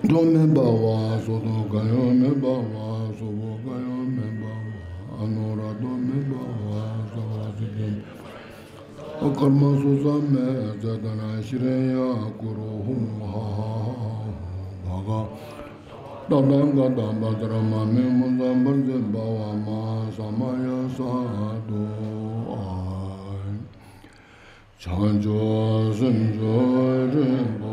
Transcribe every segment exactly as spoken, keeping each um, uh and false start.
དོ་མེད་པ་བ། སོ་དོ་ག་ཡོ་མེད་པ་བ། སོ་བོ་ག་ཡོ་མེད་པ་བ། ཨ་ནོ་ར་དོ་མེད་པ་བ། ས་བ་སི་ཏན། ཀརྨ་སོ་ས་མེ་ཙ་ད་ན་ཤི་རེ་ཡ་ཀུ་རུ་ཧུ་ཧ་ཧ་ཧ་བ་ག། ཏ་ཏ་ག་ཏ་བ་ཙ་ར་མ་མེ་མུ་ཛ་བར་ཛེ་བ་བ་མ་ས་མ་ཡ་ས་དོ་ཨ། བྱང་ཆུབ་སེམས་མཆོག་རིན་པོ་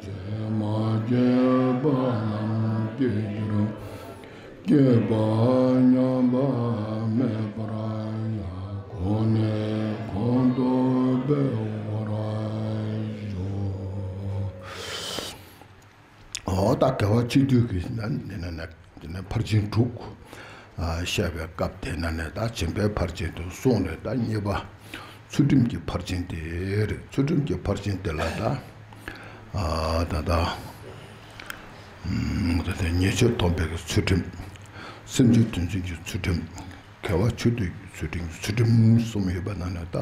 ཆེ། མ་སྐྱེས་པ་རྣམས་སྐྱེ་གྱུར། སྐྱེས་པ་ཉམས་པ་མེད་པར་ཡང་། གོང་ནས་གོང་དུ་འཕེལ་བར་ཤོག། འོ་ད་དགེ་བ་བཅུ་དྲུག་གི་ནང་ནས་ནས་ནས་ནས་ཕར་ཕྱིན་དྲུག་ཨ་བཤད་པའི་སྐབས་དེ་ནང་ནས་ད་སྦྱིན་པའི་ཕར་ཕྱིན་དུ་གསུངས་ནས། ད་གཉིས་པ་ཚུལ་ཁྲིམས་ཀྱི་ཕར་ཕྱིན་དེ་རེད། ཚུལ་ཁྲིམས་ཀྱི་ཕར་ཕྱིན་དེ་ལ་ད་ཨ་ད་ད་ཨམ་ད་ད་ཉེས་སྤྱོད་སྡོམ་པའི་གི་ཚུལ་ཁྲིམས། སེམས་ཅན་དོན་བྱེད་ཀྱི་ཚུལ་ཁྲིམས། དགེ་བ་བཅུ་དྲུག་གི་ཚུལ་ཁྲིམས། ཚུལ་ཁྲིམས་གསུམ་ཡོད་པ་ནང་ནས་ད།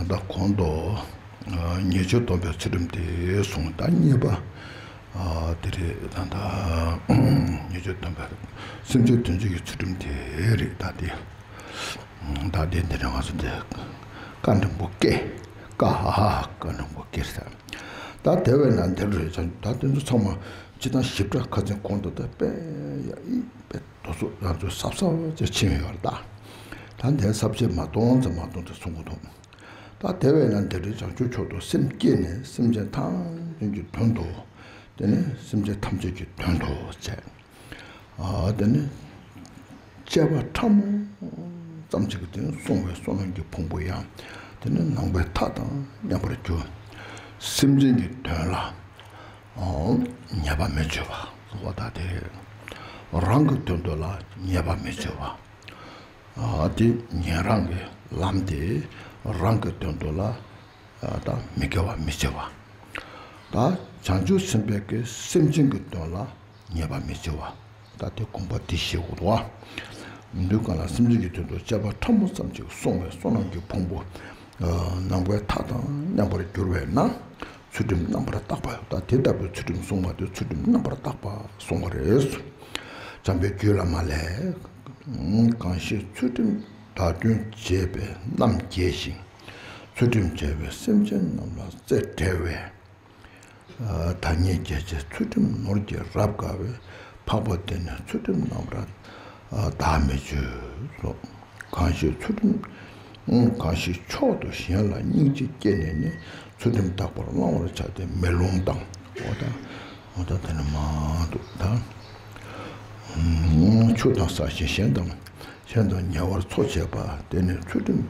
ད་གོང་དུ་ཉེས་སྤྱོད་སྡོམ་པའི་ཚུལ་ཁྲིམས་དེ་གསུངས། ད་གཉིས་པ་དེ་རེད། ད་ད་ཉེས་སྤྱོད་སྡོམ་པའི་སེམས་ཅན་དོན་བྱེད་ཀྱི་ཚུལ་ཁྲིམས་དེ་རེད། ད་དེ་ད་དེ་འདི་རེད། ང་ཚོ་འདི་བཀའ་འགྲེང་བུ་སྐེ། ཀ་ཧ་ཧ་བཀའ་འགྲེང་བུ་སྐེ་ཟེར། ད་དེ་བས་ན་འདིར་རེད། ད་དེ་ཚོ་ཚང་མ་སྤྱིར་བཏང་ཞིབ་ཕྲ་ཁ་སང་གོང་དུ་ད་དཔེ་ཡ་ཨི་དཔེ་དོ་ཚོ་རང་ཚོས་གཟབ་གཟབ་ཅིག་ཕྱིན་ཡོད་རེད་ད། ད་འདིར་གཟབ་ཅིག་མ་གཏོང་ཙམ་མ་གཏོང་ཙམ་གསུང་གི་འདུག། ད་དེ་བས་ན་འདིར་བྱང་ཆུབ་མཆོག་ཏུ་སེམས་བསྐྱེད་ནས་སེམས་ཅན་ཐམས་ཅད་ཀྱི་དོན་དུ། དེ་ནས་སེམས་ཅན་ཐམས་ཅད་ཀྱི་དོན་དུ་བྱས། ཨ་དེ་ནས་བཅས་པ་ཕྲ་མོ་ཙམ་ཅིག་གིས་དེ་ནས་བསྲུང་བའི་བསོད་ནམས་ཀྱི་ཕུང་པོ་ཡང་དེ་ནས་ནམ་མཁའི་མཐའ་དང་མཉམ་པར་གྱུར། སེམས་ཅན་གྱི་དོན་ལ་ཨ་ཉེས་པ་མི་བྱེད་པ། འོ་ད་དེ་རང་གི་དོན་དུ་ལ་ཉེས་པ་མི་བྱེད་པ། ཨ་དེ་ཉན་རང་གི་ལམ་དེ་རང་གི་དོན་དུ་ལ་ད་མི་དགེ་བ་མི་བྱེད་པ། ད་བྱང་ཆུབ་སེམས་དཔའི་གི་སེམས་ཅན་གྱི་དོན་ལ་ཉེས་པ་མི་བྱེད་པ། ད་དེ་དགོངས་པ་དེ་བཞེས་དགོས་འདུག་བ། འདུག་ག་ལ་སེམས་ཅན་གྱི་དོན་དུ་བཅས་པ་ཕྲ་མོ་ཙམ་ཅིག་བསྲུང་བའི་བསོད་ནམས་ཀྱི་ཕུང་པོ་ནམ་མཁའི་མཐའ་དང་མཉམ་པར་གྱུར་པས་ན། ཚུལ་ཁྲིམས་རྣམ་པར་དག་པ། ད་དེ་ལྟ་བུའི་ཚུལ་ཁྲིམས་བསྲུང་བ་དེ་ཚུལ་ཁྲིམས་རྣམ་པར་དག་པ་བསྲུང་བ་རེད། བྱམས་པའི་རྒྱུད་བླ་མ་ལས། གང་ཞིག་ཚུལ་ཁྲིམས་བདག་མདུན་བྱེད་པའི་རྣམ་རྒྱལ་ཞིང་། ཚུལ་ཁྲིམས་བྱས་པའི་སེམས་ཅན་རྣམས་ལ་རྩེ་བྲལ་བའི། བདག་ཉིད་སྐྱེ་བྱེད་ཚུལ་ཁྲིམས་ནོར་གྱིས་རབ་དགའ་བའི། འཕགས་པ་དེ་ནི་ཚུལ་ཁྲིམས་རྣམ་པར་བདག་མི་བྱེད་སོ། གང་ཞིག་ཚུལ་ཁྲིམས། གང་ཞིག་མཆོག་ཏུ་གཞན་ལ་སྙིང་རྗེ་སྐྱེས་ནས་ནི། ཚུལ་ཁྲིམས་དག་པར་བླང་བར་བྱ་སྟེ་མེ་ལོང་དང་། འོ་ད་འོ་ད་དེ་ནི་མ་འདུག་ད། ཆུ་དང་ས་གཞན་གཞན་དང་གཞན་དང་ཉེ་བར་འཚོ་བྱེད་པ་དེ་ནི་ཚུལ་ཁྲིམས།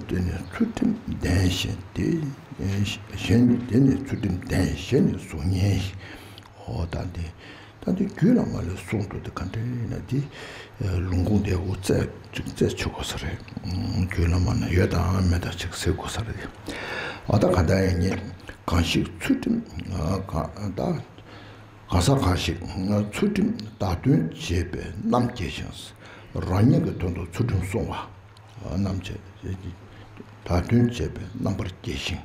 དེ་ནི་ཚུལ་ཁྲིམས་ལྡན་ཞིང་དེ་གཞན་དེ་ནི་ཚུལ་ཁྲིམས་ལྡན་གཞན་ནི་གཟུགས་བརྙན་ཞིང་། འོ་ད་འདི། ད་འདི་རྒྱུད་བླ་མ་ལས་གསུངས་འདུག་དེ་ག་འདྲ་ཡིན་ན་འདི། ལུང་ཁུངས་དེ་འོ་རྩད་ཅིག་རྩད་ཆོད་དགོས་ས་རེད། རྒྱུད་བླ་མ་ན་ཡོད་དང་མེད་དང་ཅིག་ཟེར་དགོས་ས་རེད། འོ་ད་ག་འདྲ་ཡིན་ནི། གང་ཞིག་ཚུལ་ཁྲིམས་གང་ད། གང་ཟག་གང་ཞིག་ཚུལ་ཁྲིམས་བདག་མདུན་བྱེད་པའི་རྣམ་རྒྱལ་ཞིང་། རང་ཉིད་ཀྱི་དོན་དུ་ཚུལ་ཁྲིམས་བསྲུང་བ། རྣམ་བྱེད། བདག་མདུན་བྱེད་པའི་རྣམ་པར་རྒྱལ་ཞིང་།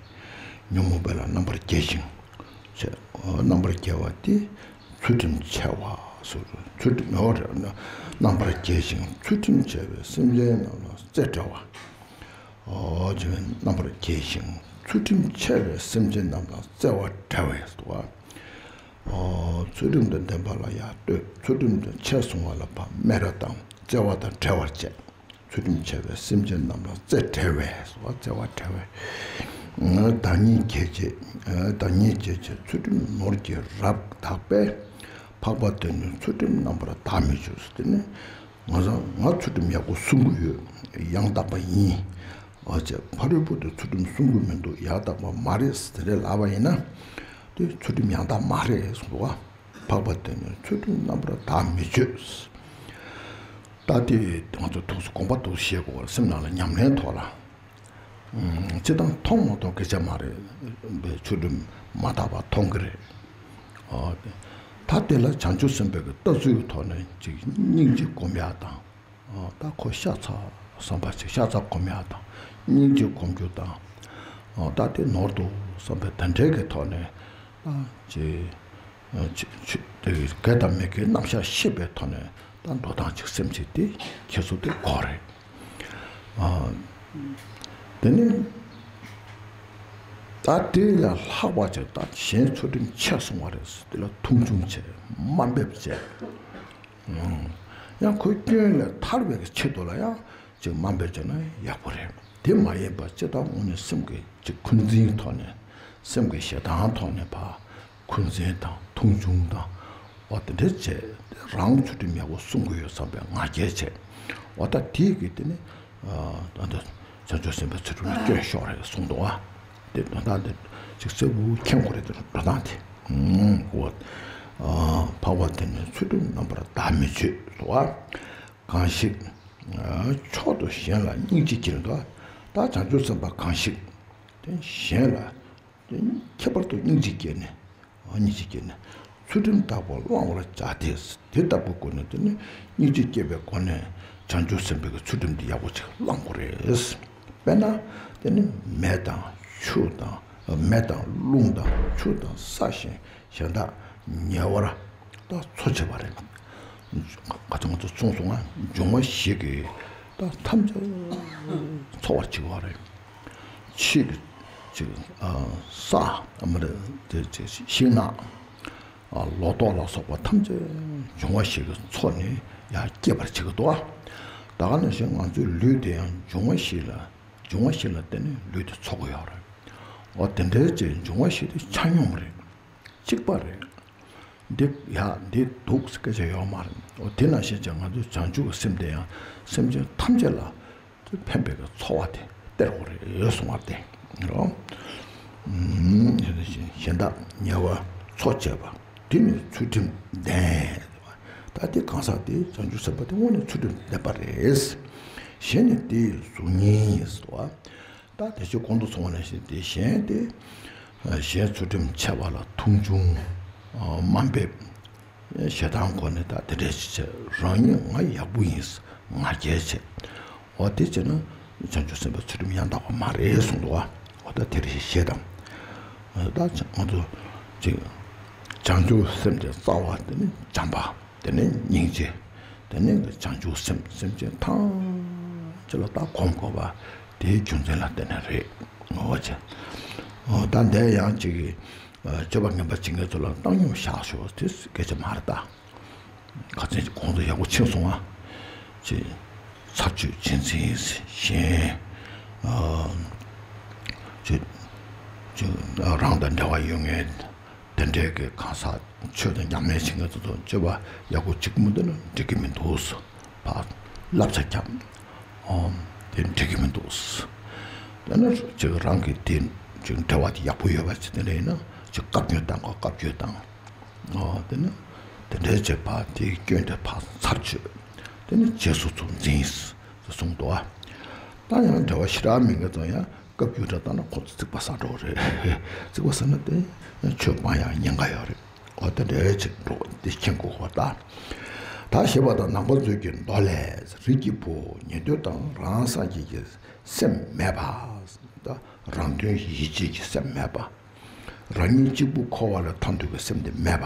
ཉོན་མོངས་པ་ལས་རྣམ་པར་རྒྱལ་ཞིང་། རྣམ་པར་རྒྱལ་བ་དེ་ཚུལ་ཁྲིམས་ཆེ་བ་སོགས། ཚུལ་ཁྲིམས་འོ་རེད། རྣམ་པར་རྒྱལ་ཞིང་ཚུལ་ཁྲིམས་ཆེ་བའི་སེམས་ཅན་རྣམས་ལ་རྩེ་བྲལ་བ། འོ་ཅེས་རྣམ་པར་རྒྱལ་ཞིང་ཚུལ་ཁྲིམས་ཆེ་བའི་སེམས་ཅན་རྣམས་ལ་རྩེ་བ་བྲལ་བས་སོ། འོ་ཚུལ་ཁྲིམས་དང་ལྡན་པ་ལ་ཡར་ལྟོས། ཚུལ་ཁྲིམས་དང་ཆེར་སོང་བ་ལ་ཕར་སྨད་ར་དང་བརྩེ་བ་དང་བྲལ་བར་བྱེད། ཚུལ་ཁྲིམས་ཆེ་བའི་སེམས་ཅན་རྣམས་ལ་རྩེ་བྲལ་བས་སོ། བརྩེ་བ་བྲལ་བས། བདག་ཉིད་སྐྱེ་བྱེད། བདག་ཉིད་སྐྱེ་བྱེད་ཚུལ་ཁྲིམས་ནོར་གྱིས་རབ་དག་པས། འཕགས་པ་དེ་ནི་ཚུལ་ཁྲིམས་རྣམ་པར་བདག་མི་བྱེད་སོ། དེ་ནི། ང་ཚོ་ང་ཚུལ་ཁྲིམས་ཡག་པོ་སྲུང་གི་ཡོད། ཡང་དག་པ་ཡིན། འོ་ཅེ་ཕ་རོལ་པོ་དེ་ཚུལ་ཁྲིམས་སྲུང་གི་མི་འདུག་ཡང་དག་པ་མ་རེད་ཟེར་རེ་ལབ་པ་ཡིན་ན། དེ་ཚུལ་ཁྲིམས་ཡང་དག་མ་རེད་གསུངས་འདུག་བ། འཕགས་པ་དེ་ནི་ཚུལ་ཁྲིམས་རྣམ་པར་བདག་མི་བྱེད། ད་དེ་ང་ཚོ་ཐུགས་སུ་དགོངས་པ་འདུག་བཞེས་དགོས་པར་སེམས་ནང་ལ་ཉམས་ལེན་ཐོག་ལ། སྤྱིར་བཏང་མཐོང་མ་མཐོང་སྐད་ཆ་མ་རེད་པས། ཚུལ་ཁྲིམས་མ་དག་པ་མཐོང་གི་རེད། ཨོ། ད་དེ་ལ་བྱང་ཆུབ་སེམས་དཔའི་གི་ལྟ་ཚུལ་གྱི་ཐོག་ནས་ཅིག་སྙིང་རྗེ་སྒོམ་ཡག་དང་། ཨོ། ད་ཁོ་ཤ་ཚ་བསམ་པ་ཅིག་ཤ་ཚ་སྒོམ་ཡག་དང་སྙིང་རྗེ་སྒོམ་རྒྱུ་དང་། ཨོ། ད་དེ་ནོར་འདུག་བསམ་པའི་དེ་འདྲའི་གི་ཐོག་ནས་ད་ཅིག་ཆོས་ཆོས་དེ་དགེ་དང་མི་དགེའི་རྣམ་གཞག་ཤེས་པའི་ཐོག་ནས་ད་འགྲོ་སྟངས་ཅིག་སེམས་ཅན་དེ་ཁྱེད་ཚོ་དེ་དགོས་རེད། ཨ། དེ་ནི་ད་དེ་ལས་ལྷག་པ་ཅིག་ད་གཞན་ཚུལ་ཁྲིམས་ཆད་སོང་བ་རེད། དེ་ལ་མཐོང་ཆུང་བྱས། དམའ་འབེབས་བྱས། ཡང་ཁོའི་སྐྱོན་ལས་ཐར་བའི་ཆེད་དུ་ལ་ཡང་ཅིག་དམའ་འབེབས་བྱས་ན་ཡག་པོ་རེད། དེ་མ་ཡིན་པ་སྤྱིར་བཏང་དངོས་གནས་སེམས་ཀྱི་ཅིག་འཁོན་འཛིན་ཐོག་ནས། སེམས་ཀྱི་ཞེ་སྡང་ཐོག་ནས་ཕར་འཁོན་འཛིན་དང་མཐོང་ཆུང་དང་། འོ་དེ་འདྲ་བྱས་ཏེ་རང་ཚུལ་ཁྲིམས་ཡག་པོ་སྲུང་གི་ཡོད་བསམ་པའི་ང་རྒྱལ་བྱས། འོ་ད་དེའི་གི་དེ་ནི་ཨ་ད་བྱང་ཆུབ་སེམས་དཔའི་ཚུལ་ཁྲིམས་ལ་སྐྱོན་ཤོར་རེད་གསུངས་འདུག་བ། དེ་དོན་དག་དེ་ཅིག་གསལ་པོ་མཁྱེན་དགོས་རེད། དེ་འགྲོ་སྟངས་དེ། འོ། ཨ་འཕགས་པ་དེ་ནི་ཚུལ་ཁྲིམས་རྣམ་པར་དག་མི་སྤྱོད་དོ། གང་ཞིག་མཆོག་ཏུ་གཞན་ལ་སྙིང་རྗེ་སྐྱེ་དོ། ད་བྱང་ཆུབ་སེམས་དཔའ་གང་ཞིག་དེ་གཞན་ལ་དེ་ཁྱད་པར་དུ་སྙིང་རྗེ་སྐྱེས་ནས། སྙིང་རྗེ་སྐྱེས་ནས་ཚུལ་ཁྲིམས་དག་པོ་བླང་བར་བྱ་སྟེ། དེ་ལྟ་བུའི་སྒོ་ནས་དེ་ནི་སྙིང་རྗེ་སྐྱེས་པའི་སྒོ་ནས་བྱང་ཆུབ་སེམས་དཔའི་གི་ཚུལ་ཁྲིམས་འདི་ཡག་པོ་ཅིག་བླང་དགོས་རེད། དཔེར་ན་དེ་ནི་མེ་དང་ཆུ་དང་། མེ་དང་རླུང་དང་ཆུ་དང་ས་གཞན་གཞན་དག་ཉེ་བར་ད་འཚོ་བྱེད་པ་རེད། ག་ཚོད་ང་ཚོ་གསུངས་སོང་ང་། འབྱུང་བ་བཞི་གིས་ད་ཐམས་ཅད་འཚོ་བར་བྱེད་པ་རེད། ཕྱི་གི་ཅིག་ས་མ་རེད་དེ་ཅིག་ཤིང་ནགས། ལོ་ཏོག་ལ་སོགས་པ་ཐམས་ཅད་འབྱུང་བ་བཞི་གིས་འཚོ་ནས་ཡང་སྐྱེ་བར་བྱེད་ཀྱི་འདུག་ད་ག་ནང་བཞིན་ང་ཚོའི་ལུས་དེ་ཡང་འབྱུང་བ་བཞི་ལ། འབྱུང་བ་བཞི་ལ་བརྟེན་ནས་ལུས་དེ་འཚོ་གི་ཡོད་རེད། འོ་དེ་འདྲའི་ཅིག་འབྱུང་བ་བཞི་དེ་ཆ་སྙོམས་རེད། གཅིག་པ་རེད། འདི་ཡག་འདི་སྡུག་སྐད་ཆ་ཡོད་མ་རེད། འོ་དེ་ནང་བཞིན་ཅིག་ང་ཚོའི་བྱང་ཆུབ་ཀྱི་སེམས་དེ་ཡང་སེམས་ཅན་ཐམས་ཅད་ལ་ཕན་པའི་འཚོ་བ་དེ་སྟེར་དགོས་རེད་གསུངས་པ་དེ་རོ། གཞན་དག་ཉེ་བར་འཚོ་བྱེད་པ། དེ་ནི་ཚུལ་ཁྲིམས་ལྡན། ད་དེ་གང་ཟག་དེ་བྱང་ཆུབ་སེམས་དཔའ་དེ་དངོས་གནས་ཚུལ་ཁྲིམས་ལྡན་པ་རེད། གཞན་ནི་དེའི་གཟུགས་བརྙན་ཡིན་ཟེར་བ། ད་དེ་ཕྱིར་གོང་དུ་སོང་བ་ནང་བཞིན་དེ་གཞན་དེ། གཞན་ཚུལ་ཁྲིམས་འཆལ་བ་ལ་མཐོང་ཆུང་། དམའ་འབེབས། ཞེ་སྡང་སྒོ་ནས་ད་དེ་འདྲ་ཞིག་བྱས། རང་ཉིད་ང་ཡག་པོ་ཡིན་ང་རྒྱལ་བྱས། འོ་དེ་བྱས་ན་བྱང་ཆུབ་སེམས་དཔའི་ཚུལ་ཁྲིམས་ཡང་དག་པ་མ་རེད་གསུངས་འདུག་བ། འོ་ད་དེ་རེ་ཞིག་བཤད་དང་། ད་ང་ཚོ་ཅིག་བྱང་ཆུབ་སེམས་དེ་རྩ་བ་དེ་ནི་བྱམས་པ། དེ་ནས་སྙིང་རྗེ། དེ་ནས་བྱང་ཆུབ་སེམས། སེམས་ཅན་ཐམས་ཅད་ལ་ད་གོམས་དགོས་པ་དེའི་རྒྱུ་མཚན་ལ་བརྟེན་ནས་རེད། འོ་ཅེ། འོ་ད་འདས་ཡང་ཅིག་གི་སྤྱོད་པ་ངན་པ་བྱེད་མཁན་ཚོ་ལ་བཏང་སྙོམས་བཞག་ཤོག་དེ་སྐད་ཆ་མ་རེད་ད། ཁ་ཚན་གོང་དུ་ཡག་པོ་ཕྱིན་སོང་ང་། ཅེ། ཚར་གཅོད་བྱེད་འཛིན་གཞན། ཅེ། ཅེ། རང་དང་འབྲེལ་བ་ཡོད་མཁན། དེ་འདྲའི་གི་གང་ཟག་ཆོས་དང་ཉམས་ལེན་བྱེད་མཁན་ཚོ་དང་སྤྱོད་པ་ཡག་པོ་གཅིག་མི་འདུག་ན་འགྲིག་གི་མི་འདུག་ཟེར། ཕར་བསླབ་བྱ་བརྒྱབ། ཨོམ། དེ་འགྲིག་གི་མི་འདུག་ཟེར། དེ་ནས་ཅིག་རང་གི་དེ་ཅིག་འབྲེལ་བ་དེ་ཡག་པོ་ཡོད་པ་ཅིག་དེ་འདྲ་ཡིན་ན་ཅིག་བཀའ་བཀྱོན་བཏང་དགོས། བཀའ་བཀྱོན་བཏང་། ཨོ་དེ་ནས་དེ་འདྲའི་བྱས་ཕར་དེའི་སྐྱོན་དེ་ཕར་ཚར་གཅོད། དེ་ནས་རྗེས་སུ་ཚུར་འཛིན་ཟེར་གསུངས་འདུག་ཨ། ད་ཡང་འབྲེལ་བ་ཞེ་དྲག་མེད་མཁན་ཚོ་ཡང་། བཀའ་བཀྱོན་འདྲ་བཏང་ན་ཁོ་ཚོ་རྩིག་པ་ཟ་འགྲོ་གི་རེད། རྩིག་པ་ཟ་ན་དེ་ཆོས་སྤང་ཡག་ཉེན་ཁ་ཡོད་རེད། འོ་དེ་འདྲའི་ཅིག་འགྲོ་དེ་མཁྱེན་དགོས་པ་ད། ད་ཞེས་པ་དང་ནང་པ་མཛོད་ཀྱི་མདོ་ལས། རིགས་ཀྱི་བུ་ཉན་ཐོས་དང་རང་སངས་རྒྱས་ཀྱི་སེམས་མེད་པ། ད་རང་དོན་ཡིད་བྱེད་ཀྱི་སེམས་མེད་པ། རང་ཉིད་གཅིག་པུ་འཁོར་བ་ལ་ཐར་འདོད་ཀྱི་སེམས་དེ་མེད་པ།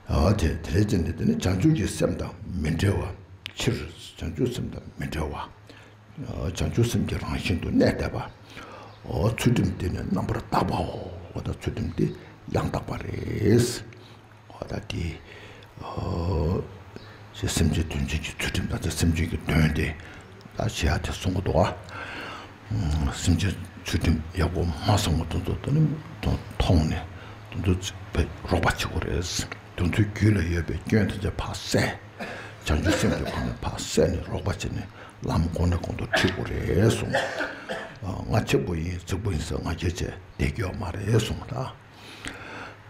འོ་དེ་དེ་ལས་ཅན་དེ་དེ་ནི་བྱང་ཆུབ་ཀྱི་སེམས་དང་མི་འབྲལ་བ། ཕྱིར་བྱང་ཆུབ་སེམས་དང་མི་འབྲལ་བ། བྱང་ཆུབ་སེམས་ཀྱི་རང་བཞིན་དུ་གནས་བསྡད་པ། འོ་ཚུལ་ཁྲིམས་དེ་ནི་རྣམ་པར་དག་པའོ། འོ་ད་ཚུལ་ཁྲིམས་དེ་ཡང་དག་པ་རེད། འོ་ད་དེ། འོ་ཞེས་སེམས་ཅན་དོན་ཆེན་གྱི་ཚུལ་ཁྲིམས། ད་ལྟ་སེམས་ཅན་གྱི་དོན་དེ་ད་བྱེད་ཡག་དེ་གསུང་གི་འདུག་ཨ། སེམས་ཅན་ཚུལ་ཁྲིམས་ཡག་པོ་མ་བསྲུངས་པ་དེ་ཚོ་དེ་ནི་དོན་མཐོང་ནས་དེ་ཚོ་རོགས་པ་བྱེད་དགོས་རེད། དེ་ཚོའི་རྒྱུད་ལ་ཡོད་པའི་སྐྱོན་དེ་ཚོ་ཕར་བསལ། བྱང་ཆུབ་སེམས་ཀྱི་སྒོ་ནས་ཕར་བསལ་ནས་རོགས་པ་བྱས་ནས་ལམ་གོང་ནས་གོང་དུ་ཁྲིད་དགོས་རེད་གསུངས། ང་གཅིག་པུ་ཡིན་གཅིག་པུ་ཡིན་ཟེར་ང་རྒྱལ་བྱས་བསྡད་རྒྱུ་ཡོད་མ་རེད་གསུངས་ད།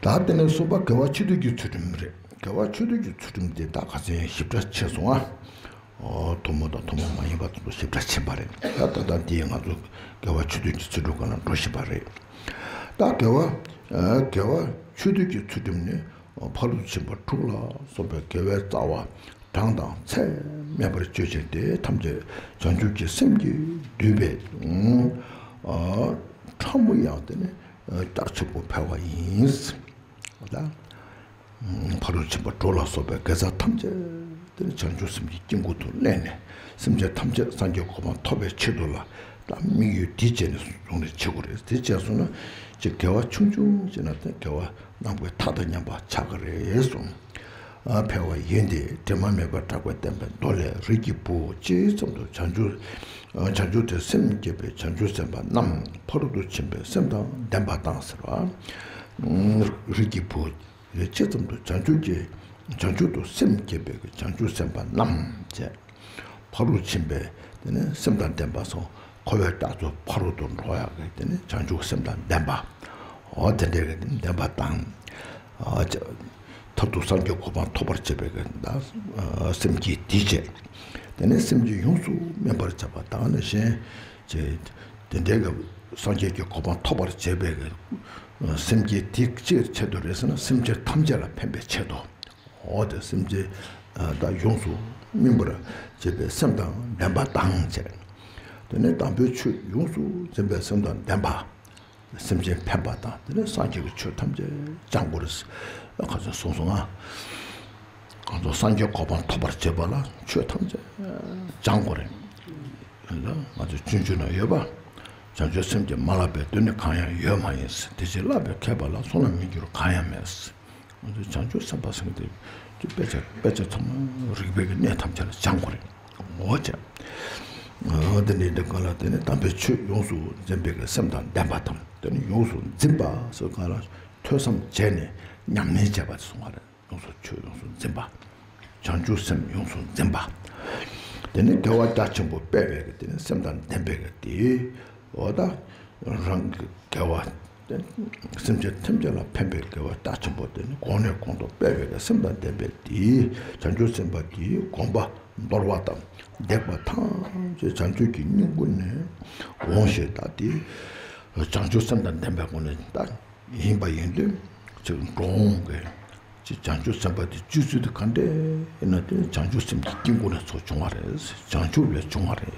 ད་དེ་ནས་གསུམ་པ་དགེ་བ་ཆོས་སྡུད་ཀྱི་ཚུལ་ཁྲིམས་རེད། དགེ་བ་ཆོས་སྡུད་ཀྱི་ཚུལ་ཁྲིམས་དེ་ད་ག་ཚོད་ཡང་ཞིབ་ཕྲ་ཕྱིན་སོང་ཨ། ཨོ་ཐུན་མོང་དང་ཐུན་མོང་མ་ཡིན་པ་དེ་ཚོ་ཞིབ་ཕྲ་ཕྱིན་པ་རེད། ད་ད་ལྟ་འདི་ང་ཚོ་དགེ་བ་ཆོས་སྡུད་ཀྱི་ཚུལ་ཁྲིམས་སྒང་ལ་འགྲོ་བཞིན་པ་རེད། ད་དགེ་བ་ཨ་དགེ་བ་ཆོས་སྡུད་ཀྱི་ཚུལ་ཁྲིམས་ནི་ཕ་རོལ་ཏུ་ཕྱིན་པ་དྲུག་ལ་སོགས་པའི་དགེ་བའི་རྩ་བ་གྲངས་དང་ཚད་མེད་པར་སྤྱོད་ཅིང་དེ་ཐམས་ཅད་བྱང་ཆུབ་ཀྱི་སེམས་ཀྱིས་བསྡུས་པའི་ཨ་ཕྲ་མོ་ཡང་དེ་ནི་ཨ་ལྟར་ཆོས་པོ་འཕེལ་བ་ཡིན། ད་ ཕ་རོལ་ཕྱིན་པ་དྲུག་ལ་སོགས་པའི་དགེ་རྩ་ཐམས་ཅད་དེ་ནི་བྱང་ཆུབ་སེམས་ཀྱི་དཀྱིལ་འཁོར་དུ་གནས་ནས་སེམས་ཅན་ཐམས་ཅད་སངས་རྒྱས་གོ་འཕང་ཐོབ་པའི་ཆེད་དུ་ལ་ད་དམིགས་ཡུལ་འདི་བྱས་ནས་བཟུང་ནས་བྱེད་དགོས་རེད། དེ་བྱས་སོང་ན་ཅིག་དགེ་བ་ཆུང་ཆུང་བྱས་ན་དེ་དགེ་བ་རྣམ་ཀུན་མཐའ་དང་མཉམ་པ་ཆགས་ཀྱི་རེད་གསུངས། ཨ་འཕེལ་བ་ཡིན་ཏེ། དྲི་མ་མེད་པར་གྲགས་པའི་བསྟན་པའི་མདོ་ལས། རིགས་ཀྱི་བུ་ཇི་ཙམ་དུ་བྱང་ཆུབ་བྱང་ཆུབ་ཏུ་སེམས་བསྐྱེད་པའི་བྱང་ཆུབ་སེམས་དཔའ་རྣམས་ཕ་རོལ་ཏུ་ཕྱིན་པའི་སེམས་དང་ལྡན་པ་དང་ཟེར་བ། རིགས་ཀྱི་བུ་ཇི་ཙམ་དུ་བྱང་ཆུབ་ཀྱི་བྱང་ཆུབ་ཏུ་སེམས་བསྐྱེད་པའི་བྱང་ཆུབ་སེམས་དཔའ་རྣམས་བཅས། ཕ་རོལ་ཕྱིན་པའི་དེ་ནི་སེམས་དང་ལྡན་པ་སོགས་འཁོར་བའི་རྟགས་ཚུལ་ཕ་རོལ་ཏུ་འགྲོ་ཡག་གི་དེ་ནི་བྱང་ཆུབ་སེམས་དང་ལྡན་པ། འོ་དེ་འདྲའི་གི་ལྡན་པ་དང་། མཐར་ཐུག་སངས་རྒྱས་གོ་འཕང་ཐོབ་པར་བྱེད་པའི་གི་ད་སེམས་བསྐྱེད་འདི་བྱས། དེ་ནས་སེམས་བསྐྱེད་ཡོངས་སུ་སྨིན་པར་བྱ་བ་དང་ནི་གཞན་བྱས། དེ་འདྲའི་གི་སངས་རྒྱས་ཀྱི་གོ་འཕང་ཐོབ་པར་བྱེད་པའི་གི་སེམས་བསྐྱེད་འདི་ཅིའི་ཆེད་དུ་རེད་ཟེར་ན་སེམས་ཅན་ཐམས་ཅད་ལ་ཕན་པའི་ཆེད་དུ། འོ་དེ་སེམས་ཅན་ད་ཡོངས་སུ་སྨིན་པར་བྱེད་པའི་སེམས་དང་ལྡན་པ་དང་བཅས། དེ་ནས་དམ་པའི་ཆོས་ཡོངས་སུ་འཛིན་པའི་སེམས་དང་ལྡན་པ། སེམས་ཅན་ཕན་པ་དང་དེ་ནས་སངས་རྒྱས་ཀྱི་ཆོས་ཐམས་ཅད་སྦྱང་དགོས་རེད། ཁ་སང་གསུངས་སོང་ང་། གང་ཚོ་སངས་རྒྱས་གོ་འཕང་ཐོབ་པར་བྱེད་པ་ལ་ཆོས་ཐམས་ཅད་སྦྱང་དགོས་རེད། ང་ཚོ་སྤྱོད་འཇུག་ན་ཡོད་པ། བྱང་ཆུབ་སེམས་ཀྱིས་མ་བསླབས་པའི་སྡུག་བསྔལ་གང་ཡང་ཡོད་མ་ཡིན། དེ་ཕྱིར་བསླབ་པས་མཁས་པ་ལ་བསོད་ནམས་མི་འགྱུར་གང་ཡང་མེད། ང་ཚོས་བྱང་ཆུབ་སེམས་དཔའ་ཟེར་མཁན་དེ་དཔེ་ཆ་དཔེ་ཆ་ཚང་མ་རིགས་པའི་གི་གནས་ཐམས་ཅད་ལ་སྦྱང་དགོས་རེད། འོ་ཅག་འོ་དེ་འདྲའི་འདི་ག་ལ་དེ་ནི་དམ་པའི་ཆོས་ཡོངས་སུ་འཛིན་པའི་གི་སེམས་དང་ལྡན་པ་དང་དེ་ནི་ཡོངས་སུ་འཛིན་པ་ཟེར་ག་ལ་ཐོས་བསམ་བྱས་ནས་ཉམས་ལེན་བྱས་པ་དེ་གསུང་བ་རེད། ཡོངས་སུ་ཆོས་ཡོངས་སུ་འཛིན་པ། བྱང་ཆུབ་སེམས་ཡོངས་སུ་འཛིན་པ། དེ་ནི་དགེ་བ་རྒྱ་ཆེན་པོ་སྤེལ་བའི་གི་དེ་ནི་སེམས་དང་ལྡན་པའི་གི་དེ། འོ་ད། རང་གི་དགེ་བ། སེམས་ཅན་ཐམས་ཅད་ལ་ཕན་པའི་དགེ་བ་རྒྱ་ཆེན་པོ་དེ་ནི་གོང་ནས་གོང་དུ་སྤེལ་བའི་གི་སེམས་དང་ལྡན་པའི་དེ། བྱང་ཆུབ་སེམས་དཔའ་དེའི་སྒོམ་པ་འདོར་བ་དང་། འདེགས་པ་ཐམས་ཅད་བྱང་ཆུབ་ཀྱི་སྙིང་པོ་ནས་འོང་ཞེས་ད་དེ། བྱང་ཆུབ་སེམས་དང་ལྡན་པའི་སྒོ་ནས་ད། ཡིན་པ་ཡིན་དུས་ཅིག་འགྲོ་འོང་གི་ཅིག་བྱང་ཆུབ་སེམས་དཔའ་དེ་སྤྱོད་ཚུལ་དེ་ག་འདྲས་ཡིན་ན་དེ་བྱང་ཆུབ་སེམས་ཀྱི་དཀྱིལ་འཁོར་ནས་ཚོགས་བྱུང་བ་རེད། བྱང་ཆུབ་ལས་བྱུང་བ་རེད།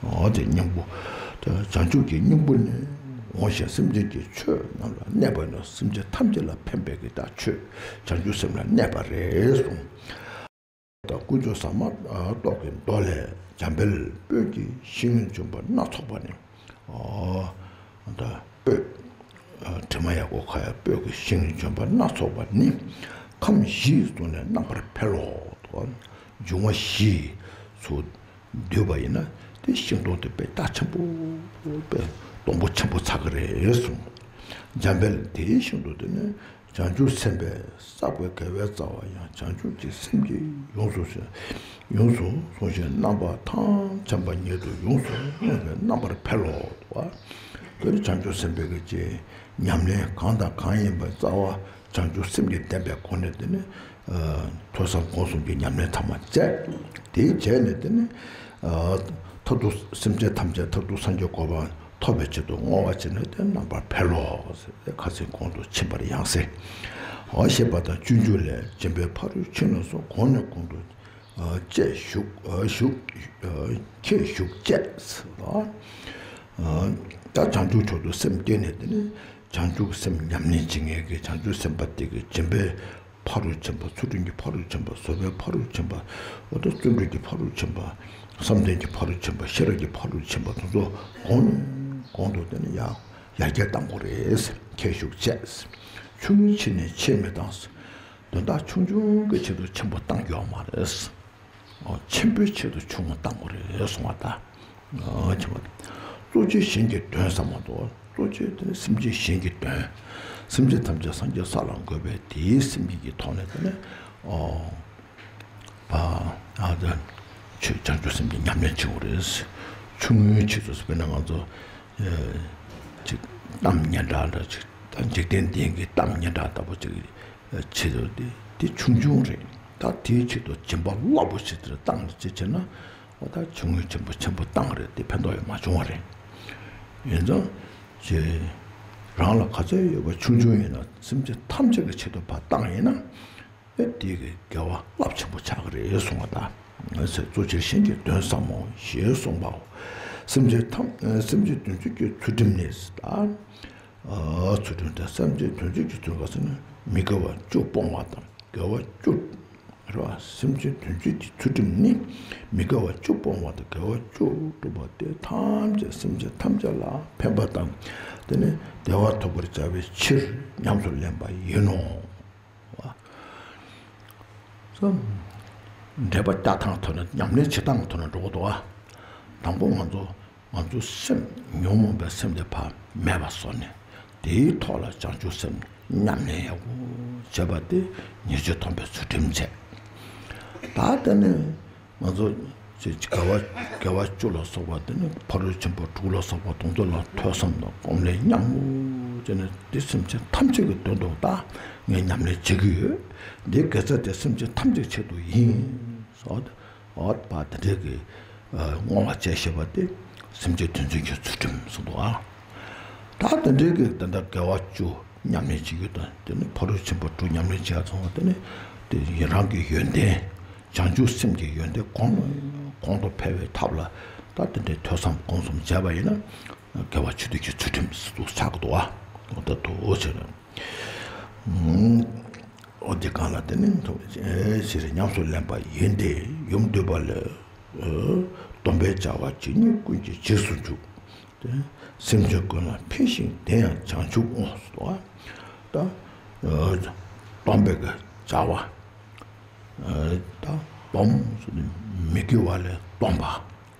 འོ་དེ་སྙིང་པོ། དེ་བྱང་ཆུབ་ཀྱི་སྙིང་པོ་ནས་འོང་ཞིང་སེམས་ཅན་གྱི་ཆོས་རྣམས་ལ་གནས་པ་ནི་སེམས་ཅན་ཐམས་ཅད་ལ་ཕན་པའི་གི་ད་ཆོས་བྱང་ཆུབ་སེམས་ལ་གནས་པ་རེད་གསུངས། དང་དཀོན་མཆོག་ཟ་མ་ཏོག་གི་མདོ་ལས། འཇམ་དཔལ་སྤོས་ཀྱི་ཤིང་ལས་བྱུང་བ་སྣ་ཚོགས་པ་ནི། ད་སྤོས། དྲི་མ་ཡག་པོ་ཁ་ཡ་སྤོས་ཀྱི་ཤིང་ལས་བྱུང་བ་སྣ་ཚོགས་པ་ནི། ཁམས་བཞི་སོགས་ནས་རྣམ་པར་འཕེལ་ལོ། འབྱུང་བ་བཞི་སོགས་བསྡུས་པ་ཡིན་ན་དེ་ཤིང་སྡོང་དེ་དཔེ་རྒྱ་ཆེན་པོ་དཔེ་སྡོང་པོ་ཆེན་པོ་ཆགས་ཀྱི་རེད་གསུངས། འཇམ་དཔལ་དེའི་ཤིང་སྡོང་དེ་ནི། བྱང་ཆུབ་སེམས་དཔའི་བསགས་པའི་དགེ་བའི་རྩ་བ་ཡང་བྱང་ཆུབ་ཀྱི་སེམས་ཀྱིས་ཡོངས་སུ་ཟིན། ཡོངས་སུ་བཟུང་ཞིང་རྣམ་པ་ཐམས་ཅད་པ་ཉིད་དུ་ཡོངས་སུ་བསྔོས་པས་རྣམ་པར་འཕེལ་ལོ། དེ་ནི་བྱང་ཆུབ་སེམས་དཔའི་གི་ཅིག་ཉམས་ལེན་གང་དང་གང་ཡིན་པའི་རྩ་བ་བྱང་ཆུབ་སེམས་ཀྱིས་ལྡན་པའི་སྒོ་ནས་དེ་ནི་ཐོས་བསམ་སྒོམ་གསུམ་གྱི་ཉམས་ལེན་ཚང་མ་བྱས། དེའི་རྗེས་ནས་དེ་ནི་མཐར་ཐུག་སེམས་ཅན་ཐམས་ཅད་མཐར་ཐུག་སངས་རྒྱས་གོ་འཕང་ཐོབ་པའི་ཆེད་དུ་བསྔོ་བ་བྱས་ནས་དེ་རྣམ་པར་འཕེལ་ལོ། ཁ་ཚིག་གོང་དུ་ཕྱིན་པར་ཡང་ཟེར། འོ་ཞེས་པ་དང་སྤྱོད་འཇུག་ལས། སྦྱིན་པའི་ཕ་རོལ་ཕྱིན་ལ་སོགས་གོང་ནས་གོང་དུ་བཅས་ཞུགས་ཞུགས་ཁྱེད་ཞུགས་བཅས། ད་བྱང་ཆུབ་མཆོག་ཏུ་སེམས་བསྐྱེད་ནས་དེ་ནི་བྱང་ཆུབ་སེམས་ཉམས་ལེན་བྱེད་མཁན་གྱི་བྱང་ཆུབ་སེམས་དཔའ་དེ་གི་སྦྱིན་པའི་ཕ་རོལ་ཕྱིན་པ། ཚུལ་ཁྲིམས་ཀྱི་ཕ་རོལ་ཕྱིན་པ། བཟོད་པའི་ཕ་རོལ་ཕྱིན་པ། འོ་ད་བརྩོན་འགྲུས་ཀྱི་ཕ་རོལ་ཕྱིན་པ། བསམ་གཏན་གྱི་ཕ་རོལ་ཕྱིན་པ། ཤེས་རབ་ཀྱི་ཕ་རོལ་ཕྱིན་པ་དེ་ཚོ་གོང་ནས་གོང་དུ་དེ་ནི་ཡང་ཡར་རྒྱས་གཏང་དགོས་རེད། ཁྱེད་ཞུགས་བྱས། ཆུང་ངུའི་ཆེད་ནི་ཆེས་མི་བཏང་། དོན་དག་ཆུང་ཆུང་གི་ཆེད་དུ་ཆེན་པོ་བཏང་རྒྱུ་ཡོད་མ་རེད། ཆེན་པོའི་ཆེད་དུ་ཆུང་ངུ་བཏང་དགོས་རེད་གསུང་བ་ལྟར། ཆེན་པོ། གཙོ་ཆེར་གཞན་གྱི་དོན་བསམ་མ་གཏོགས་གཙོ་ཆེར་དེ་ནི་སེམས་ཅན་གཞན་གྱི་དོན། སེམས་ཅན་ཐམས་ཅད་སངས་རྒྱས་ས་ལ་འགོད་པའི་དེའི་སེམས་ཀྱི་ཐོག་ནས་དེ་ནི། ཨ་ཨ་ད་ཆོས་བྱང་ཆུབ་སེམས་ཀྱི་ཉམས་ལེན་བྱེད་དགོས་རེད། ཆུང་ངུའི་ཆེད་དུ་དཔེར་ན་ང་ཚོ་ཅིག་གཏམ་སྙན་གྲགས་འདྲ་ཅིག་ད་འཇིག་རྟེན་འདི་གི་གཏམ་སྙན་གྲགས་ལྟ་བུ་ཅིག་ཆེད་དུ་དེ་དེ་ཆུང་ཆུང་རེད། ད་དེའི་ཆེད་དུ་སྦྱིན་པ་རླབས་པོ་ཆེ་དེར་བཏང་ནས་ཅི་བྱས་ན་འོ་ད་ཆུང་ངུའི་ཆེན་པོ་ཆེན་པོ་བཏང་རེད། དེ་ཕན་ཐོགས་ཡང་མ་བྱུང་བ་རེད། ཡིན་ཙང་ཅེ་རང་ལ་ག་ཚོད་ཡོད་པ་ཆུང་ཆུང་ཡིན་ན་སེམས་ཅན་ཐམས་ཅད་ཀྱི་ཆེད་དུ་ཕར་བཏང་ཡིན་ན་ཨེ་དེ་གི་དགེ་བ་རླབས་ཆེན་པོ་ཆགས་ཀྱི་རེད་གསུང་བ་ད། ང་ཚོས་གཙོ་ཆེར་གཞན་གྱི་དོན་བསམ་མོ་ཞེས་གསུངས་པའོ། སེམས་ཅན་ཐམས་སེམས་ཅན་དོན་བྱེད་ཀྱི་ཚུལ་ཁྲིམས་ནི་ད། ཚུལ་ཁྲིམས་དེ་སེམས་ཅན་དོན་བྱེད་ཀྱི་ཚུལ་ཁ་ཟེར་ན་ མི་དགེ་བ་བཅུ་སྤོང་བ་དང་དགེ་བ་བཅུ། རེད་བ། སེམས་ཅན་དོན་བྱེད་ཀྱི་ཚུལ་ཁྲིམས་ནི། མི་དགེ་བ་བཅུ་སྤོང་བ་དང་དགེ་བ་བཅུ་སྒྲུབ་པ་སྟེ། ཐམས་ཅད་སེམས་ཅན་ཐམས་ཅད་ལ་ཕན་པ་དང་། དེ་ནི་བདེ་བ་ཐོབ་པར་བྱ་བའི་ཕྱིར་ཉམས་སུ་ལེན་པ་ཡིན་ནོ། བ། སོ། འགྲེལ་པ་རྒྱག་སྟངས་ཐོག་ནས་ཉམས་ལེན་བྱེད་སྟངས་ཐོག་ནས་འགྲོ་གི་འདུག་བ། དང་པོ་ང་ཚོ། ང་ཚོ་སེམས་ཉོན་མོངས་པའི་སེམས་དེ་ཕར་མེད་པ་བཟོ་ནས། དེའི་ཐོག་ལ་བྱང་ཆུབ་སེམས་ཉམས་ལེན་ཡག་པོ་བྱས་པ་དེ་ཉེས་སྤྱོད་སྡོམ་པའི་ཚུལ་ཁྲིམས་བྱས། ད་དེ་ནས་ང་ཚོ་དགེ་བ། དགེ་བ་བཅུ་ལ་སོགས་པ་དེ་ནི་ཕ་རོལ་ཕྱིན་པ་དྲུག་ལ་སོགས་པ་དེ་ཚོ་ལ་ཐོས་བསམ་དང་སྒོམ་ལས་མཉམ་པོ་བྱས་ནས། དེ་སེམས་ཅན་ཐམས་ཅད་ཀྱི་དོན་དུ་ད་ངས་ཉམས་ལེན་བྱེད་ཀྱི་ཡོད། འདི་དགེ་རྩ་དེ་སེམས་ཅན་ཐམས་ཅད་ཆེད་དུ་ཡིན་ཟེར། འོ་བ་དེ་འདྲའི་གི་བསྔོ་བ་བྱས་ཞེས་པ་དེ་སེམས་ཅན་དོན་མཛད་ཀྱི་ཚུལ་ཁྲིམས་སུ་འདུག་ཨ། ད་དེ་འདྲའི་གི་ད་ལྟ་དགེ་བ་བཅུ་ཉམས་ལེན་བྱེད་རྒྱུ་དང་། དེ་ནི་ཕ་རོལ་ཕྱིན་པ་དྲུག་ཉམས་ལེན་བྱས་ཚང་བ་དེ་ནི། དེ་ཡི་རང་གི་ཡོན་ཏན། བྱང་ཆུབ་སེམས་ཀྱི་ཡོན་ཏན་གོང་གོང་དུ་འཕེལ་བའི་ཐབས་ལ། ད་དེ་འདྲའི་ཐོས་བསམ་སྒོམ་གསུམ་བྱས་པ་ཡིན་ན། དགེ་བ་བཅུ་དུས་ཀྱི་ཚུལ་ཁྲིམས་སུ་ཆགས་འདུག་ཨ། འོ་ད་དུ་འོ་ཟེར། འོ་དེ་གང་ལ་དེ་ནི་ཐོབ་ཕྱིར་ཉམས་སུ་ལེན་པ་ཡིན་ཏེ། ཡུམ་འདུས་པ་ལས། སྡོམ་པའི་བྱ་བ་ཇི་སྙེད་ཀུན་གྱི་རྗེས་སུ་འཇུག། དེ་སེམས་ཅན་ཀུན་ལ་ཕན་ཞིང་དེ་ཡང་བྱང་ཆུབ་བསྔོ། ད་སྡོམ་པའི་བྱ་བ། ད་སྡོམ་མི་དགེ་བ་ལས་སྡོམ་པ།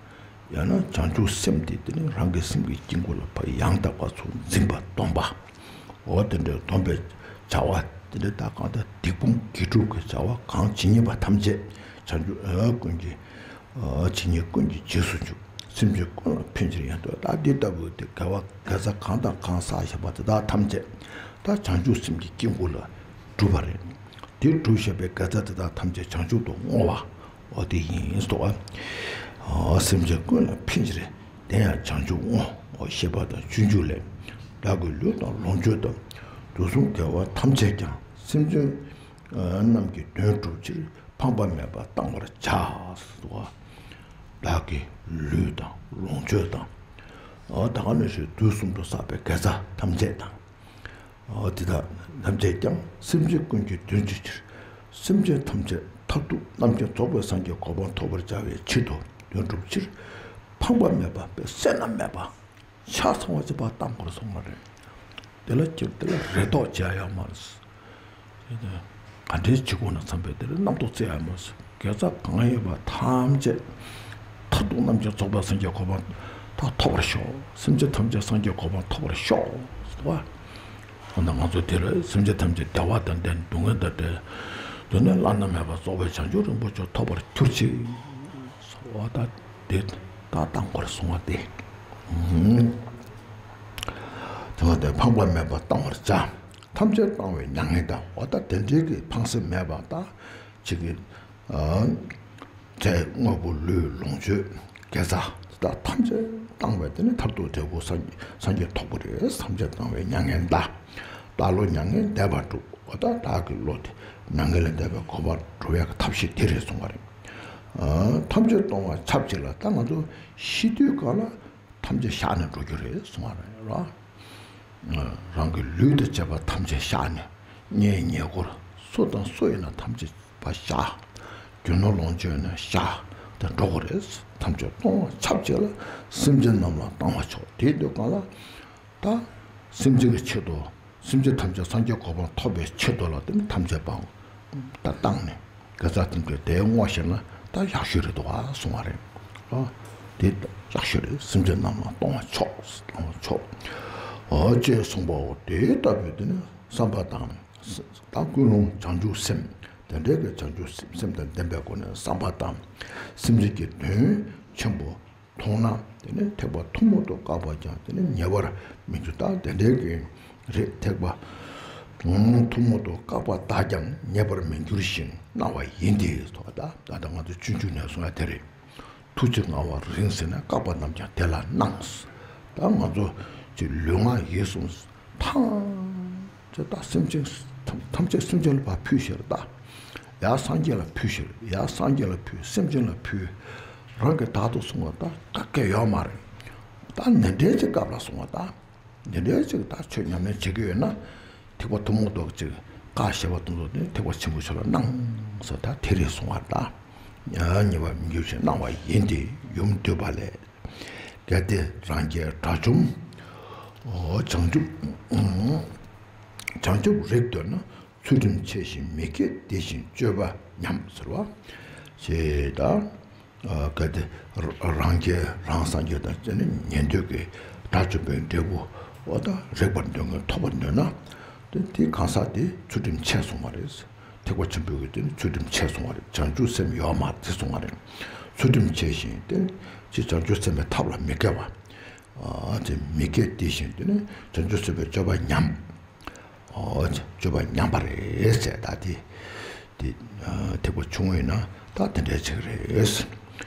ཡང་ན་བྱང་ཆུབ་སེམས་དེ་དེ་ནི་རང་གི་སེམས་ཀྱི་དཀྱིལ་འཁོར་ལ་ཕར་ཡང་དག་པ་ཚུར་འཛིན་པ་སྡོམ་པ། འོ་དེ་འདྲའི་སྡོམ་པའི་བྱ་བ་དེ་འདྲ། ད་གང་ལྟར་སྡིག་སྤོང་དགེ་སྒྲུབ་ཀྱི་བྱ་བ་གང་ཇི་སྙེད་པ་ཐམས་ཅད། བྱང་ཆུབ་ཀུན་གྱི་ཇི་སྙེད་ཀུན་གྱི་རྗེས་སུ་འཇུག། སེམས་ཅན་ཀུན་ལ་ཕན་ཕྱིར་ཡང་དུ། ད་འདི་ལྟ་བུའི་དེ་དགེ་བ་དགེ་རྩ་གང་དང་གང་བསགས་བཞག་པ་དེ་དག་ཐམས་ཅད་ད་བྱང་ཆུབ་སེམས་ཀྱི་དཀྱིལ་འཁོར་ལ་གྲུབ་པ་རེད། དེ་གྲུབ་བཞག་པའི་དགེ་རྩ་དེ་དག་ཐམས་ཅད་བྱང་ཆུབ་ཏུ་བསྔོ་བ། འོ་དེ་ཡིན་ཟེར་བ། སེམས་ཅན་ཀུན་ལ་ཕན་ཕྱིར་དེ་ཡང་བྱང་ཆུབ་བསྔོ། འོ་ཞེས་པ་དང་སྤྱོད་འཇུག་ལས། བདག་གི་ལུས་དང་ལོངས་སྤྱོད་དང་། དུག་གསུམ་དགེ་བ་ཐམས་ཅད་ཀྱང་། སེམས་ཅན་རྣམས་ཀྱི་དོན་སྒྲུབ་ཕྱིར། ཕངས་པ་མེད་པར་གཏང་བར་བྱ། ཟེར་བ། བདག་གི་ལུས་དང་ལོངས་སྤྱོད་དང་། འོ་ད་ག་ནང་བཞིན་དུས་གསུམ་དུ་བསགས་པའི་དགེ་རྩ་ཐམས་ཅད་དང་། འོ་དེ་དག་ཐམས་ཅད་ཀྱང་སེམས་ཅན་ཀུན་གྱི་དོན་བྱེད་ཕྱིར། སེམས་ཅན་ཐམས་ཅད་མཐར་ཐུག་རྣམ་མཁྱེན་རྫོགས་པའི་སངས་རྒྱས་གོ་འཕང་ཐོབ་པར་བྱ་བའི་ཆེད་དུ་དོན་སྒྲུབ་ཕྱིར། ཕངས་པ་མེད་པ་དཔེ་བསོད་ནམས་མེད་པ། ཆ་ཚང་བ་ཅིག་ཕར་གཏང་དགོས་གསུངས་པ་རེད། དེ་ལ་ཅིག་དེ་ལ་རེ་དོགས་བྱེད་ཡ་ཡོད་མ་རེད། ག་འདྲའི་བྱེད་དགོས་ན་བསམ་པའི་དེ་ལ་རྣམ་རྟོག་རྩེ་ཡ་ཡོད་མ་རེད། དགེ་རྩ་གང་ཡོད་པ་ཐམས་ཅད་མཐར་ཐུག་རྣམ་མཁྱེན་རྫོགས་པའི་སངས་རྒྱས་གོ་འཕང་ད་ཐོབ་པར་ཤོག། སེམས་ཅན་ཐམས་ཅད་སངས་རྒྱས་གོ་འཕང་ཐོབ་པར་ཤོག་ཟེར་བ། འོ་ན་ང་ཚོ་དེ་ལ་སེམས་ཅན་ཐམས་ཅད་བདེ་བ་དང་ལྡན། སྡུག་བསྔལ་དང་བྲལ། སྡུག་བསྔལ་བླ་ན་མེད་པ་རྫོགས་པའི་བྱང་ཆུབ་རིན་པོ་ཆེ་ཐོབ་པར་གྱུར་ཅིག། འོ་ད་དེ་ད་གཏང་དགོས་གསུང་བ་སྟེ། དེ་མ་དེ་ཕངས་པ་མེད་པར་གཏང་བར་བྱ། ཐམས་ཅད་གཏང་བའི་མྱ་ངན་འདའ། འོ་ད་དེ་འདྲའི་གི་ཕངས་སེམས་མེད་པ་ད་ཅིག་གི་ཚེ་དངོས་པོ་ལུས་ལོངས་སྤྱོད་དགེ་རྩ་ད་ཐམས་ཅད་བཏང་བས་དེ་ནི་མཐར་ཐུག་འབྲས་བུ་སངས་སངས་རྒྱས་ཐོབ་པ་རེད། ཐམས་ཅད་བཏང་བའི་མྱ་ངན་འདའ། བདག་བློ་མྱ་ངན་འདས་པ་སྒྲུབ། འོ་ད་བདག་གི་བློ་དེ་མྱ་ངན་ལས་འདས་པའི་གོ་འཕང་འགྲོ་བའི་ཐབས་ཤེས་དེ་རེད་གསུངས་པ་རེད། ཐམས་ཅད་གཏོང་བ་ཆབས་ཅིག་ལ། ད་ང་ཚོ་ཤི་དུས་གང་ལ་ཐམས་ཅད་བཞག་ནས་འགྲོ་རྒྱུ་རེད་གསུངས་པ་རེད་ར། རང་གི་ལུས་དང་བཅས་པ་ཐམས་ཅད་བཞག་ནས། གཉེན་ཉེ་འཁོར་སུ་དང་སུ་ཡིན་ན་ཐམས་ཅད་པ་བཞག། རྒྱུ་ནོར་ལོངས་སྤྱོད་ཡིན་ན་བཞག་དེ་འགྲོ་དགོས་རེད། ཐམས་ཅད་གཏོང་བ་ཆབས་ཅིག་ལ། སེམས་ཅན་རྣམས་ལ་གཏང་བ་མཆོག། དེའི་དུས་གང་ལ་ད་སེམས་ཅན་གྱི་ཆེད་དུ། སེམས་ཅན་ཐམས་ཅད་སངས་རྒྱས་གོ་འཕང་ཐོབ་པའི་ཆེད་དུ་ལ་དེ་ནི་ཐམས་ཅད་པའང་ད་བཏང་ནས་དགེ་རྩ་དེ་འདྲ་དེ་བསྔོ་ཤེས་ན་ད་ཡག་ཤོས་རེད་འདུག་ག་གསུང་བ་རེད། ཨ་དེ་ཡག་ཤོས་རེད། སེམས་ཅན་རྣམས་ལ་གཏོང་བ་མཆོག། གཏོང་བ་མཆོག། ཨ་ཅེས་གསུངས་པའོ། དེ་ལྟ་བུའི་དེ་ནི་བསམ་པ་དང་། ད་ཀུན་སློང་བྱང་ཆུབ་སེམས་དེ་འདྲའི་གི་བྱང་ཆུབ་སེམས་དང་ལྡན་པའི་སྒོ་ནས་བསམ་པ་དང་། སེམས་ཅན་གྱི་དོན་ཆེན་པོ་མཐོང་ན་དེ་ནི་ཐེག་པ་ཐུན་མོང་དུ་བཀག་པ་ཀྱང་དེ་ནི་ཉེ་བར་མི་འགྱུར། ད་དེ་འདྲའི་གི་རེད། ཐེག་པ་ཐུན་མོང་དུ་བཀག་པ་དག་ཀྱང་ཉེ་བར་མི་འགྱུར་ཞིང་སྣང་བ་ཡིན་ཏེ། ད་ད་ལྟ་ང་ཚོ་སྤྱོད་འཇུག་ནས་གསུངས་ཡ་དེ་རེད། ཐུགས་རྗེ་མངའ་བ་རིང་ཟིན་ནས། བཀག་པ་རྣམས་ཀྱང་དེ་ལ་སྣང་། ད་ང་ཚོ་ཀྱི་ལུས་ངག་ཡིད་གསུམ་ཐམས་ཅད་ད་སེམས་ཅན་ཐམས་ཅད་སེམས་ཅན་ལ་ཕར་ཕུལ་ཕྱིར། ད་ཡར་སངས་རྒྱས་ལ་ཕུལ་ཕྱིར། ཡར་སངས་རྒྱས་ལ་ཕུལ། སེམས་ཅན་ལ་ཕུལ། རང་གི་བདག་ཏུ་བཟུང་བ་ད་ག་གེ་ཡོད་མ་རེད། ད་འདི་འདྲའི་ཅིག་སྐབས་ལ་སོང་བ་ད། འདི་འདྲའི་ཅིག་ད་ཆོས་ཉམས་ལེན་བྱེད་ཀྱི་ཡོད་ན། ཐེག་པ་ཐུན་མོང་ཐོག་ཅིག་ བཀའ་བཞེས་པ་དེ་ཚོ་ནི་ཐེག་པ་ཆེན་པོའི་ཕྱོགས་ལ་གནང་ཟེར། ད་དེ་རེད་གསུང་བ་ད། ཉེ་བར་མི་འགྱུར་ཞིང་གནང་བ་ཡིན་ཏེ། ཡུམ་འདུས་པ་ལས། གལ་ཏེ་རང་རྒྱལ་དགྲ་བཅོམ། བྱང་ཆུབ། བྱང་ཆུབ་རིགས་འདོད་ན། ཚུལ་ཁྲིམས་འཆལ་ཞིང་མི་དགེ་སྡིག་ཅན་སྤྱོད་པ་ཉམས་ཟེར་བ། ཞེས་དང་། གལ་ཏེ་རང་རྒྱལ་རང་སངས་རྒྱས་དང་ཉན་ཐོས་ཀྱི་དགྲ་བཅོམ་པའི་འབྲས་བུ་འོ་ད་རེག་པར་འདོད་མཁན་ཐོབ་པར་འདོད་ན། དེ་དེ་གང་ཟག་དེ་ཚུལ་ཁྲིམས་འཆལ་སོང་བ་རེད། ཐེག་པ་ཆེན་པོའི་གི་དེ་ནི་ཚུལ་ཁྲིམས་འཆལ་སོང་བ་རེད། བྱང་ཆུབ་སེམས་ཡོད་མ་རེད་ཟེར་སོང་བ་རེད། ཚུལ་ཁྲིམས་འཆལ་ཞིང་དེ་ནི་ཅི་བྱང་ཆུབ་སེམས་དཔའི་ཐབས་ལ་མི་དགའ་བ། ཨ་དེ་མི་དགེ་སྡིག་ཅན་དེ་ནི་བྱང་ཆུབ་སེམས་དཔའི་སྤྱོད་པ་ཉམས། ཨོ་སྤྱོད་པ་ཉམས་པ་རེད་ཟེར། ད་དེ་དེ་ཐེག་པ་ཆུང་ངུ་ཡིན་ན་ད་དེ་འདྲའི་ཅིག་རེད།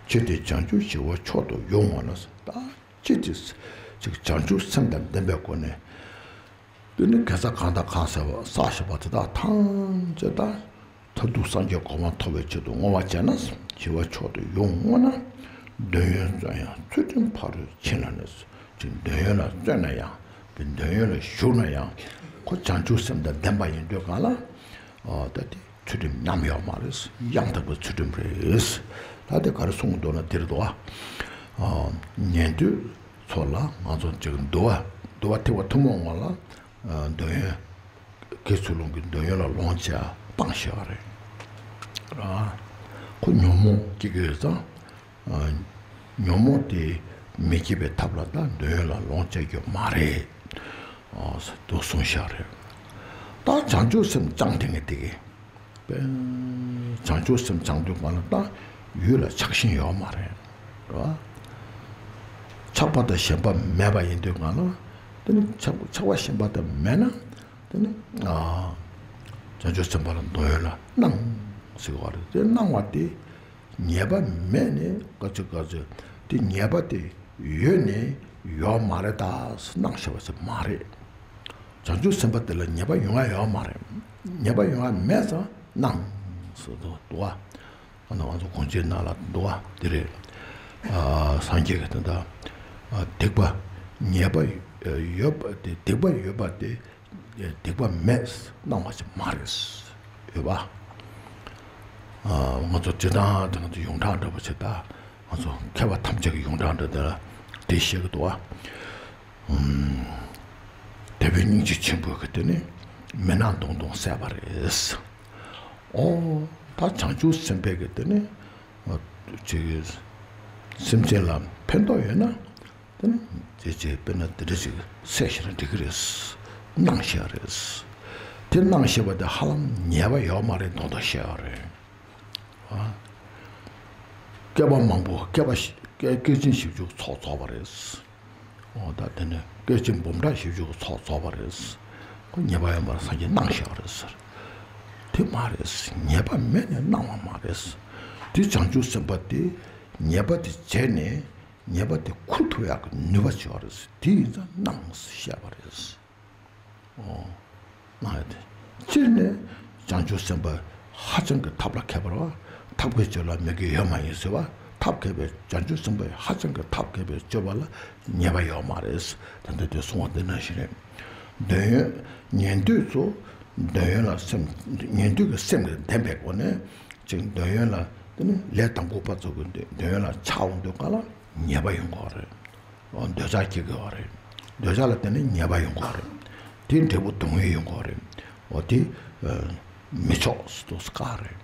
ཅི་སྟེ་བྱང་ཆུབ་ཞི་བ་མཆོག་ཏུ་ཡོངས་བསྔོས་ན། ད་ཅི་སྟེ་ཅིག་བྱང་ཆུབ་སེམས་དང་ལྡན་པའི་སྒོ་ནས། དེ་ནི་དགེ་རྩ་གང་དང་གང་བསགས་པ་བསགས་བཞག་པ་དེ་དག་ཐམས་ཅད་ད་མཐར་ཐུག་སངས་རྒྱས་གོ་འཕང་ཐོབ་པའི་ཆེད་དུ་བསྔོ་བ་བྱས་ན། ཞི་བ་མཆོག་ཏུ་ཡོངས་བསྔོས་ན། འདོད་ཡོན་བརྩོན་ཡང་ཚུལ་ཁྲིམས་ཕ་རོལ་ཕྱིན་ལ་ནི། ཅིག་འདོད་ཡོན་ལ་བརྩོན་ན་ཡང་། འདོད་ཡོན་ལ་ཞུགས་ན་ཡང་། ཁོ་བྱང་ཆུབ་སེམས་དང་ལྡན་པ་ཡིན་དུས་གང་ལ། ཨ་ད་དེ་ཚུལ་ཁྲིམས་ཉམས་ཡོད་མ་རེད། ཡང་དག་པའི་ཚུལ་ཁྲིམས་རེད། ད་དེ་ག་རེ་གསུང་གི་འདུག་ན་དེ་རེད་དོ། ཨ་ཉན་ཐོས་ཚོ་ལ་ང་ཚོ་ཅིག་འདུལ་བ་འདུལ་བ་ཐེག་པ་ཐུན་མོང་བ་ལ། ཨ་འདོད་ཡོན། དགེ་ཚུལ་སློང་གི་འདོད་ཡོན་ལ་ལོངས་སྤྱད་སྤང་བྱ་བ་རེད། ཨ་ཁོ་ཉོན་མོངས་སྐྱེ་གི་ཡོད་ཙང་། ཨ་ཉོན་མོངས་དེ་མི་སྐྱེ་བའི་ཐབས་ལ་ད་འདོད་ཡོན་ལ་ལོངས་སྤྱད་རྒྱུ་མ་རེད། ཨ་དུ་གསུངས་བཞག་རེད། ད་བྱང་ཆུབ་སེམས་བཅངས་དེ་ངས་དེ་གི། བྱང་ཆུབ་སེམས་བཅངས་དུས་གང་ལ་ད་ཡུལ་ལ་ཆགས་ཞེན་ཡོད་མ་རེད། རེད་བ། ཆགས་པ་དང་ཞེན་པ་མེད་པ་ཡིན་དུས་གང་ལ། དེ་ནི་ཆགས་ཆགས་པ་ཞེན་པ་དང་མེད་ན། དེ་ནི་ཨ་བྱང་ཆུབ་སེམས་དཔའ་ལ་འདོད་ཡོན་ལ་སྣང་ཟེར་བ་རེད། དེ་སྣང་བ་དེ་ཉེས་པ་མེད་ནས་ག་ཚོད་ག་ཚོད་དེ་ཉེས་པ་དེ་ཡོད་ནས་ཡོད་མ་རེད་ད་སྣང་བྱ་བ་ཞིག་མ་རེད། བྱང་ཆུབ་སེམས་དཔའ་དེ་ལ་ཉེས་པ་ཡོང་ཡ་ཡོད་མ་རེད། ཉེས་པ་ཡོང་ཡ་མེད་ཙང་སྣང་ཟེར་དུ་འདུག་བ། ཨ་ནི་ང་ཚོ་གོང་ཆེན་ནང་ལ་འདུག་བ་དེ་རེད། ཨ་སངས་རྒྱས་ཀྱི་དོན་དག་ཨ་སྡིག་པ་ཉེས་པ་ཡོད་པ་དེ་སྡིག་པ་ཡོད་པ་དེ་སྡིག་པ་མེད་སྣང་བ་ཞིག་མ་རེད། ཡོད་པ། ཨ་ང་ཚོ་སྤྱིར་བཏང་དེ་ང་ཚོ་ཡོངས་གྲགས་འདྲ་པོ་ཞིག་ད་ང་ཚོ་མཁས་པ་ཐམས་ཅད་ཀྱི་ཡོངས་གྲགས་འདྲ་དེ་ལ་དེ་བཤད་ཀྱི་འདུག་བ། དེ་བས་སྙིང་རྗེ་ཆེན་པོས་གི་དེ་ནི་མི་སྣང་དུང་དུང་བསལ་བ་རེད། ཨོ་ད་བྱང་ཆུབ་སེམས་དཔས་གི་དེ་ནི་ཅིག་སེམས་ཅན་ལ་ཕན་ཐོགས་ཡོད་ན་དེ་ནི་ཅིག་ཅིག་དཔེར་ན་དེ་འདྲ་ཅིག་བསལ་ཤེས་ན་འགྲིག་གི་རེད། སྣང་ཤེས་རེད། དེ་སྣང་ཤེས་པ་དེ་ཧ་ལམ་ཉེས་པ་ཡོད་མ་རེད་མདོག་མདོག་བཤད་པ་རེད། ཨ། བསྐལ་པ་མང་པོ་བསྐལ་པ་བསྐལ་ཆེན་བཞི་བཅུ་ཚོགས་རྫོགས་པ་རེད། འོ་ད་དེ་ནས་བསྐལ་ཆེན་འབུམ་ཕྲག་བཞི་བཅུ་ཚོགས་རྫོགས་པ་རེད། ཁོ་ཉེས་པ་ཡོད་མ་རེད་སངས་རྒྱས་སྣང་ཤེས་པ་རེད་ཟེར། དེ་མ་རེད། ཉེས་པ་མེད་ནས་སྣང་བ་མ་རེད། དེ་བྱང་ཆུབ་སེམས་དཔའ་དེ་ཉེས་པ་དེ་བྱས་ནས་ཉེས་པ་དེ་ཁུར་ཐུབ་ཡག་གི་ནུས་པ་ཅིག་ཡོད་རེད། དེ་ཡིན་ཙང་སྣང་ཟེར་བཤད་པ་རེད། ཨོ། སྣང་ཡ་དེ། སྤྱིར་ནས་བྱང་ཆུབ་སེམས་དཔའ་ཧ་ཅང་གི་ཐབས་ལ་མཁས་པ་རེད་བ། ཐབས་མཁས་སྤྱོད་ལ་མི་དགེ་ཡོད་མ་ཡིན་ཟེར་བ། ཐབས་མཁས་པའི་བྱང་ཆུབ་སེམས་དཔའ་ཧ་ཅང་གི་ཐབས་མཁས་པའི་སྤྱོད་པ་ལ་ཉེས་པ་ཡོད་མ་རེད། ད་ལྟ་དེ་གསུང་བ་འདི་ནང་བཞིན་རེད། འདོད་ཡོན་ཉན་ཐོས་ཚོ་འདོད་ཡོན་ལ་སེམས་ཉན་ཐོས་ཀྱི་སེམས་ཀྱི་ལྡན་པའི་སྒོ་ནས་ཅིག་འདོད་ཡོན་ལ་དེ་ནི་ལས་དང་པོ་པ་ཚོ་གི་འདོད་ཡོན་ལ་ཆགས་འོང་དུས་ག་ལ་ཉེས་པ་ཡོང་གི་རེད། འདོད་ཆགས་སྐྱེ་དགོས་པ་རེད། འདོད་ཆགས་ལ་བརྟེན་ནས་ཉེས་པ་ཡོང་གི་རེད། དེ་འབྲས་བུ་སྡུག་བསྔལ་ཡོང་གི་རེད། འོ་དེ་མི་ཆོག་ཟེར་དུས་བཀག་རེད།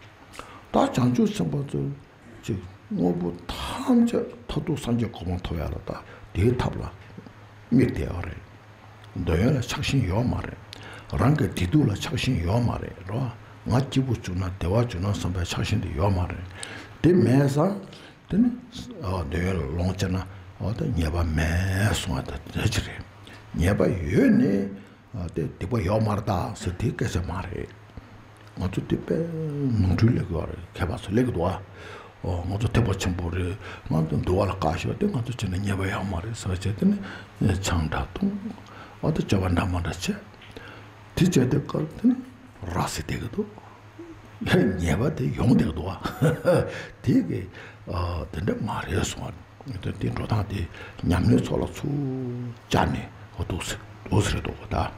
ད་བྱང་ཆུབ་སེམས་དཔའ་ཚོ་ཅིག་དངོས་པོ་ཐམས་ཅད་མཐར་ཐུག་སངས་རྒྱས་གོ་འཕང་ཐོབ་ཡ་ལ་ད་དེའི་ཐབས་ལ་དམིགས་བསྡད་ཡོད་རེད། འདོད་ཡོན་ལ་ཆགས་ཞེན་ཡོད་མ་རེད། རང་གི་བདེ་སྡུག་ལ་ཆགས་ཞེན་ཡོད་མ་རེད་རོ། ང་སྐྱིད་པོ་བྱུང་ན་བདེ་བ་བྱུང་ན་བསམ་པའི་ཆགས་ཞེན་དེ་ཡོད་མ་རེད། དེ་མེད་ཙང་། དེ་ནི་འདོད་ཡོན་ལ་ལོངས་སྤྱད་ན་འོ་ད་ཉེས་པ་མེད་གསུང་བ་དང་དེ་ཅི་རེད། ཉེས་པ་ཡོད་ནི་དེ་སྡིག་པ་ཡོད་མ་རེད་ད་ཟེར་དེ་སྐད་ཆ་མ་རེད། ང་ཚོ་དེ་དཔེ་ནོར་འཁྲུལ་སླེབས་ཀྱི་ཡོད་རེད། མཁས་པ་ཚོ་སླེབས་ཀྱི་འདུག་ཨ། ཨོ་ང་ཚོ་ཐེག་པ་ཆེན་པོ་རེད། ང་ཚོ་འདུལ་བ་ལ་བཀག་ཤོག་དེ་ང་ཚོ་བྱས་ན་ཉེས་པ་ཡོད་མ་རེད་ཟེར་བྱས་དེ་ནི་ཆང་འདྲ་འཐུང་། འོ་དེ་སྤྱོད་པ་འདྲ་མ་འདྲ་བྱས། དེ་བྱས་དེ་སྐབས་དེ་ནི་ར་ཟེར་བསྡད་ཀྱི་འདུག་ཉེས་པ་དེ་ཡོང་བསྡད་འདུག་བ། དེ་གི་ཨ་དེ་འདྲ་མ་རེད་གསུང་བ། དེ་དེ་འགྲོ་སྟངས་དེ་ཉམས་ལེན་ཚོགས་ལ་ཚུར་སྦྱར་ནས་འོ་འདུག་ཟེར་འདུག་ཟེར་འདུག་གོ་ད།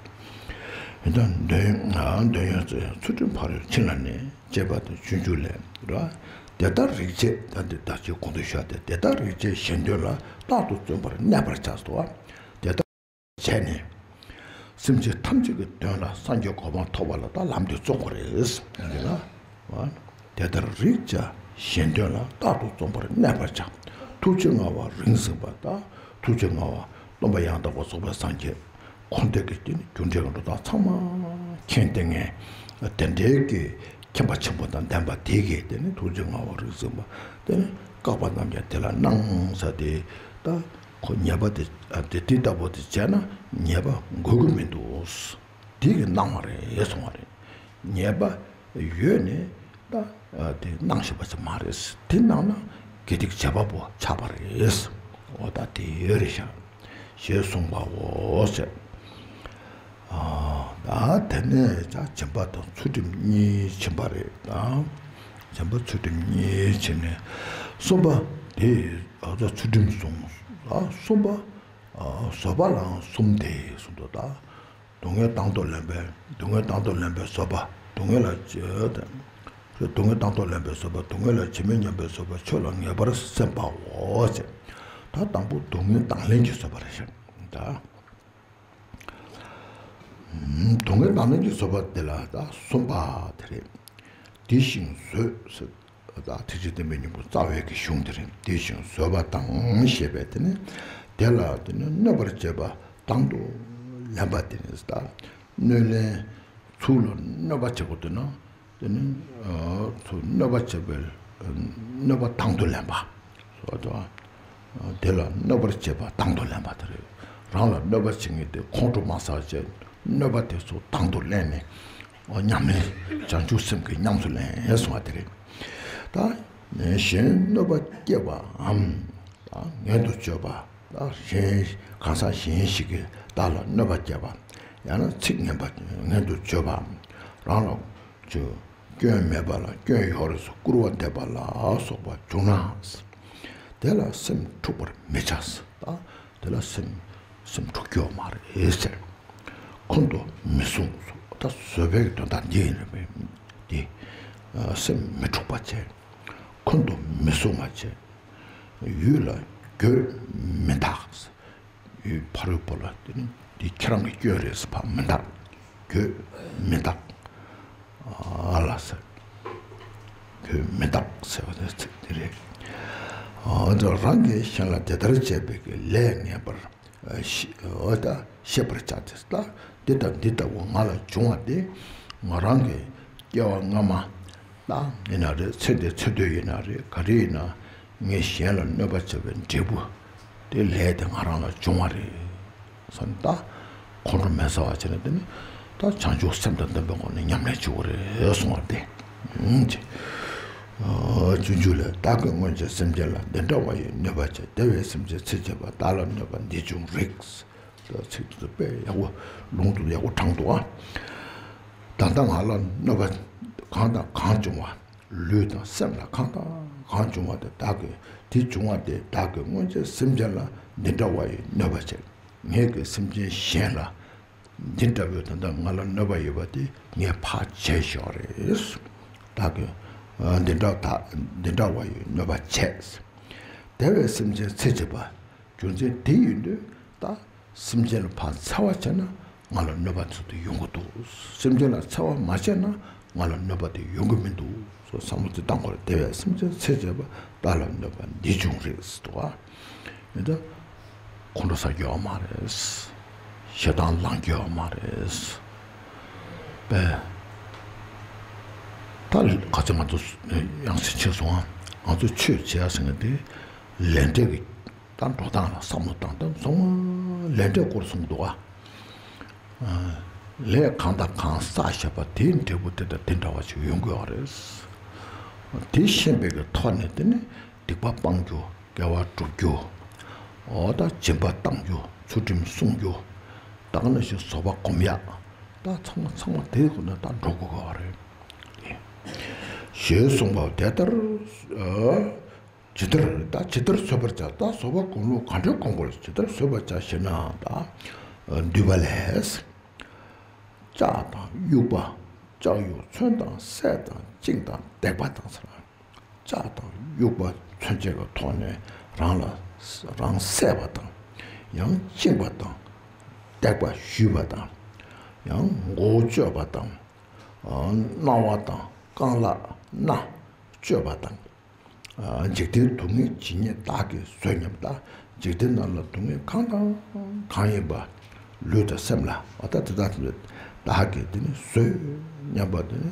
ཡོན་ཏན་འདོད་ཡོན་འདོད་ཡོན་ཚུལ་ཁྲིམས་ཕ་རོལ་ཕྱིན་ལ་གནས། ཅེས་པ་དང་སྤྱོད་འཇུག་ལས་ར། དེ་ལྟར་རིག་བྱེད་ད་འདི་ད་ཅིག་གོང་དུ་བཤད་དེ། དེ་ལྟར་རིག་བྱེད་གཞན་དོན་ལ་རྟག་ཏུ་བརྩོན་པར་གནས་པར་བྱ་སྟེ། དེ་ལྟར་བྱས་ནས། སེམས་ཅན་ཐམས་ཅད་ཀྱི་དོན་ལ་སངས་རྒྱས་གོ་འཕང་ཐོབ་པ་ལ་ད་ལམ་དེ་བརྩོན་དགོས་རེད། འདི་ལ། དེ་ལྟར་རིག་བྱ་གཞན་དོན་ལ་རྟག་ཏུ་བརྩོན་པར་གནས་པར་བྱ། ཐུགས་རྗེ་མངའ་བ་རིང་བསྲིང་བ་དང་། ཐུགས་རྗེ་མངའ་བ་སྟོན་པ་ཡང་དག་པར་རྫོགས་པའི་སངས་རྒྱས། འཁོར་འདས་ཀྱི་རྒྱུ་འབྲས་ཀྱི་འགྲོ་སྟངས་ཚང་མ་མཁྱེན་ཏེ་ངས། དེ་འདྲའི་གི་མཁྱེན་པ་ཆེན་པོ་དང་ལྡན་པ་དེ་གིས་དེ་ནི་ཐུགས་རྗེ་མངའ་བ་རིང་བསྲིང་བ། དེ་ནི་བཀག་པ་རྣམས་ཀྱང་དེ་ལ་སྣང་ས་དེ། ད་ཁོ་ཉེས་པ་དེ་དེ་དེ་ལྟ་བུ་དེ་བྱས་ན་ཉེས་པ་འགོས་ཀྱི་མི་འདུག་དེ་གིས་སྣང་བ་རེད་གསུང་བ་རེད། ཉེས་པ་ཡོད་ནས་ད་དེ་སྣང་ཤེས་པ་ཅིག་མ་རེད། དེ་སྣང་ན་དགེ་སྡིག་བྱེད་པ་པོ་ཆགས་པ་རེད། འོ་ད་དེ་ཡོད་རེད་ཤག་ཞེས་གསུངས་པའོ་ཟེར། ད་དེ་ནས་ཀྱང་སྦྱིན་པ་དང་ཚུལ་ཁྲིམས་གཉིས་ཕྱིན་པ་རེད་ད། སྦྱིན་པ་ཚུལ་ཁྲིམས་གཉིས་ཕྱིན་ནས་གསུམ་པ་དེ་ཨ་ཚུལ་ཁྲིམས་བསྲུང་། གསུམ་པ་བཟོད་པ་ལའང་གསུམ་སྟེ་གསུངས་འདུག་ད། སྡུག་བསྔལ་དང་དུ་ལེན་པའི་སྡུག་བསྔལ་དང་དུ་ལེན་པའི་བཟོད་པ། སྡུག་བསྔལ་ལ་སྡུག་བསྔལ་དང་དུ་ལེན་པའི་བཟོད་པ། སྡུག་བསྔལ་ལ་ཇི་སྙེད་མཉམ་པའི་བཟོད་པ། ཆོས་ལ་ངེས་པར་སེམས་དཔའོ་ཞེས། ད་དང་པོ་སྡུག་བསྔལ་དང་ལེན་གྱི་བཟོད་པ་རེད་ཤག་ད། སྡུག་བསྔལ་དང་ལེན་གྱི་བཟོད་པ་དེ་ལ་ད་གསུམ་པ་དེ་རེད། དེ་བཞིན་བཟོད་ཟེར། ད་ཐེག་ཆེན་བསྟན་པའི་སྙིང་པོ་རྩ་བའི་གི་གཞུང་དེ་རེད། དེ་བཞིན་བཟོད་པ་དང་ཞེས་པས་དེ་ནི་དེ་ལ་དེ་ནི་གནོད་པར་བྱེད་པ་དང་དུ་ལེན་པ་དེ་ནི་ད་གནོད་ལན་ཚུར་ལ་གནོད་པ་བྱེད་དགོས་དུས་ན་དེ་ནི་ཚུར་གནོད་པ་བྱེད་པའི་གནོད་པ་དང་དུ་ལེན་པ། སོགས་དང་། དེ་ལ་གནོད་པར་བྱེད་པ་དང་དུ་ལེན་པ་དེ་རེད། རང་ལ་གནོད་པ་བྱེད་མཁན་དེ་ཁོང་ཁྲོ་མ་ཟ་བྱས་གནོད་པ་དེ་ཚོ་དང་དུ་ལེན་ནས། ཉམས་ལེན། བྱང་ཆུབ་སེམས་ཀྱི་ཉམས་སུ་ལེན་གསུང་བ་དེ་རེད། ད་གཞན་གནོད་པ་བསྐྱེད་པའམ། ངན་དུ་སྤྱོད་པ། ད་གཞན་གང་ཟག་གཞན་ཞིག་གིས་བདག་ལ་གནོད་པ་བསྐྱེད་པ། ཡང་ན་ཚིག་ངན་པ་ངན་དུ་བརྗོད་པའམ། རང་ལ་ཚུར། སྐྱོན་མེད་པ་ལ་སྐྱོན་ཡོད་རེད་ཟེར་སྐུར་བ་འདེབས་པ་ལ་སོགས་པ་བྱུང་ན། དེ་ལ་སེམས་འཁྲུགས་པར་མི་བྱ་ཟེར། ད་དེ་ལ་སེམས་སེམས་འཁྲུགས་རྒྱུ་མ་རེད་ཟེར། ཁོང་དུ་མི་བཟུང་ཟེར། ད་བཟོད་པའི་དོན་དག་འདི་ཡིན་རེད་པས། འདི་སེམས་མི་འཁྲུགས་པ་བྱས། ཁོང་དུ་མི་བཟུང་བ་བྱས། ཡུལ་ལ་གྱོད་མི་བཏགས་ཟེར། ཡུལ་ཕ་རོལ་པོ་ལ་དེ་ནི་འདི་ཁྱེད་རང་གི་སྐྱོན་རེད་ཟེར་ཕར་མི་བཏགས། གྱོད་མི་བཏགས། ཨ་ལ་ཟེར། གྱོད་མི་བཏགས་ཟེར་བ་དེ་ཚིག་དེ་རེད། ཨ་ད་རང་གིས་གཞན་ལ་དེ་ལྟར་བྱས་པའི་གི་ལས་ངེས་པར་ཤེས་ཨ་ད་ཤེས་པར་བྱ་སྟེ། ད་འདི་ལྟ་འདི་ལྟ་བུ་ང་ལ་བྱུང་བ་དེ་ང་རང་གི་སྐྱེ་བ་སྔ་མ་ད་ཡིན་ན་རེད། ཚེ་འདི་ཚེ་སྟོད་ཡིན་ན་རེད། ག་རེ་ཡིན་ན། ངས་གཞན་ལ་གནོད་པ་བྱས་པའི་འབྲས་བུ་དེ་ལས་དེ་ང་རང་ལ་བྱུང་བ་རེད་བསམ། ད་ཁོང་ཁྲོ་མེད་ས་བ་བྱས་ན་དེ་ནི་ད་བྱང་ཆུབ་སེམས་དང་ལྡན་པའི་སྒོ་ནས་ཉམས་ལེན་བྱེད་དགོས་རེད་གསུང་བ་སྟེ། ཨུམ་ཅེ། སྤྱོད་འཇུག་ལས། བདག་གིས་སྔོན་ཆད་སེམས་ཅན་ལ་འདི་འདྲ་བ་ཡི་གནོད་པ་བྱས། དེ་བས་སེམས་ཅན་ཚེ་གཅིག་པ་བདག་ལ་གནོད་པ་འདི་བྱུང་རིགས། ད་ཚིག་དེ་ཚོ་དཔེ་ཡག་པོ་ལུང་དུ་ཡག་པོ་དྲངས་འདུག་ཨ། ད་ལྟ་ང་ལ་གནོད་པ་གང་དང་གང་བྱུང་བ། ལུས་དང་སེམས་ལ་གང་དང་གང་བྱུང་བ་དེ་བདག་གིས་དེ་བྱུང་བ་དེ་བདག་གིས་སྔོན་ཆད་སེམས་ཅན་ལ་འདི་འདྲ་བ་ཡི་གནོད་པ་བྱས། ངས་ཀྱིས་སེམས་ཅན་གཞན་ལ་འདི་འདྲ་བའི་ད་ལྟ་ང་ལ་གནོད་པ་ཡོད་པ་དེ་ངས་ཕར་བྱས་ཞོག་རེད། བདག་གིས་འདི་འདྲ་ད་འདི་འདྲ་བ་ཡི་གནོད་པ་བྱས། དེ་བས་སེམས་ཅན་ཚེ་གཅིག་པ། རྒྱུ་མཚན་དེ་ཡིན་དུས་ད། སེམས་ཅན་ལ་ཕར་འཚེ་བ་བྱས་ན་ང་ལ་གནོད་པ་ཚུལ་དུ་ཡོང་གི་འདུག་སེམས་ཅན་ལ་འཚེ་བ་མ་བྱས་ན་ང་ལ་གནོད་པ་དེ་ཡོང་གི་མི་འདུག་སོགས་བསམ་བློ་དེ་བཏང་དགོས་རེད། དེ་བས་སེམས་ཅན་ཚེ་གཅིག་པ་བདག་ལ་གནོད་པ་འདི་བྱུང་རིགས་ཟེར་འདུག་ཨ། ཡིན་ད། ཁོང་ཁྲོ་ཟ་རྒྱུ་ཡོད་མ་རེད། ཞེ་སྡང་ལངས་རྒྱུ་ཡོད་མ་རེད། པས། ད་ག་ཚོད་ང་ཚོ་ཡང་སེ་ཆེ་སོང་ཨ། ང་ཚོ་ཆོས་བྱེད་ཡ་ཟེར་མཁན་དེ་ལས་འབྲས་ཀྱི། ད་འགྲོ་སྟངས་ལ་བསམ་བློ་བཏང་སྟངས་ཚང་མ་ལས་འབྲས་སྐོར་གསུངས་འདུག་ཨ། ལས་གང་དང་གང་བསགས་བཞག་པ་དེའི་འབྲས་བུ་དེ་དང་དེ་འདྲ་བ་ཞིག་ཡོང་གི་ཡོད་རེད། དེ་ཤེས་པའི་གི་ཐོག་ནས་དེ་ནི་སྡིག་པ་སྤང་རྒྱུ། དགེ་བ་སྒྲུབ་རྒྱུ། འོ་ད་སྦྱིན་པ་གཏང་རྒྱུ། ཚུལ་ཁྲིམས་སྲུང་རྒྱུ། ད་ག་ནང་བཞིན་བཟོད་པ་སྒོམ་ཡ། ད་ཚང་མ་ཚང་མ་དེའི་སྒོ་ནས་ད་འགྲོ་དགོས་ཀྱི་ཡོད་རེད། ཞེས་གསུངས་པ་དེ་ལྟར། ཇི་ལྟར་ད་ཇི་ལྟར་བཟོད་པར་བྱ། ད་བཟོད་པ་སྒོམ་ལུགས་ག་འདྲ་སྒོམ་དགོས། ཇི་ལྟར་བཟོད་པར་བྱ་ཞེ་ན་ད། འདུས་པ་ལས། ལྕགས་དང་དབྱུག་པ། ལྕགས་དབྱུག་མཚོན་དང་བསད་དང་བཅིངས་དང་བརྡེག་པ་དང་ཟེར། ལྕགས་དང་དབྱུག་པ་མཚོན་བྱེད་ཀྱི་ཐོག་ནས་རང་ལ་རང་བསད་པ་དང་། ཡང་བཅིངས་པ་དང་། བརྡེག་པ་གཞུས་པ་དང་། ཡང་མགོ་བོ་གཅོད་པ་དང་། རྣ་བ་དང་རྐང་ལག་སྣ་གཅོད་པ་དང་། འཇིག་རྟེན་སྡུག་བསྔལ་ཇི་སྙེད་བདག་གིས་བཟོད་སྙམ་དང་། འཇིག་རྟེན་ནང་ལ་སྡུག་བསྔལ་གང་དང་གང་ཡིན་པ། ལུས་དང་སེམས་ལ། འོ་ད་དེ་དག་བདག་གིས་དེ་ནི་བཟོད་སྙམ་པ་དེ་ནི།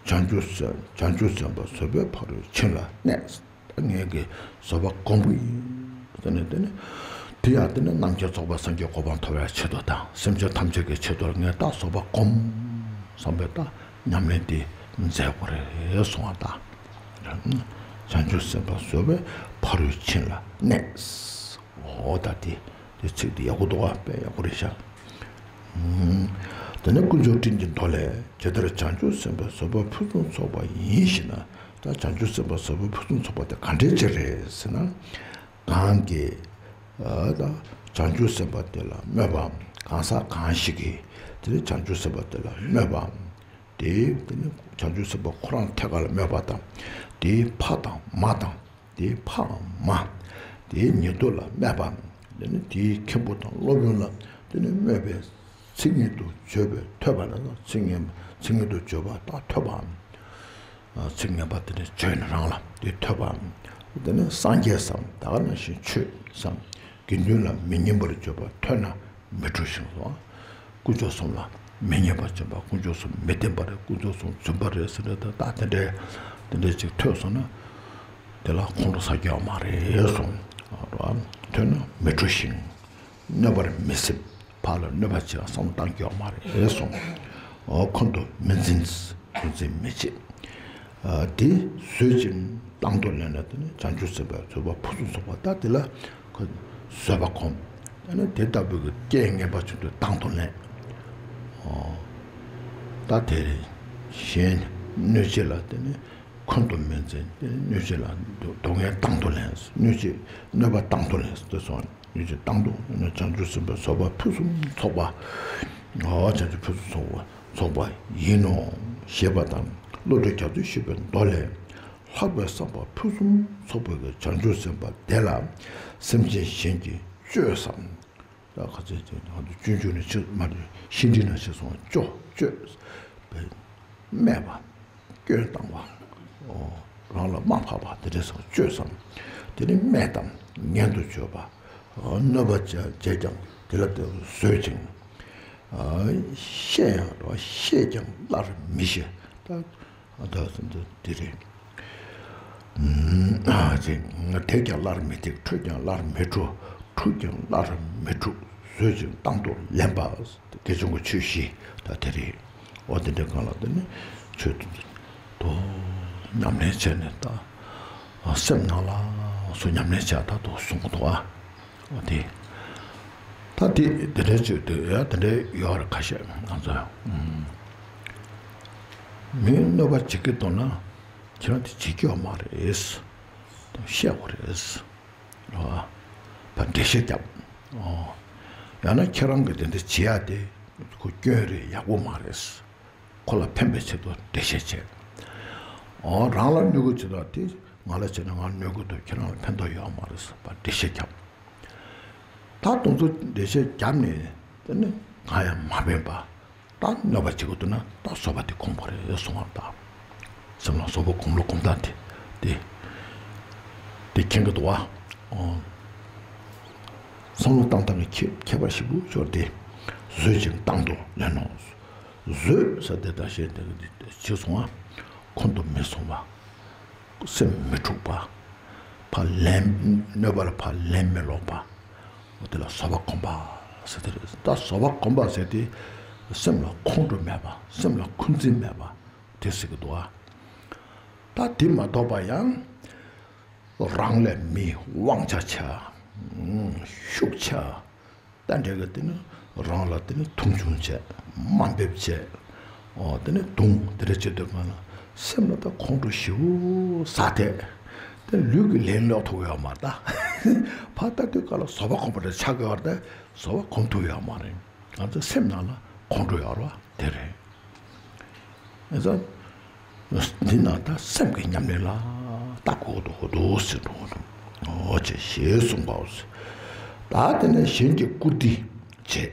བྱང་ཆུབ་སེམས། བྱང་ཆུབ་སེམས་དཔའ་བཟོད་པའི་ཕ་རོལ་ཕྱིན་ལ་གནས། ད་ངེད་ཀྱིས་བཟོད་པ་བསྒོམ་གྱི་ཡིན། དེ་ནི་དེ་ནི་དེ་ཡང་དེ་ནི་རྣམ་མཁྱེན་རྫོགས་པའི་སངས་རྒྱས་གོ་འཕང་ཐོབ་པའི་ཆེད་དུ་དང་། སེམས་ཅན་ཐམས་ཅད་ཀྱི་ཆེད་དུ་ངས་ད་བཟོད་པ་བསྒོམ་བསམ་པའི་ད་ཉམས་ལེན་དེ་མཛད་དགོས་རེད་གསུང་བ་དང་། བྱང་ཆུབ་སེམས་དཔའ་བཟོད་པའི་ཕ་རོལ་ཕྱིན་ལ་གནས། འོ་ད་དེ་དེ་ཚིག་དེ་ཡག་པོ་འདུག་བ། དཔེ་ཡག་པོ་རེད་ཤག་དེ་ནས་དཀོན་མཆོག་སྤྲིན་གྱི་མདོ་ལས། ཇི་ལྟར་བྱང་ཆུབ་སེམས་དཔའ་བཟོད་པ་ཕུན་སུམ་ཚོགས་པ་ཡིན་ཞེ་ན། ད་བྱང་ཆུབ་སེམས་དཔའ་བཟོད་པ་ཕུན་སུམ་ཚོགས་པ་དེ་ག་འདྲའི་ཅིག་རེད་ཟེར་ན། གང་གིས་ད་བྱང་ཆུབ་སེམས་དཔའ་དེ་ལ་སྨོད་པའམ། གང་ཟག་གང་ཞིག་གིས་དེ་ནི་བྱང་ཆུབ་སེམས་དཔའ་དེ་ལ་སྨོད་པའམ། དེའི་དེ་ནི་བྱང་ཆུབ་སེམས་དཔའ་ཁོ་རང་ཐད་ཀར་ལ་སྨོད་པ་དང་། དེའི་ཕ་དང་མ་དང་། དེའི་ཕའམ་མ། དེའི་ཉེ་དུ་ལ་སྨོད་པའམ། དེ་ནི་དེའི་མཁན་པོ་དང་སློབ་དཔོན་ལ་དེ་ནི་སྨོད་པའི་ཚིག་ཉིད་དུ་བརྗོད་པའི་ཐོས་པ་ལ། ཚིག་ངན་ཚིག་ཉིད་དུ་བརྗོད་པ་དག་ཐོས་པའམ། ཚིག་ངན་པ་དེ་ནི་བརྗོད་ནི་རང་ལ་དེ་ཐོས་པའམ། དེ་ནི་སངས་རྒྱས་སམ། ད་ག་ནང་བཞིན་ཆོས་སམ། དགེ་འདུན་ལ་མི་སྙན་པར་བརྗོད་པ་ཐོས་ན་མི་འཁྲུགས་ཤིང་སོ། དཀོན་མཆོག་གསུམ་ལ་མི་སྙན་པར་བྱེད་པ། དཀོན་མཆོག་གསུམ་མི་བདེན་པ་རེད། དཀོན་མཆོག་གསུམ་རྫུན་པ་རེད་ཟེར་ནས། ད་ད་དེ་འདྲའི་དེ་འདྲའི་ཅིག་ཐོས་སོང་ན། དེ་ལ་ཁོང་ཁྲོ་ཟ་རྒྱུ་ཡོད་མ་རེད་གསུངས། ཐོས་ན་མི་འཁྲུགས་ཤིང་། གནོད་པར་མི་སྲིད། ཕར་ལ་གནོད་པ་བྱེད་པ་བསམ་བློ་བཏང་རྒྱུ་ཡོད་མ་རེད་གསུངས། འོ་འཁོན་དུ་མི་འཛིན། འཁོན་འཛིན་མི་བྱེད། ཨ་དེ་བཟོད་ཅིང་བཏང་དུ་ལེན་ན། དེ་ནི་བྱང་ཆུབ་སེམས་དཔའི་བཟོད་པ་ཕུན་སུམ་ཚོགས་པ། ད་དེ་ལ་ཁོ་བཟོད་པ་སྒོམ། ད་ནི་དེ་ལྟ་བུའི་གི་རྐྱེན་ངན་པ་བྱུང་དུས་བཏང་དུ་ལེན། ཨོ། ད་དེ་གཞན་གནོད་བྱེད་ལ་དེ་ནི་འཁོན་དུ་མི་འཛིན། དེ་ནི་གནོད་བྱེད་ལ་སྡུག་བསྔལ་བཏང་དུ་ལེན། གནོད་བྱེད་གནོད་པ་བཏང་དུ་ལེན་དུ་སོང་། གནོད་བྱེད་བཏང་དུ་ལེན་ན། བྱང་ཆུབ་སེམས་དཔའི་བཟོད་པ་ཕུན་སུམ་ཚོགས་པ། ཨོ་བྱང་ཆུབ་ཕུན་སུམ་ཚོགས་པ་ཚོགས་པ་ཡིན་ནོ་ཞེས་པ་དང་། བློ་གྲོས་རྒྱ་མཚོས་ཞུས་པའི་མདོ་ལས། ལྷག་པའི་བསམ་པ་ཕུན་སུམ་ཚོགས་པའི་བྱང་ཆུབ་སེམས་དཔའ་དེ་ལ་སེམས་ཅན་གཞན་གྱིས་སྤྱོས་སམ། ད་ཁ་ཚེ་ཅན་ང་ཚོ་སྤྱོད་འཇུག་ནས་ཕྱི་མ་རེད། ཤིང་འབྲས་ནང་ཕྱིར་སོང་བ་སྤྱོ་སྤྱོས་པའི་སྨད་པ། སྐྱོན་བཏང་བ། ཨོ། རང་ལ་དམའ་ཕབ་པ་དེ་འདྲ་སོང་སྤྱོས་སམ། དེ་ནི་སྨད་དམ་ངན་དུ་བརྗོད་པ། ཨོ། གནོད་པ་བྱས་བྱས་ཀྱང་དེ་ལ་དེ་བཟོད་ཅིང་། ཨོ། བཤད་ཡང་རོ་བཤད་ཀྱང་སླར་མི་བཤད། ད་ད་དེ་རེད། ཨ་ཅེ། དེད་ཀྱང་སླར་མི་དེད། ཁྲོས་ཀྱང་སླར་མི་ཁྲོ། འཁྲུག་ཀྱང་སླར་མི་འཁྲུག། བཟོད་ཅིང་བཏང་དུ་ལེན་པ། དགེ་སྦྱོང་གི་ཆོས་བཞི་ད་དེ་རེད། འོ་དེ་འདྲའི་སྒང་ལ་དེ་ནི་ཆོས་དོན་དུ་ཉམས་ལེན་བྱས་ནས། ད་སེམས་ནང་ལ་སུ་ཉམས་ལེན་བྱས། ད་དུ་གསུང་གི་འདུག་ཨ། འོ་དེ། ད་དེ་དེ་འདྲའི་ཆོས་དེ་ཡ་དེ་འདྲའི་ཡོད་རེད། ཁ་ཤས་ང་ཚོ་མིའི་གནོད་པ་བྱེད་ཀྱི་འདུག་ན། ཁྱེད་རང་དེ་བྱེད་ཀྱི་ཡོད་མ་རེད། བཤད་དགོས་རེད། ཨ། ཕར་འགྲེལ་བཤད་རྒྱབ། ཨོ། ཡང་ན་ཁྱེད་རང་གིས་དེ་འདྲ་བྱེད་ཡ་དེ་ཁོ་སྐྱོན་རེད། ཡག་པོ་མ་རེད། ཁོ་ལ་ཕན་པའི་ཆེད་དུ་འགྲེལ་བཤད་བྱས། ཨོ། རང་ལ་གནོད་ཀྱི་བྱེད་སྟངས་དེ་ང་ལ་བྱས་ན་ང་གནོད་ཀྱི་འདུག་ཁྱེད་རང་ལ་ཕན་ཐོགས་ཡོད་མ་རེད་ཟེར་ཕར་འགྲེལ་བཤད་རྒྱབ། ད་དེ་ཚོ་འགྲེལ་བཤད་བརྒྱབ་ནས་དེ་ནི་གང་ཡང་མ་ཕན་པ། ད་གནོད་པ་བྱེད་ཀྱི་འདུག་ན་ད་བཟོད་པ་དེ་སྒོམ་དགོས་རེད་གསུང་བ་དང་། སེམས་ལ་བཟོད་པ་སྒོམ་ལ་སྒོམ་སྟངས་དེ་དེ་དེ་མཁྱེན་གྱི་འདུག་བ། ཨོ། བསམ་བློ་བཏང་སྟངས་ཀྱི་ཁྱད་ཁྱད་པར་ཞིབ་པོ་ཤོར་ཏེ། བཟོད་ཅིང་བཏང་དུ་ལེན་ནོ། བཟོད་ཟེར་དེ་དང་གཞན་དེ་གི་ཕྱིར་སོང་བ། འཁོན་དུ་མི་སོང་བ། སེམས་མི་འཁྲུགས་པ། ཕར་ལན། གནོད་པ་ལ་ཕར་ལན་མི་སློག་པ། འོ་དེ་ལ་བཟོད་པ་སྒོམ་པ་ཟེར་དེ་རེད། ད་བཟོད་པ་སྒོམ་པ་ཟེར་དེ་སེམས་ལ་ཁོང་ཁྲོ་མེད་པ། སེམས་ལ་འཁོན་འཛིན་མེད་པ་དེ་ཟེར་གི་འདུག་ཨ། ད་དེ་མ་གཏོགས་པ་ཡང་། རང་ལས་མི་དབང་ཆ་ཆེ། ཤུགས་ཆེ། ད་འདྲ་གི་དེ་ནི་རང་ལ་དེ་ནི་མཐོང་ཆུང་བྱས། དམའ་འབེབས་བྱས། ཨོ་དེ་ནི་གདུང་དེ་འདྲ་བྱེད་དུས་གང་ལ་སེམས་ལ་ད་ཁོང་ཁྲོ་ཞེ་པོ་ཟ་སྟེ། དེ་ལུས་ཀྱི་ལན་སློག་ཐུབ་ཡོད་མ་རེད་ད། ཕར་ལྟ་དུས་གང་ལ་བཟོད་པ་སྒོམ་པ་འདྲ་ཆགས་ཀྱི་ཡོད་རེད་དེ། བཟོད་པ་སྒོམ་ཐུབ་ཡོད་མ་རེད། ང་ཚོ་སེམས་ནང་ལ་ཁོང་ཁྲོ་ཡོད་རེད་བ། དེ་རེད། ཨེ་ཙང་། འདི་ན་ད་སེམས་ཀྱི་ཉམས་ལེན་ལ་ད་གོ་དོ་གོ་དོ་ཟེར་འགྲོ་གོ་དོ། འོ་ཅེས་ཞེས་གསུངས་པའོ། ད་དེ་ནས་གཞན་གྱི་བཀུར་སྟི་བྱེད། ཕྱག་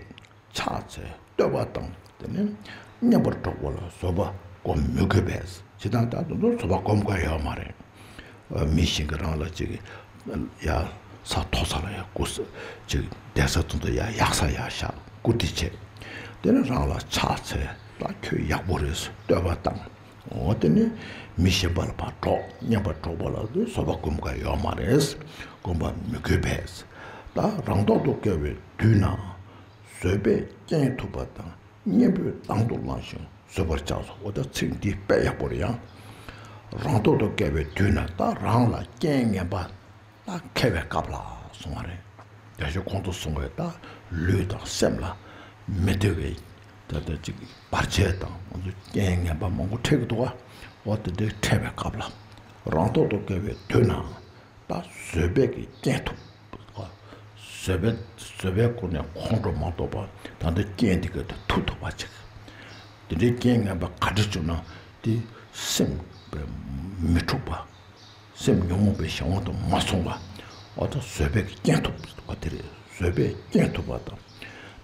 འཚལ་བསྟོད་པ་དང་དེ་ནས་བསྙེན་པར་གྲོགས་པོ་ལ་བཟོད་པ་སྒོམ་མི་དགོས་པས། ཇི་ལྟར་ད་དུང་བཟོད་པ་སྒོམ་དགོས་ཡོད་མ་རེད། མི་གཞན་གྱིས་རང་ལ་ཅིག་ཡ་ས་མཐོ་ས་ལ་ཡ་སྐུ་ས་ཅིག་བསྡད་ས་དུང་དུ་ཡ་ཡག་ས་ཡ་བཞག་བཀུར་སྟི་བྱེད། དེ་ནས་རང་ལ་ཕྱག་འཚལ་ད་ཁྱོད་ཡག་པོ་རེད་བསྟོད་པ་དང་། འོ་དེ་ནས་མི་གཞན་པ་ལ་ཕར་གྲོགས་བསྙེན་པར་གྲོགས་པོ་ལ་བཟོད་པ་སྒོམ་དགོས་ཡོད་མ་རེད། སྒོམ་པ་མི་དགོས་པས། ད་རང་ཐོག་ཏུ་བཀལ་བའི་དུས་ན། བཟོད་པས་རྐྱེན་ཐུབ་པ་དང་གཉེན་པོས་དང་དུ་བླངས་ཤིང་བཟོད་པར་བྱ་སོ། འོ་ད་ཚིག་འདི་དཔེ་ཡག་པོ་རེད་ཡ། རང་ཐོག་ཏུ་བཀལ་བའི་དུས་ན་ད་རང་ལ་རྐྱེན་ངན་པ་ད་འཁེལ་བའི་སྐབས་ལ་གསུང་བ་རེད། དེ་བཞིན་གོང་དུ་གསུངས་པའི་ད་ལུས་དང་སེམས་ལ་མི་བདེ་བའི་ད་ལྟ་ཅིག་བར་ཆད་དང་ང་ཚོ་རྐྱེན་ངན་པ་མང་པོ་འཕྲད་ཀྱི་འདུག་ག་འོ་དེ་འདྲའི་འཕྲད་པའི་སྐབས་ལ་རང་ཐོག་ཏུ་བཀལ་བའི་དུས་ན། ད་བཟོད་པས་ཀྱི་རྐྱེན་ཐུབ། བཟོད་པའི་བཟོད་པའི་སྒོ་ནས་ཁོང་ཁྲོ་མ་གཏོགས་པ་ད་ལྟ་རྐྱེན་འདི་ག་ད་ཐུབ་ཐུབ་པ་ཅིག་དེ་འདྲའི་རྐྱེན་ངན་པ་ག་འདྲ་བྱུང་ན་དེ་སེམས་མི་འཁྲུགས་པ། སེམས་ཉོན་མོངས་པའི་གཞན་དབང་དུ་མ་སོང་བ། འོ་ད་བཟོད་པས་ཀྱི་རྐྱེན་ཐུབ་པ་དེ་རེད། བཟོད་པས་རྐྱེན་ཐུབ་པ་དང་།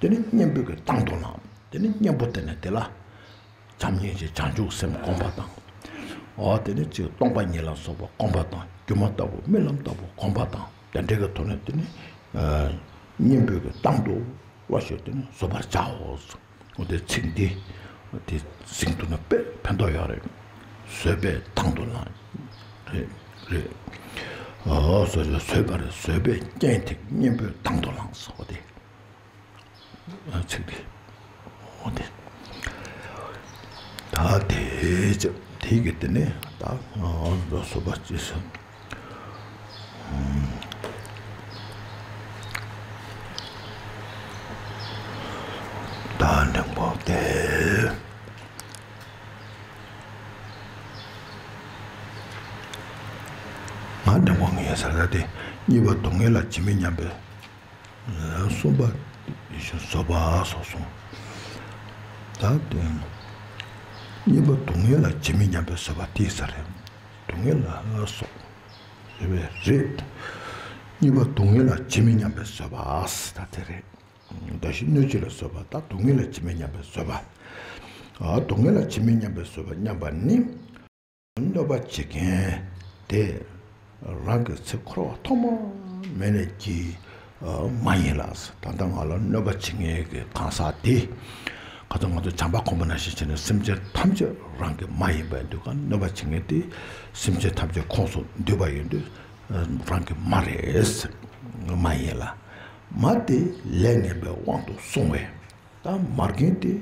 དེ་ནི་གཉེན་པོས་ཀྱི་དང་དུ་བླངས། དེ་ནི་གཉེན་པོ་དེ་ནི་དེ་ལ། བྱམས་སྙིང་རྗེ་བྱང་ཆུབ་སེམས་སྒོམ་པ་དང་། འོ་དེ་ནི་ཅིག་སྟོང་པ་ཉིད་ལ་སོགས་པ་སྒོམ་པ་དང་སྒྱུ་མ་ལྟ་བུ་རྨི་ལམ་ལྟ་བུ་སྒོམ་པ་དང་དེ་འདྲའི་གི་ཐོག་ནས་དེ་ནི་གཉེན་པོའི་གི་དང་དུ་བླངས་ཞེས་དེ་ནི་བཟོད་པར་བྱའོ། འོ་དེ་ཚིག་འདི་དེ་གཟིགས་ཐུབ་ན་དཔེ་ཕན་ཐོགས་ཡོད་རེད། བཟོད་པས་དང་དུ་བླངས། རེད་རེད། འོ་བཟོད་པ་རེད། བཟོད་པས་རྐྱེན་ཐུབ་གཉེན་པོས་དང་དུ་བླངས་སོ། འོ་དེ། ཚིག་དེ། འོ་དེ། ད་དེ་ཅི་དེ་གི་དེ་ནས་ད་བཟོད་པ་ཅི་ཟེར། ད་འགྲེང་བུ་དེ། ང་འགྲེང་བུ་ངའི་ས་ད་དེ་གཉིས་པ་སྡུག་བསྔལ་ལ་ཇི་མི་སྙམ་པའི། གསུམ་པ་བཟོད་པ་སོགས་གསུངས། ད་དེ་གཉིས་པ་སྡུག་བསྔལ་ལ་ཇི་མི་སྙམ་པའི་བཟོད་པ་དེ་ས་རེད། སྡུག་བསྔལ་ལ་སོགས་རེད་པས་རེད། གཉིས་པ་སྡུག་བསྔལ་ལ་ཇི་མི་སྙམ་པའི་བཟོད་པ་ད་དེ་རེད། བདག་གཞན་གནོད་བྱེད་ལ་བཟོད་པ་ད་སྡུག་བསྔལ་ལ་ཇི་མི་སྙམ་པའི་བཟོད་པ། སྡུག་བསྔལ་ལ་ཇི་མི་སྙམ་པའི་བཟོད་པ་སྙམ་པ་ནི། གནོད་པ་བྱེད་མཁན་དེ་རང་གི་ཚེ་འཁོར་བ་ཐོག་མ་མེད་ནས་ཀྱི་མ་ཡིན་ལ། ད་ལྟ་ང་ལ་གནོད་པ་བྱེད་མཁན་གྱི་གང་ཟག་དེ་ག་ཚོད་ང་ཚོ་བྱམས་པ་ཁོམ་པ་ནང་བཞིན་བྱས་ནས་སེམས་ཅན་ཐམས་ཅད་རང་གི་མ་ཡིན་པ་ཡིན་དུས་ག་གནོད་པ་བྱེད་མཁན་དེ་སེམས་ཅན་ཐམས་ཅད་ཁོངས་སུ་འདུས་པ་ཡིན་དུས་རང་གི་མ་རེད། མ་ཡིན་ལ། མ་དེ་ལས་ངན་པའི་དབང་དུ་སོང་བས། ད་མ་རྒན་དེ་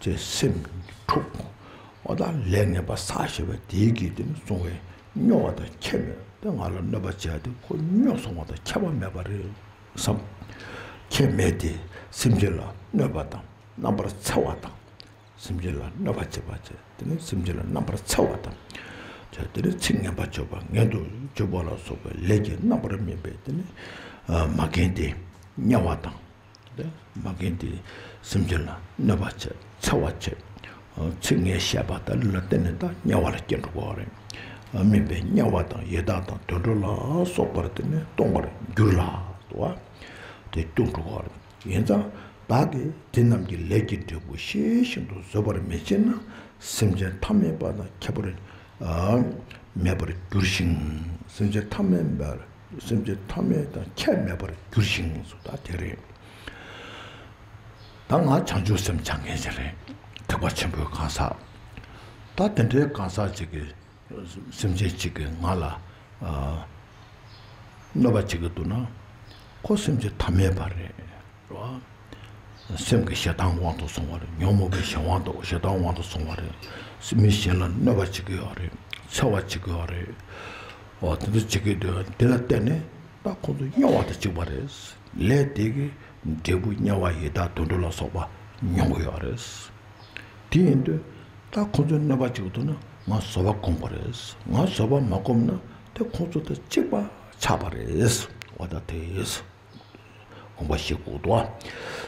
ཅེས་སེམས་འཁྲུགས། འོ་ད་ལས་ངན་པ་བསགས་བཞག་པ་དེའི་གི་དེ་ནི་སོང་བའི་སྨྱོ་བ་དང་ཁྱད་མེད་དེ་ང་ལ་གནོད་པ་བྱས་ཏེ་ཁོ་སྨྱོ་སོང་བ་དང་ཁྱད་པར་མེད་པ་རེད་བསམ། ཁྱད་མེད་དེ་སེམས་ཅན་ལ་གནོད་པ་དང་རྣམ་པར་འཚེ་བ་དང་། སེམས་ཅན་ལ་གནོད་པ་བྱེད་པ་བྱས་དེ་ནི་སེམས་ཅན་ལ་རྣམ་པར་འཚེ་བ་དང་། བྱས་དེ་ནི་ཚིག་ངན་པ་བརྗོད་པ་ངན་དུ་བརྗོད་པ་ལ་སོགས་པའི་ལས་ཀྱི་རྣམ་པར་སྨིན་པས་དེ་ནི་མ་རྒན་དེ་དམྱལ་བ་དང་། དེ་མ་རྒན་དེ་སེམས་ཅན་ལ་གནོད་པ་བྱེད་འཚེ་བ་བྱེད། ཚིག་ངན་བཤད་པ་དང་ལ་བརྟེན་ནས་ད་དམྱལ་བ་ལ་སྐྱེ་འགྲོ་གི་རེད། སྨིན་པས་དམྱལ་བ་དང་ཡི་དྭགས་དང་དུད་འགྲོ་ལ་སོགས་པར་དེ་ནི་སྟོང་པར་འགྱུར་ལ་དུ་བ། དེ་སྐྱེ་འགྲོ་གི་རེད། ཡིན་ཙང་བདག་གིས་དེ་རྣམས་ཀྱི་ལས་ཀྱི་འབྲས་བུ་ཤེས་བཞིན་དུ་བཟོད་པར་མི་བྱེད་ན་སེམས་ཅན་ཐ་མལ་པ་དང་ཁྱད་པར་མེད་པར་འགྱུར་ཞིང་། སེམས་ཅན་ཐ་མལ་པར་སེམས་ཅན་ཐ་མལ་དང་ཁྱད་མེད་པར་འགྱུར་ཞིང་སོ། ད་དེ་རེད། ད་ང་བྱང་ཆུབ་སེམས་བྱ་མཁན་ཞིག་རེད། ཐེག་པ་ཆེན་པོའི་གང་ཟག་ད་དེ་འདྲའི་གང་ཟག་ཅིག་གིས་སེམས་ཅན་ཅིག་གིས་ང་ལ་གནོད་པ་བྱེད་ཀྱི་འདུག་ན་ཁོ་སེམས་ཅན་ཐ་མལ་པ་རེད། རེད་བ། སེམས་ཀྱི་ཞེ་སྡང་དབང་དུ་སོང་བ་རེད། ཉོན་མོངས་པའི་ཞེ་དབང་དུ་ཞེ་སྡང་དབང་དུ་སོང་བ་རེད། མི་གཞན་ལ་གནོད་པ་བྱེད་ཀྱི་ཡོད་རེད། འཚེ་བ་བྱེད་ཀྱི་ཡོད་རེད། འོ་དེ་འདྲ་བྱེད་ཀྱི་འདུག་དེ་ལ་བརྟེན་ནས་ད་ཁོང་ཚོ་སྨྱོ་བ་དང་གཅིག་པ་རེད། ལས་དེ་གི་འབྲས་བུ་དམྱལ་བ་ཡི་དྭགས་དུད་འགྲོ་ལ་སོགས་པ་མྱོང་གི་ཡོད་རེད། དེ་ཡིན་དུས་ད་ཁོང་ཚོས་གནོད་པ་བྱེད་ཀྱི་འདུག་ན་ང་བཟོད་པ་སྒོམ་དགོས་རེད། ང་བཟོད་པ་མ་སྒོམ་ན་དེ་ཁོང་ཚོ་དང་གཅིག་པ་ཆགས་པ་རེད། འོ་ད་དེ། དགོངས་པ་བཞེས་དགོས་འདུག་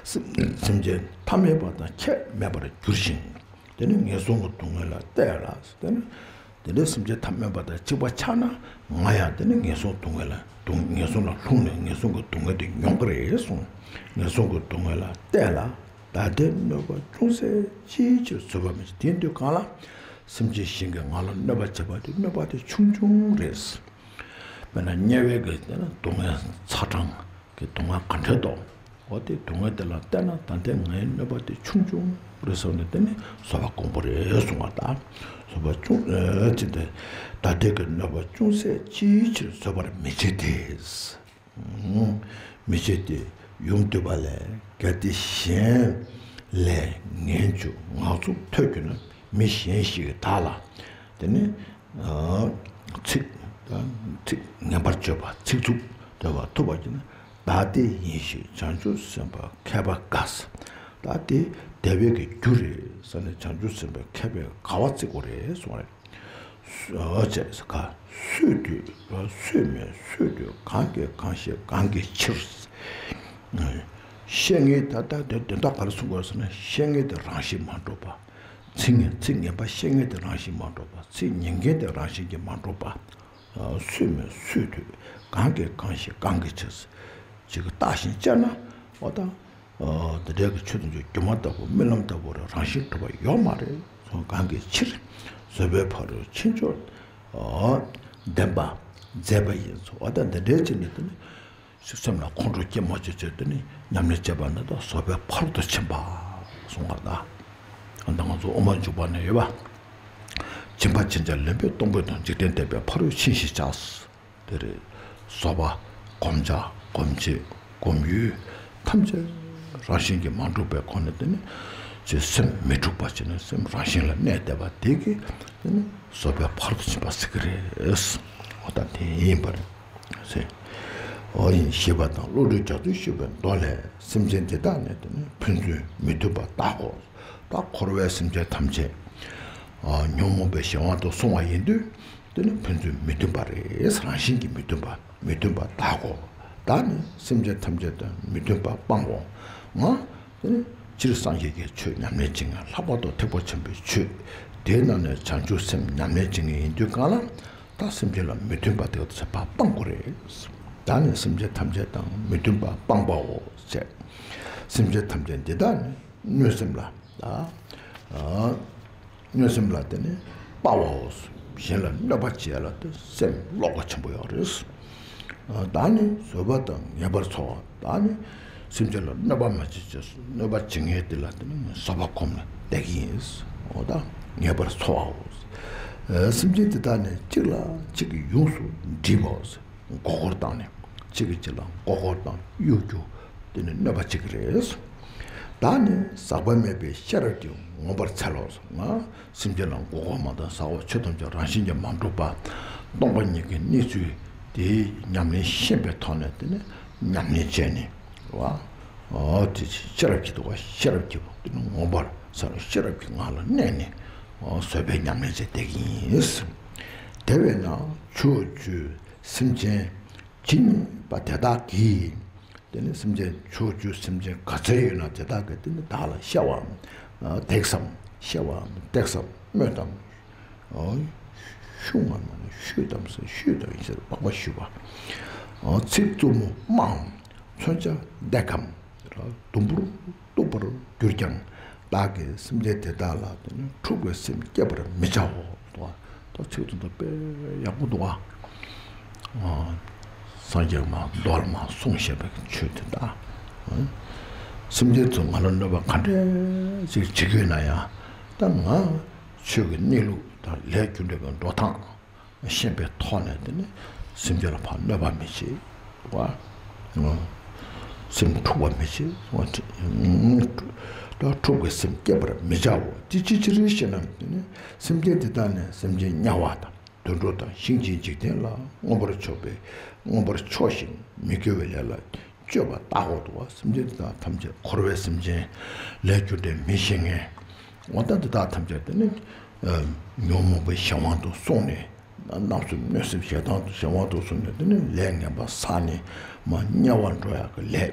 སེམས་སེམས་ཅན་ཐ་མལ་པ་དང་ཁྱད་མེད་པར་འགྱུར་ཞིང་། དེ་ནི་ངན་སོང་གི་སྡུག་བསྔལ་ལ་བལྟས་ལ། དེ་ནི་དེ་འདྲའི་སེམས་ཅན་ཐ་མལ་པ་དང་གཅིག་པ་ཆགས་ན། ང་ཡང་དེ་ནི་ངན་སོང་སྡུག་བསྔལ་ལ་སྡུག་ངན་སོང་ལ་ལྷུང་ནས་ངན་སོང་གི་སྡུག་བསྔལ་དེ་མྱོང་གི་རེད་གསུངས། ངན་སོང་གི་སྡུག་བསྔལ་ལ་བལྟས་ལ། ད་ལྟའི་གནོད་པ་ཅུང་ཟད་ཅིའི་ཕྱིར་བཟོད་པར་མི་བྱེད། དེ་དུས་གང་ལ་སེམས་ཅན་གཞན་གྱིས་ང་ལ་གནོད་པ་བྱས་པ་དེ་གནོད་པ་དེ་ཆུང་ཆུང་རེད། དཔེར་ན་དམྱལ་བའི་གི་དེ་ན་སྡུག་བསྔལ་ཚ་གྲང་གི་སྡུག་བསྔལ་ག་འདྲ་འདུག་འོ་དེ་སྡུག་བསྔལ་དེ་ལ་བལྟས་ན་ད་ལྟའི་ངའི་གནོད་པ་དེ་ཆུང་ཆུང་རེད་བསམ་ནས་དེ་ནི་བཟོད་པ་སྒོམ་པ་རེད་གསུང་བ་དང་། བཟོད་པ་ཅུང་ཨེ་ཅི་སྟེ། ད་ལྟའི་གི་གནོད་པ་ཅུང་ཟད་ཅིའི་ཕྱིར་བཟོད་པར་མི་བྱེད་དེ། མི་བྱེད་དེ། ཡུམ་བཏུད་པ་ལས། གལ་ཏེ་གཞན་ལས་ངན་བཅུ་ངག་རྩུབ་ཐོས་གྱུར་ན། མི་གཞན་ཞིག་གིས་བདག་ལ། དེ་ནི་ཚིག་ཚིག་ངན་པར་བརྗོད་པ། ཚིག་རྩུབ་འདོད་པ་ཐུབ་པར་གྱུར་ན། བདག་དེ་ཡིན་ཞེས་བྱང་ཆུབ་སེམས་དཔའ་མཁས་པ་དགའ་ས། བདག་དེ་བདེ་བའི་གི་རྒྱུ་རེད་ཟེར་ནས་བྱང་ཆུབ་སེམས་དཔའ་མཁས་པས་དགའ་བ་བརྩི་དགོས་རེད་གསུངས་རེད། ཨོ་ཅེས་ཀ། སུས་འདོད། སུས་སྨྲས་སུས་འདོད། གང་གིས་གང་ཞིག་གང་གི་ཕྱིར། བཤད་ངན་ད་ལྟ་དེ་དོན་དག་ག་རེ་གསུང་དགོས་ཟེར་ན། བཤད་ངན་དེ་རང་བཞིན་མ་གྲུབ་པ། ཚིག་ངན་ཚིག་ངན་པ་བཤད་ངན་དེ་རང་བཞིན་མ་གྲུབ་པ། ཚིག་ཉེས་འགེལ་དེ་རང་བཞིན་གྱིས་མ་གྲུབ་པ། སུས་སྨྲས་སུས་འདོད། གང་གིས་གང་ཞིག་གང་གི་ཕྱིར། ཅིག་བརྟགས་ཤིང་དཔྱད་ན། འོ་ད། འདི་འདྲའི་གི་ཆོས་དང་ཆོས་སྒྱུ་མ་ལྟ་བུ་རྨི་ལམ་ལྟ་བུ་རེད། རང་བཞིན་གྲུབ་པ་ཡོད་མ་རེད། སོང་གང་གི་ཕྱིར། བཟོད་པའི་ཕ་རོལ་ཕྱིན་མཆོག་བདེན་པ་མཛད་པ་ཡིན་ཚུལ། འོ་ད་འདི་འདྲའི་ཅིག་ནི་དེ་ནི་སེམས་ལ་ཁོང་ཁྲོ་སྐྱེ་མ་བཅུག་ཅེས་དེ་ནི་ཉམས་ལེན་བྱེད་པ་ནི་ད་བཟོད་པའི་ཕ་རོལ་ཏུ་ཕྱིན་པ་གསུང་བར་གདའ། ད་ང་ཚོ་དབུ་མ་འཇུག་པ་ནས་ཡོད་པ། སྦྱིན་པ་ཕྱིན་བྱ་ལེན་པས་གཏོང་ཕོད་དང་། འཇིག་རྟེན་བསྟན་པའི་ཕ་རོལ་ཕྱིན་ཞེས་བྱ། དེ་རེད། བཟོད་པ། སྒོམ་བྱ། སྒོམ་བྱེད། སྒོམ་ཡུལ་ཐམས་ཅད་རང་བཞིན་གྱིས་མ་གྲུབ་པའི་སྒོ་ནས། དེ་ནི་ཅེས་སེམས་མི་འཁྲུགས་པ་བྱས་ནས་སེམས་རང་བཞིན་ལ་གནས་བསྡད་པ་དེ་གིས་དེ་ནི་བཟོད་པའི་ཕ་རོལ་ཏུ་ཕྱིན་པ་ཟེར་གྱི་རེད། འོ་ད་དེ་ཡིན་པ་རེད་ཟེར། འོ་ཡིན། ཞེས་པ་དང་། བློ་གྲོས་རྒྱ་མཚོས་ཞུས་པའི་མདོ་ལས། སེམས་ཅན་འདི་དག་ནི་དེ་ནི་ཕན་ཚུན་མི་མཐུན་པར་བརྟག་གོ། ད་འཁོར་བའི་སེམས་ཅན་ཐམས་ཅད། ཉོན་མོངས་པའི་གཞན་དབང་དུ་སོང་བ་ཡིན་དུས། དེ་ནི་ཕན་ཚུན་མི་མཐུན་པ་རེད། རང་བཞིན་གྱིས་མི་མཐུན་པ། མི་མཐུན་པ་བརྟག་གོ། བདག་ནི་སེམས་ཅན་ཐམས་ཅད་དང་མི་མཐུན་པ་སྤང་གོ། ང་དེ་ནི་སྤྱིར་སངས་རྒྱས་ཀྱི་ཆོས་ཉམས་ལེན་བྱེད་མཁན། ལྷག་པར་དུ་ཐེག་པ་ཆེན་པོའི་ཆོས་དེའི་ནང་ནས་བྱང་ཆུབ་སེམས་ཉམས་ལེན་བྱེད་མཁན་ཡིན་དུས་གང་ལ། ད་སེམས་ཅན་ལ་མི་མཐུན་པ་དེ་ཚོ་ཕར་སྤང་དགོས་རེད། བདག་ནི་སེམས་ཅན་ཐམས་ཅད་དང་མི་མཐུན་པ་སྤང་བའོ་ཞེས། སེམས་ཅན་ཐམས་ཅད་འདི་དག་ནི་གནོད་སེམས་ལ། ད། གནོད་སེམས་ལ་དེ་ནི་དཔའ་བའོ། གཞན་ལ་གནོད་པ་བྱེད་ཡ་ལ་དེ་སེམས་བློ་ཁོག་ཆེན་པོ་ཡོད་རེད། བདག་ནི་བཟོད་པ་དང་ངེས་པར་འཚོ་བ། བདག་ནི་སེམས་ཅན་ལ་གནོད་པ་མ་བྱེད་ཅེས། གནོད་པ་བྱེད་མཁན་དེ་ལ་དེ་ནི་བཟོད་པ་སྒོམ་ནས་བསྡད་ཀྱི་ཡིན། འོ་ད་ངེས་པར་འཚོ་བའོ། སེམས་ཅན་དེ་དག་ནི་གཅིག་ལ་གཅིག་གིས་ཡོངས་སུ་འདྲིས་པའོ། མགོ་སྐོར་བཏང་ནས། གཅིག་གིས་གཅིག་ལ་མགོ་སྐོར་དང་གཡོ་སྒྱུ། དེ་ནི་གནོད་པ་བྱེད་ཀྱི་རེད། བདག་ནི་ཟག་པ་མེད་པའི་ཤེས་རབ་ཀྱིས་ངོམས་པར་འཚལ་ལོ། ང་སེམས་ཅན་ལ་མགོ་སྐོར་མ་བཏང་། ཟག་པ་ཆོས་ཐམས་ཅད་རང་བཞིན་གྱིས་མ་གྲུབ་པ། སྟོང་པ་ཉིད་ཀྱི་གནས་ཚུལ་དེའི་ཉམས་ལེན་ཤེས་པའི་ཐོག་ནས་དེ་ནི་ཉམས་ལེན་བྱས་ནས། རེད་བ། འོ་དེ་ཤེས་རབ་ཀྱིས་འདུག་བ། ཤེས་རབ་ཀྱིས་དེ་ནི་ངོམས་པར་འཚལ་ལོ། ཤེས་རབ་ཀྱི་ངང་ལ་གནས་ནས། འོ་བཟོད་པའི་ཉམས་ལེན་བྱས་བསྡད་ཀྱི་ཡིན། དེ་བས་ན་ཕྱོགས་བཅུའི་སེམས་ཅན་ཇི་སྙེད་པ་དེ་དག་གིས། དེ་ནི་སེམས་ཅན་ཕྱོགས་བཅུའི་སེམས་ཅན་ག་ཚད་ཡོད་ན་དེ་དག་གིས་དེ་ནི་བདག་ལ་གཤེ་བའམ་བརྡེགས་སམ། གཤེ་བའམ་བརྡེགས་སམ་སྨོད་དམ། ཨོ། བཤུ་བ་མ་ནི་བཤུས་དམ་ཟེར། བཤུས་དམ་ཡིན་ཟེར། སྦག་སྦག་གཞུ་བ། ཨོ། ཚིག་རྩུབ་མོ་སྨྲའམ་མཚོན་ཆ་བརྡེག་གམ། དུམ་བུར་གཏུབ་པར་གྱུར་ཀྱང་། བདག་གིས་སེམས་ཅན་དེ་དག་ལ་དེ་ནི་འཁྲུགས་པའི་སེམས་བསྐྱེད་པར་མི་བྱའོ། ད་ཚིག་དེ་ཚོ་དཔེ་ཡག་པོ་འདུག་ཨ། ཨ། སངས་རྒྱས་མ་མདོ་ལ་མ་གསུངས་བཞག་པའི་ཆོས་དེ་དག། ཨ། སེམས་ཅན་ཚོ་ང་ལ་གནོད་པ་ག་འདྲས་ཅིག་བྱེད་ཀྱི་ཡོད་ན་ཡང་། ད་ང་ཆོས་ཀྱི་གནས་ལུགས་དང་ལས་རྒྱུ་འབྲས་ཀྱི་འགྲོ་སྟངས་ཤེས་པའི་ཐོག་ནས་དེ་ནི་སེམས་ཅན་ལ་ཕར་གནོད་པ་མི་བྱེད་པ། སེམས་འཁྲུགས་པ་མི་བྱེད། ད་འཁྲུགས་པའི་སེམས་བསྐྱེད་པར་མི་བྱའོ། དེ་ཅིའི་ཕྱིར་ཞེ་ན། དེ་ནི་སེམས་ཅན་དེ་དག་ནི་སེམས་ཅན་དམྱལ་བ་དང་དུད་འགྲོ་དང་། ཤིང་གཅིག་འཇིག་རྟེན་ལ་མངོན་པར་ཕྱོགས་པའི་མངོན་པར་ཕྱོགས་ཤིང་མི་དགེ་བའི་ལས་ལ་སྤྱོད་པ་བརྟག་གོ་འདུག་བ། སེམས་ཅན་དེ་དག་ཐམས་ཅད་འཁོར་བའི་སེམས་ཅན་ལས་རྒྱུ་འབྲས་མི་ཤེས་མཁན། འོ་ད་དེ་དག་ཐམས་ཅད་དེ་ནི་ཉོན་མོངས་པའི་གཞན་དབང་དུ་སོང་ནས། རྣམ་གསུམ་གནོད་སེམས་ཞེ་སྡང་གཞན་དབང་དུ་སོང་ནས། དེ་ནི་ལས་ངན་པ་བསགས་ནས་མར་དམྱལ་བར་འགྲོ་ཡག་གི་ལས།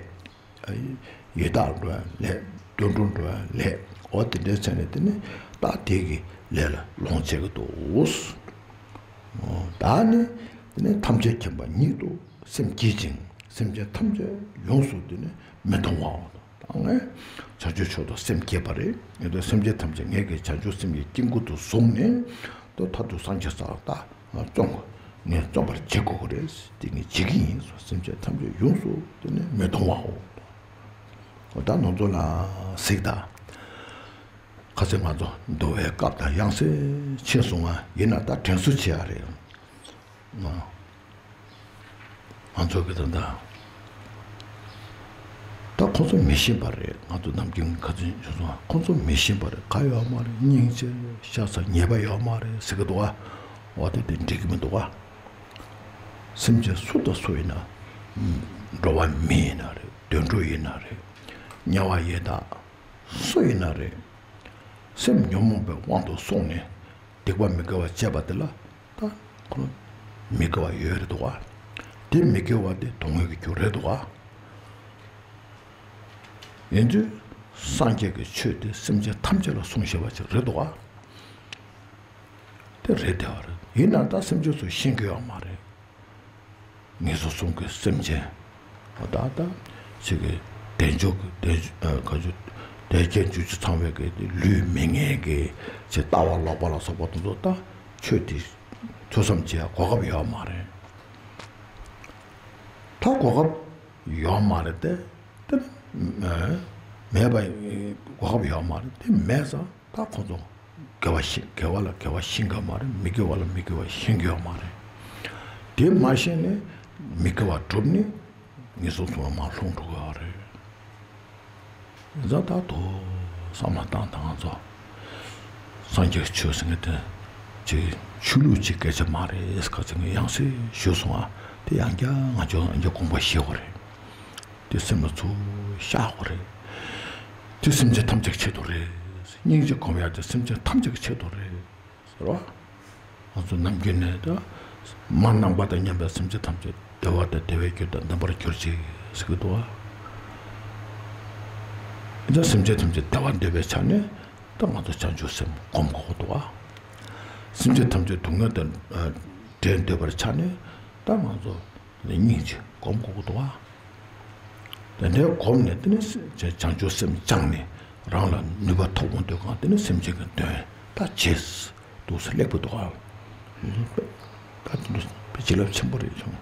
ཡི་དྭགས་འགྲོ་ཡང་ལེགས། དུད་འགྲོ་འགྲོ་ཡང་ལེགས། འོ་དེ་འདྲའི་ཚེ་ནས་དེ་ནི་ད་དེ་གི་ལས་ལ་ལོངས་སྤྱད་ཀྱི་འདུག། ད་ནི་དེ་ནི་ཐམས་ཅད་མཁྱེན་པ་ཉིད་དུ་སེམས་བསྐྱེད་ཅིང་སེམས་ཅན་ཐམས་ཅད་ཡོངས་སུ་དེ་ནི་མི་གཏོང་བའོ། ད་ངས་བྱང་ཆུབ་མཆོག་ཏུ་སེམས་བསྐྱེད་པ་རེད། ངས་དེ་སེམས་ཅན་ཐམས་ཅད་ངས་ཀྱི་བྱང་ཆུབ་སེམས་ཀྱི་དཀྱིལ་འཁོར་དུ་བཟུང་ནས་ད་མཐར་ཐུག་སངས་རྒྱས་ས་ལ་ད་བརྩོན་དགོས། ངས་བརྩོན་པར་བྱེད་དགོས་ཀྱི་རེད། དེ་ངས་བྱེད་ཀྱི་ཡིན་ཟེར། སེམས་ཅན་ཐམས་ཅད་ཡོངས་སུ་དེ་ནི་མི་གཏོང་བའོ། ད་ནང་ཚོ་ལ་གཟིགས་དང་། ཁ་སང་ང་ཚོ་འདུལ་བའི་སྐབས་དང་ཡང་སེ་ཕྱིན་སོང་ང་། ཡིན་ན་ད་དྲན་གསོ་བྱེད་ཡ་རེད། ང་ང་ཚོ་གི་ད་ད་ད་ཁོ་ཚོ་མི་ཤེས་པ་རེད། ང་ཚོ་ནམ་རྒྱུན་ཁ་སང་ཕྱིན་སོང་ང་། ཁོ་ཚོ་མི་ཤེས་པ་རེད། ག་ཡོད་མ་རེད། སྙིང་རྗེ་ཤ་ཚ་ཉེས་པ་ཡོད་མ་རེད་ཟེར་གི་འདུག་ག། འོ་དེ་དེ་འགྲིག་གི་མི་འདུག་ག། སེམས་ཅན་སུ་དང་སུ་ཡིན་ན། འགྲོ་བ་མི་ཡིན་ན་རེད། དུད་འགྲོ་ཡིན་ན་རེད། དམྱལ་བ་ཡི་དྭགས་སུ་ཡིན་ན་རེད། སེམས་ཉོན་མོངས་པའི་དབང་དུ་སོང་ནས་སྡིག་པ་མི་དགེ་བ་བྱས་པ་དེ་ལ་ད་ཁོ་མི་དགེ་བ་ཡོད་རེད་འདུག་ག། དེ་མི་དགེ་བ་དེ་སྡུག་བསྔལ་གྱི་རྒྱུ་རེད་འདུག་ག། ཡིན་དུས་སངས་རྒྱས་ཀྱི་ཆོས་དེ་སེམས་ཅན་ཐམས་ཅད་ལ་གསུངས་བཞག་པ་ཅིག་རེད་འདུག་ག། དེ་རེད་དེ་བ་རེད། ཡིན་ན་ད་སེམས་ཅན་ཚོས་ཤེས་ཀྱི་ཡོད་མ་རེད། ངེད་ཚོ་གསུམ་གྱི་སེམས་ཅན། ད་ལྟ་ཅིག་གི་བདེ་མཆོག་གི་བདེ་ཨ་ག་ཚོད་བདེ་སྐྱིད་འཇུག་ཆུ་ཚང་བའི་གི་ལུས་མི་ངན་གྱི་ཅིག་ལྟ་བ་ལོག་པ་ལ་སོགས་པ་དེ་ཚོ་ད་ཆོས་དེ་ཐོས་བསམ་བྱེད་ཡ་གོ་སྐབས་ཡོད་མ་རེད། ད་གོ་སྐབས་ཡོད་མ་རེད་དེ། དེ་ནི་མེད་པ་གོ་སྐབས་ཡོད་མ་རེད་དེ། མེད་ཙང་ད་ཁོ་ཚོ་དགེ་བ་ཤེས། དགེ་བ་ལ་དགེ་བ་ཤེས་ཀྱི་ཡོད་མ་རེད། མི་དགེ་བ་ལ་མི་དགེ་བ་ཤེས་ཀྱི་ཡོད་མ་རེད། དེ་མ་ཤེས་ནས་མི་དགེ་བ་བསྒྲུབས་ནས་ངེད་ཚོ་ཚང་མ་ལྷུང་འགྲོ་གི་ཡོད་རེད། ཡིན་ཙང་ད་དུང་བསམ་བློ་བཏང་དང་། ང་ཚོ་སངས་རྒྱས་ཆོས་ཟེར་མཁན་དེ་ཅིག་ཆོས་ལུགས་ཅིག་སྐད་ཆ་མ་རེད། ཁ་ཅིག་ངས་ཡང་སེ་ཞུས་སོང་ང་། དེ་ཡང་བསྐྱར་ང་ཚོ་ཡང་བསྐྱར་དགོངས་པ་བཞེས་དགོས་རེད། དེ་སེམས་ལ་ཚུར་བཞག་དགོས་རེད། དེ་སེམས་ཅན་ཐམས་ཅད་ཀྱི་ཆེད་དུ་རེད། སྙིང་རྗེ་སྒོམ་ཡ་དེ་སེམས་ཅན་ཐམས་ཅད་ཀྱི་ཆེད་དུ་རེད་ཟེར་བ། ང་ཚོ་ནམ་རྒྱུན་ནས་ད་མ་ནམ་མཁའ་དང་མཉམ་པའི་སེམས་ཅན་ཐམས་ཅད་བདེ་བ་དང་བདེ་བའི་རྒྱུ་དང་ལྡན་པར་གྱུར་ཅིག་ཟེར་གྱི་འདུག་བ། ད་སེམས་ཅན་ཐམས་ཅད་བདེ་བ་འདོད་པའི་ཆ་ནས་ད་ང་ཚོ་བྱང་ཆུབ་སེམས་སྒོམ་དགོས་ཀྱི་འདུག་བ། སེམས་ཅན་ཐམས་ཅད་སྡུག་བསྔལ་དང་བྲལ་འདོད་པའི་ཆ་ནས་ད་ང་ཚོ་ནི་སྙིང་རྗེ་སྒོམ་དགོས་ཀྱི་འདུག་བ། དེ་འདྲའི་སྒོམ་ནས་དེ་ནི་བྱང་ཆུབ་སེམས་བཅངས་ནས་རང་ལ་ནུས་པ་ཐོབ་འོང་དུས་གང་དེ་ནི་སེམས་ཅན་གྱི་དོན་ད་བྱེད་འདུག་ཟེར་སླེབས་པ་འདུག་ག། ད་དེ་འདྲ་བྱིན་རླབས་ཆེན་པོ་རེད་བྱུང་།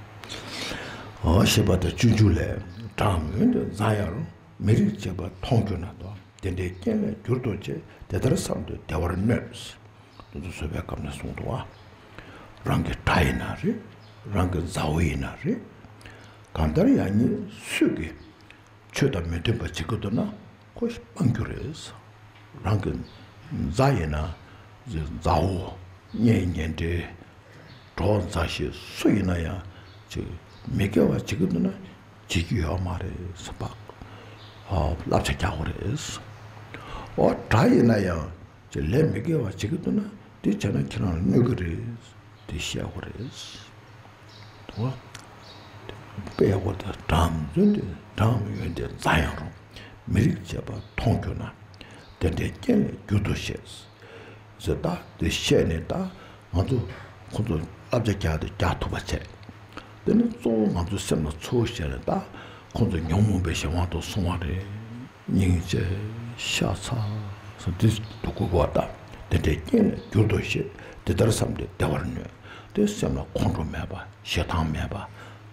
འོ་ཞེས་པ་དང་སྤྱོད་འཇུག་ལས། གྲངས་མེད་དུ་འཛིན་ཡང་རུང་། མི་རིགས་བཅས་པ་མཐོང་གྱུར་ན་དོ། དེ་འདྲའི་རྐྱེན་ལས་གྱུར་ཏོ་ཞེས། དེ་ལྟར་བསམས་ཏེ་བདེ་བར་གནས། དེ་ཚོ་བཟོད་པའི་སྐབས་ནས་གསུངས་འདུག་བ། རང་གི་དགྲ་ཡིན་ན་རེད། རང་གི་མཛའ་བོ་ཡིན་ན་རེད། གང་ལྟར་ཡང་སྙིང་སུས་ཀྱིས་ཆོས་དང་མི་མཐུན་པ་བྱེད་ཀྱི་འདུག་ན་ཁོ་སྤང་རྒྱུ་རེད། རང་གི་མཛའ་ཡིན་ན་མཛའ་བོ་གཉེན་ཉེ་འབྲེལ་གྲོགས་མཛའ་བཤེས་སུ་ཡིན་ན་ཡང་ཅིག་མི་དགེ་བ་བྱེད་ཀྱི་འདུག་ན་བྱེད་ཀྱི་ཡོད་མ་རེད་བསམ་པ། ཨོ་བསླབ་བྱ་རྒྱག་དགོས་རེད། ཨོ་དགྲ་ཡིན་ན་ཡང་ཅིག་ལས་མི་དགེ་བ་བྱེད་ཀྱི་འདུག་ན་དེ་བྱས་ན་ཁྱེད་རང་ལ་གནོད་ཀྱི་རེད། དེ་བཤད་དགོས་རེད། དུ་བ། དཔེ་ཡག་པོ་དང་གྲངས་མེད་དུ་གྲངས་མེད་ཡོན་ཏན་འཛིན་ཡང་རུང་། མི་རིགས་བཅས་པ་མཐོང་གྱུར་ན། དེ་འདྲའི་རྐྱེན་ལས་གྱུར་ཏོ་ཞེས། ཟེར་ད་དེ་བཤད་ནས་ད་ང་ཚོ་ཁོ་ཚོ་བསླབ་བྱ་རྒྱག་དེ་རྒྱག་ཐུབ་པ་བྱས། དེ་ནི་གཙོ་བོ་ང་ཚོའི་སེམས་ལ་ཚུར་བཤད་ནས་ད་ཁོ་ཚོ་ཉོན་མོངས་པའི་གཞན་དབང་དུ་སོང་བ་རེད། སྙིང་རྗེ་ཤ་ཚ་སོགས་འདི་སྡུག་གུ་བ་དང་དེ་འདྲའི་རྐྱེན་ལས་གྱུར་ཏོ་ཞེས། དེ་ལྟར་བསམས་ཏེ་བདེ་བར་གནས། དེ་སེམས་ལ་ཁོང་ཁྲོ་མེད་པ་ཞེ་སྡང་མེད་པ་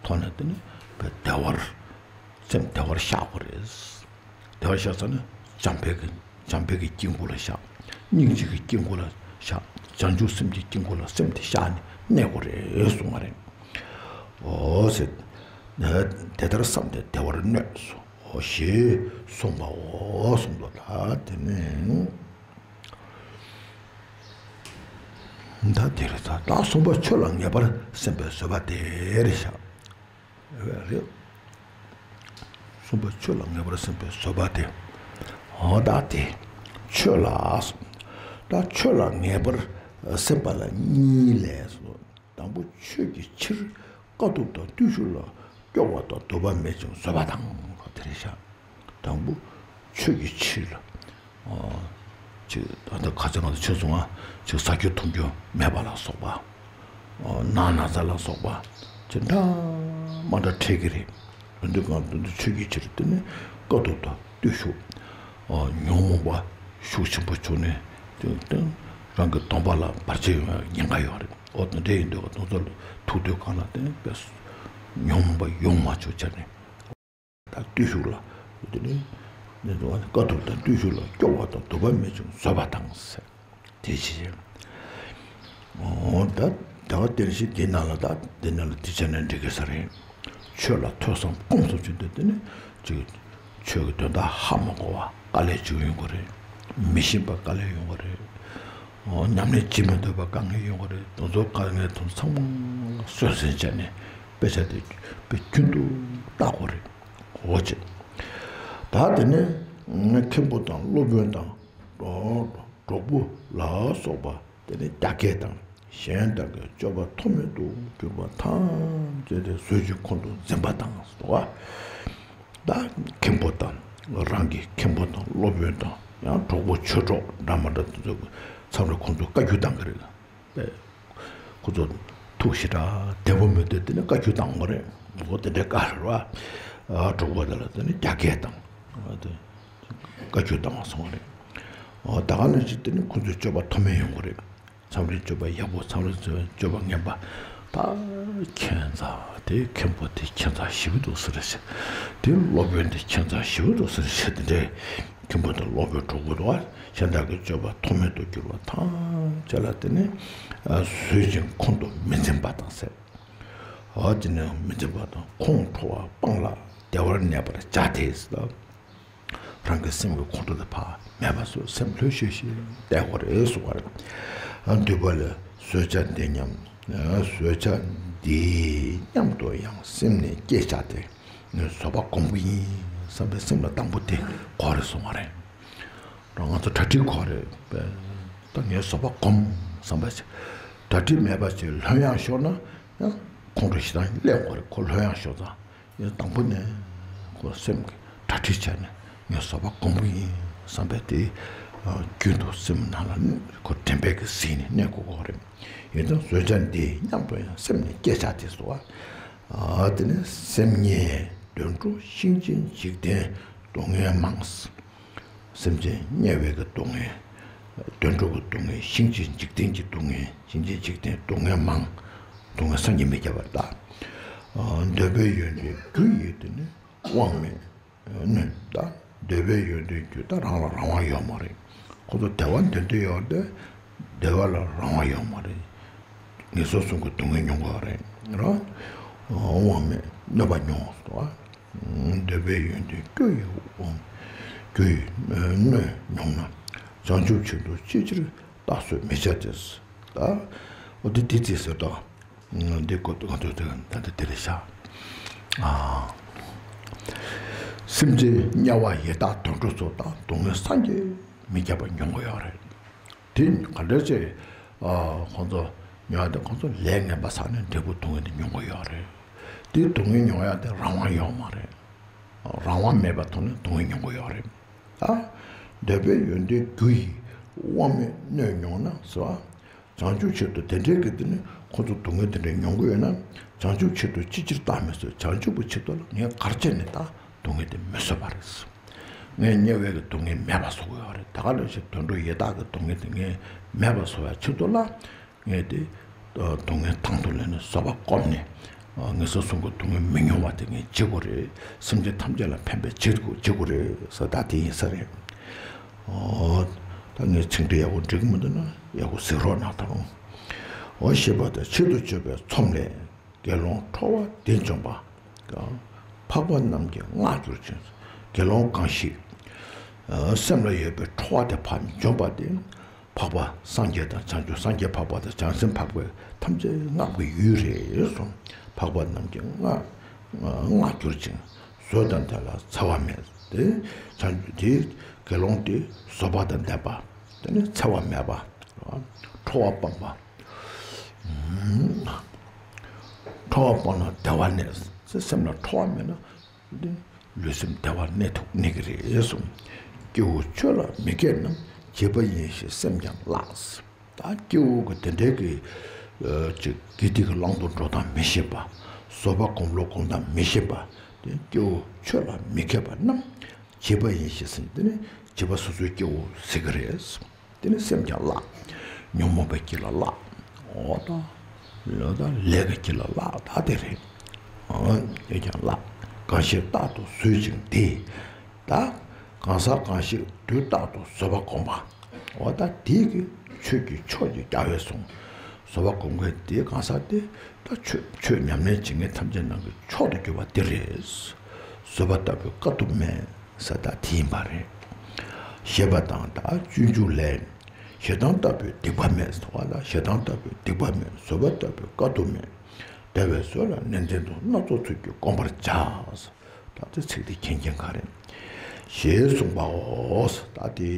ཐོག་ནས་དེ་ནི་བདེ་བར་སེམས་བདེ་བར་བཞག་དགོས་རེད། བདེ་བར་བཞག་ས་ནི་བྱམས་པའི་གི་བྱམས་པའི་གི་དཀྱིལ་འཁོར་ལ་བཞག་སྙིང་རྗེ་གི་དཀྱིལ་འཁོར་ལ་བཞག་བྱང་ཆུབ་སེམས་ཀྱི་དཀྱིལ་འཁོར་ལ་སེམས་དེ་བཞག་ནས་གནས་དགོས་རེད་གསུངས་པ་རེད། འོ་ཟེར། དེ་ལྟར་བསམས་ཏེ་བདེ་བར་གནས་སོ། འོ་ཞེས་གསུངས་པའོ་གསུངས་པ་ལ་དེ་ནས། ད་དེ་རེད་ད། ད་གསུམ་པ་ཆོས་ལ་ངེས་པར་སེམས་པའི་བཟོད་པ་དེ་རེད་ཤག་རེད། གསུམ་པ་ཆོས་ལ་ངེས་པར་སེམས་པའི་བཟོད་པ་དེ། འོ་ད་དེ་ཆོས་ལ། ད་ཆོས་ལ་ངེས་པར་སེམས་པ་ལ་གཉིས་ལས་སོ། དང་པོ་ཆོས་ཀྱི་ཕྱིར་དཀའ་ཐུབ་དང་བརྟུལ་ཞུགས་ལ་སྐྱོ་བ་དང་འདོད་པ་མེད་ཅིང་བཟོད་པ་དང་དེ་རེད་ཤག་དང་པོ་ཆོས་ཀྱི་ཕྱིར་ལ། ཨ། ཅིག་ད་ལྟ་ཁ་སང་ང་ཚོ་ཆོས་གསུང་བ་ཅིག་ཟ་རྒྱུ་འཐུང་རྒྱུ་མེད་པ་ལ་སོགས་པ། ཨ། ནང་ན་ཚ་ལ་སོགས་པ། ཅི་འདྲ་མ་འདྲ་འཕྲད་ཀྱི་རེད། འོན་ཏེ་གང་དུ་འདི་ཆོས་ཀྱི་ཕྱིར་དེ་ནི་དཀའ་ཐུབ་དང་བརྟུལ་ཞུགས། ཨ། ཉོན་མོངས་པ་ཤུགས་ཆེན་པོ་བྱུང་ནས་དེ་དེ་རང་གི་སྡོམ་པ་ལ་བར་ཆད་ཡོང་ཡག་ཉེན་ཁ་ཡོད་རེད། འོ་དེ་འདྲ་ཡིན་དུས་གང་དུ་ཚོ་ལ་ཐུག་དུས་གང་ལ་བརྟེན་པས་ཉོན་མོངས་པ་ཡོང་མ་བཅུག་བྱས་ནས། ད་བརྟུལ་ཞུགས་ལ་དེ་ནི་དཀའ་ཐུབ་དང་བརྟུལ་ཞུགས་ལ་སྐྱོ་བ་དང་དུབ་པ་མེད་ཅིང་བཟོད་པ་དང་ཟེར། དེ་ཕྱིར། འོ་ད་དེ་བ་དེར་ཞིག་དེ་ནང་ལ་ད་དེ་ནང་ལ་དེ་བྱས་ནས་འགྲིག་གི་ས་རེད། ཆོས་ལ་ཐོས་བསམ་སྒོམ་གསུམ་བྱེད་དུས་དེ་ནི་ཅིག་ཆོས་ཀྱི་དོན་དག་ཧ་མ་གོ་བ་དཀའ་ལས་ཅིག་ཡོང་གི་རེད། མི་ཤེས་པ་དཀའ་ལས་ཡོང་གི་རེད། འོ་ཉམས་ལེན་བྱེད་མི་ཐུབ་པ་དཀའ་ངལ་ཡོང་གི་རེད། དེ་ཚོ་དཀའ་ངལ་དེ་ཚང་མ་ལ་སོས་ཟིན་བྱས་ནས་དཔེ་ཆ་དེ་དཔེ་རྒྱུན་དུ་བལྟ་དགོས་རེད། འོ་ཅེ། ད་དེ་ནས་མཁན་པོ་དང་སློབ་དཔོན་དང་གྲོགས་པོ་ལ་སོགས་པ་དེ་ནས་རྒྱ་སྐད་དང་གཞན་དག་གི་སྤྱོད་པ་མཐོ་དམན་དུ་གྱུར་པ་ཐམས་ཅད་དེ་བཟོད་ཅིང་ཁོང་དུ་འཛིན་པ་དང་སོགས། ད་མཁན་པོ་དང་རང་གི་མཁན་པོ་དང་སློབ་དཔོན་དང་ཡང་གྲོགས་པོ་ཆོས་གྲོགས་འདྲ་མི་འདྲ་དེ་ཚོ་མཚམས་རེ་ཁོང་ཚོ་བཀའ་བཀྱོན་བཏང་གི་རེད། པས། ཁོ་ཚོ་ཐུགས་ཞེ་དྲག་བདེ་པོ་མི་འདུག་དེ་ནི་བཀའ་བཀྱོན་བཏང་བ་རེད། འོ་དེ་འདྲའི་བཀའ་རེད་བ། ཨ། གྲོགས་པོ་དེ་ལ་དེ་ནི་རྒྱ་སྐད་བཏང་། ཨ། དེ་བཀའ་བཀྱོན་བཏང་བ་སོང་བ་རེད། འོ་ད་ག་ནང་བཞིན་དེ་ནི་ཁོ་ཚོའི་སྤྱོད་པ་མཐོ་དམན་ཡོང་གི་རེད། མཚམས་རེ་སྤྱོད་པ་ཡག་པོ། མཚམས་རེ་སྤྱོད་པ་ངན་པ། ད་ཁྱད་མཚར། དེ་མཁན་པོ་དེ་ཁྱད་མཚར་ཞེ་པོ་འདུག་ཟེར་བཤད། དེ་སློབ་དཔོན་དེ་ཁྱད་མཚར་ཞེ་པོ་འདུག་ཟེར་བཤད། དེ་འདྲའི་མཁན་པོ་དང་སློབ་དཔོན་གྲོགས་པོ་དང་གཞན་དག་གི་སྤྱོད་པ་མཐོ་དམན་དུ་གྱུར་པ་ཐམས་ཅད་ལ་དེ་ནི་བཟོད་ཅིང་ཁོང་དུ་མི་འཛིན་པ་དང་ཟེར། འོ་དེ་ནི་མི་འཛིན་པ་དང་ཁོང་ཁྲོ་བ་སྤངས་ལ་བདེ་བར་གནས་པར་བྱ་སྟེ་ཟེར། རང་གི་སེམས་ཀྱི་ཁོང་ཁྲོ་དེ་ཕར་མེད་པ་བཟོ། སེམས་ལྷོད་ཤིག་ཤིག་བསྡད་དགོས་རེད་གསུངས་པ་རེད། འདུས་པ་ལས་བཟོད་བྱ་འདི་སྙམ། བཟོད་བྱ་འདི་སྙམ་དུ་ཡང་སེམས་ནི་བསྐྱེད་བྱ་སྟེ། ངས་བཟོད་པ་སྒོམ་གྱི་ཡིན་བསམ་པའི་སེམས་ལ་དང་པོ་དེ་དགོས་རེད་གསུངས་པ་རེད། ང་ཚོ་གྲ་སྒྲིག་དགོས་རེད་པས། ད་ངས་བཟོད་པ་སྒོམ་བསམ་པ་ཞིག་གྲ་སྒྲིག་མེད་པ་ཞིག་ལྷོད་ཡངས་ཤོར་ན་ཡང་ཁོང་ཁྲོ་ཞེ་དྲག་སླེབས་དགོས་རེད། ཁོ་ལྷོད་ཡངས་ཤོར་ཙང་ངས་དང་པོ་ནས་ཁོ་སེམས་ཀྱི་གྲ་སྒྲིག་བྱས་ནས་ངས་བཟོད་པ་སྒོམ་གྱི་ཡིན་བསམ་པའི་དེ་རྒྱུན་དུ་སེམས་ནང་ལ་ཁོ་དྲན་པའི་གི་གཟིགས་ནས་གནས་དགོས་ཀྱི་རེད། ཡིན་ཙང་བཟོད་བྱ་འདི་སྙམ་དུ་ཡང་སེམས་ནི་བསྐྱེད་བྱ་སྟེ་གསུངས་པ། དེ་ནས་སེམས་ཉིད་དུད་འགྲོ་ཤིང་ཆེན་འཇིག་རྟེན་སྡུག་བསྔལ་མང་། སེམས་ཅན་དམྱལ་བའི་གི་སྡུག་བསྔལ། དུད་འགྲོ་གི་སྡུག་བསྔལ། ཤིང་ཆེན་འཇིག་རྟེན་གྱི་སྡུག་བསྔལ། ཤིང་ཆེན་འཇིག་རྟེན་སྡུག་བསྔལ་མང་། སྡུག་བསྔལ་བསམ་གྱིས་མི་ཁྱབ་པ་ལ། འདོད་པའི་ཡོན་ཏན་རྒྱུ་ཡི་དེ་ནི་དབང་མེད་གནོད་ལ། འདོད་པའི་ཡོན་ཏན་རྒྱུ་ད་རང་ལ་རང་དབང་ཡོད་མ་རེད། ཁོ་ཚོ་བདེ་བ་འདོད་འདོད་ཡོད་དེ་བདེ་བ་ལ་རང་དབང་ཡོད་མ་རེད། ངན་སོང་གསུམ་གྱི་སྡུག་བསྔལ་མྱོང་དགོས་པ་རེད་ར། དབང་མེད་གནོད་པ་མྱོང་བ། འདོད་པའི་ཡོན་ཏན་རྒྱུ་ཡི་དབང་། རྒྱུ་ཡི་གནོད་མྱོང་ན། བྱང་ཆུབ་ཆེད་དུ་ཅི་ཕྱིར་བརྟག་གཟོད་མི་བྱ་སྟེ། ད་འོ་དེ་དེ་ཅི་ཟེར་ཏོ། འདི་ཀོ་ང་ཚོ་དེ་ད་ལྟ་དེ་རེད་ཤག་ཨ། སེམས་ཅན་དམྱལ་བ་ཡི་དྭགས་དུད་འགྲོ་ཚོ་དང་སྡུག་བསྔལ་བསམ་གྱིས་མི་ཁྱབ་པ་མྱོང་གི་ཡོད་རེད། དེ་ག་འདྲ་བྱས། ཨ། ཁོང་ཚོ་ཉོ་ཡ་དེ་ཁོང་ཚོ་ལས་ངན་པ་བསགས་ནས་འབྲས་བུ་ཐོབ་མཁན་དེ་མྱོང་གི་ཡོད་རེད། དེ་སྡུག་བསྔལ་མྱོང་ཡ་དེ་རང་དབང་ཡོད་མ་རེད། རང་དབང་མེད་པ་ཐོག་ནས་སྡུག་བསྔལ་མྱོང་གི་ཡོད་རེད། ཨ། འདོད་པའི་ཡོན་ཏན་རྒྱུ་ཡི་དབང་མེད་གནོད་མྱོང་ན་ཟེར་བ། བྱང་ཆུབ་ཆེད་དུ་དེ་འདྲའི་གི་དེ་ནི་ཁོང་ཚོ་སྡུག་བསྔལ་དེ་འདྲ་མྱོང་གི་ཡོད་ན། བྱང་ཆུབ་ཆེད་དུ་ཅི་ཕྱིར་བརྟག་མི་བཟོད། བྱང་ཆུབ་ཀྱི་ཆེད་དུ་ལ་ངས་ག་རེ་བྱས་ནས་ད་སྡུག་བསྔལ་དེ་མི་བཟོད་པ་རེད། ངས་དམྱལ་བའི་གི་སྡུག་བསྔལ་མེད་པ་བཟོ་དགོས་ཡོད་རེད། ད་ག་ལོ་ཞིག་དུད་འགྲོ་ཡི་དྭགས་ཀྱི་སྡུག་བསྔལ་དེ་ངས་མེད་པ་བཟོ་བའི་ཆེད་དུ་ལ། ངས་དེ་སྡུག་བསྔལ་དང་དུ་ལེན་ནས་བཟོད་པ་བསྒོམས་ནས། ངན་སོང་གསུམ་གྱི་སྡུག་བསྔལ་མི་མྱོང་བ་དེ་ངས་བྱེད་དགོས་རེད། སེམས་ཅན་ཐམས་ཅད་ལ་ཕན་པའི་བྱེད་དགོས་བྱེད་དགོས་རེད་ཟེར་ད་དེ་ཡིན་ས་རེད། ཨོ། ད་ངས་ཚིག་འབྲུ་ཡག་པོ་འགྲིག་གི་མི་འདུག་ན་ཡག་པོ་གཟིགས་རོགས་གནང་དང་། ཨོ། ཞེས་པ་དང་ཆེད་དུ་སྤྱོད་པའི་ཚོམས་ལས། དགེ་སློང་ཁྲོ་བ་དེ་འཇོམས་པ། འཕགས་པ་རྣམས་ཀྱི་སྔགས་གྱུར་ཅིང་། དགེ་སློང་གང་ཞིག་སེམས་ལ་ཡོད་པའི་ཁྲོ་བ་དེ་ཕར་འཇོམས་པ་དེ། འཕགས་པ་སངས་རྒྱས་དང་བྱང་ཆུབ་སངས་རྒྱས་འཕགས་པ་དང་བྱང་སེམས་འཕགས་པའི་ཐམས་ཅད་སྔགས་ཀྱི་ཡུལ་རེད་གསུངས། འཕགས་པ་རྣམས་ཀྱི་སྔགས་སྔགས་གྱུར་ཅིང་། བཟོད་དང་ལྡན་ལ་འཚེ་བ་མེད། དེ་བྱང་དེ་དགེ་སློང་དེ་བཟོད་པ་དང་ལྡན་པ། དེ་ནི་འཚེ་བ་མེད་པ། ཁྲོ་བ་སྤངས་པ། ཁྲོ་བ་སྤངས་ན་བདེ་བ་གནས། སེམས་ལ་ཁྲོ་བ་མེད་ན། འདི་ ལུས་སེམས་བདེ་བར་གནས་ཐུབ་གནས་ཀྱི་རེད་གསུངས། སྐྱེ་བོ་ཆོས་ལ་མི་དགྱེས་རྣམས། བྱིས་པ་ཡིན་ཞེས་སེམས་ཀྱང་བརླག། ད་སྐྱེ་བོ་གི་དེ་འདྲའི་གི་ཨ་ཅིག་དགེ་སྡིག་གི་བླང་དོར་འགྲོ་སྟངས་མི་ཤེས་པ། བཟོད་པ་སྒོམ་ལུགས་སྒོམ་སྟངས་མི་ཤེས་པ། དེ་སྐྱེ་བོ་ཆོས་ལ་མི་དགྱེས་པ་རྣམས་བྱིས་པ་ཡིན་ཞེས་ཟེར། དེ་ནི་བྱིས་པ་སོ་སོའི་སྐྱེ་བོ་ཟེར་གི་རེད། དེ་ནི་སེམས་ཀྱང་བརླག། ཉོན་མོངས་པའི་དཀྱིལ་ལ་བརླག། འོ་ད། ལོ་ད་ལས་ཀྱི་དཀྱིལ་ལ་བརླག་ད་དེ་རེད། འོ་དེ་ཀྱང་བརླག། གང་ཞིག་རྟག་ཏུ་བཟོད་ཅིང་དེ། ད། གང་ཟག་གང་ཞིག་དུས་རྟག་ཏུ་བཟོད་པ་སྒོམ་པ། འོ་ད་དེ་གི་ཆོས་ཀྱི་མཆོག་གི་རྒྱལ་བས་གསུངས། བཟོད་པ་སྒོམ་མཁན་དེ་གང་ཟག་དེ་ད་ཆོས་ཆོས་ཉམས་ལེན་བྱེད་མཁན་ཐམས་ཅད་ནང་གི་མཆོག་ཏུ་གྱུར་པ་དེ་རེད། བཟོད་པ་ལྟ་བུའི་དཀའ་ཐུབ་མེད་ཟེར་ད་དེ་ཡིན་པ་རེད། ཞེས་པ་དང་ད་སྤྱོད་འཇུག་ལས། ཞེ་སྡང་ལྟ་བུའི་སྡིག་པ་མེད་ཟེར་བ་ལ་ཞེ་སྡང་ལྟ་བུའི་སྡིག་པ་མེད། བཟོད་པ་ལྟ་བུའི་དཀའ་ཐུབ་མེད། དེ་བས་བཟོད་ལ་ནན་ཏན་དུ། སྣ་ཚོགས་ཚུལ་གྱིས་བསྒོམ་པར་བྱ། ད་དེ་ཚིག་དེ་མཁྱེན་མཁན་ག་རེ། ཞེས་གསུངས་པའོ། ད་དེ་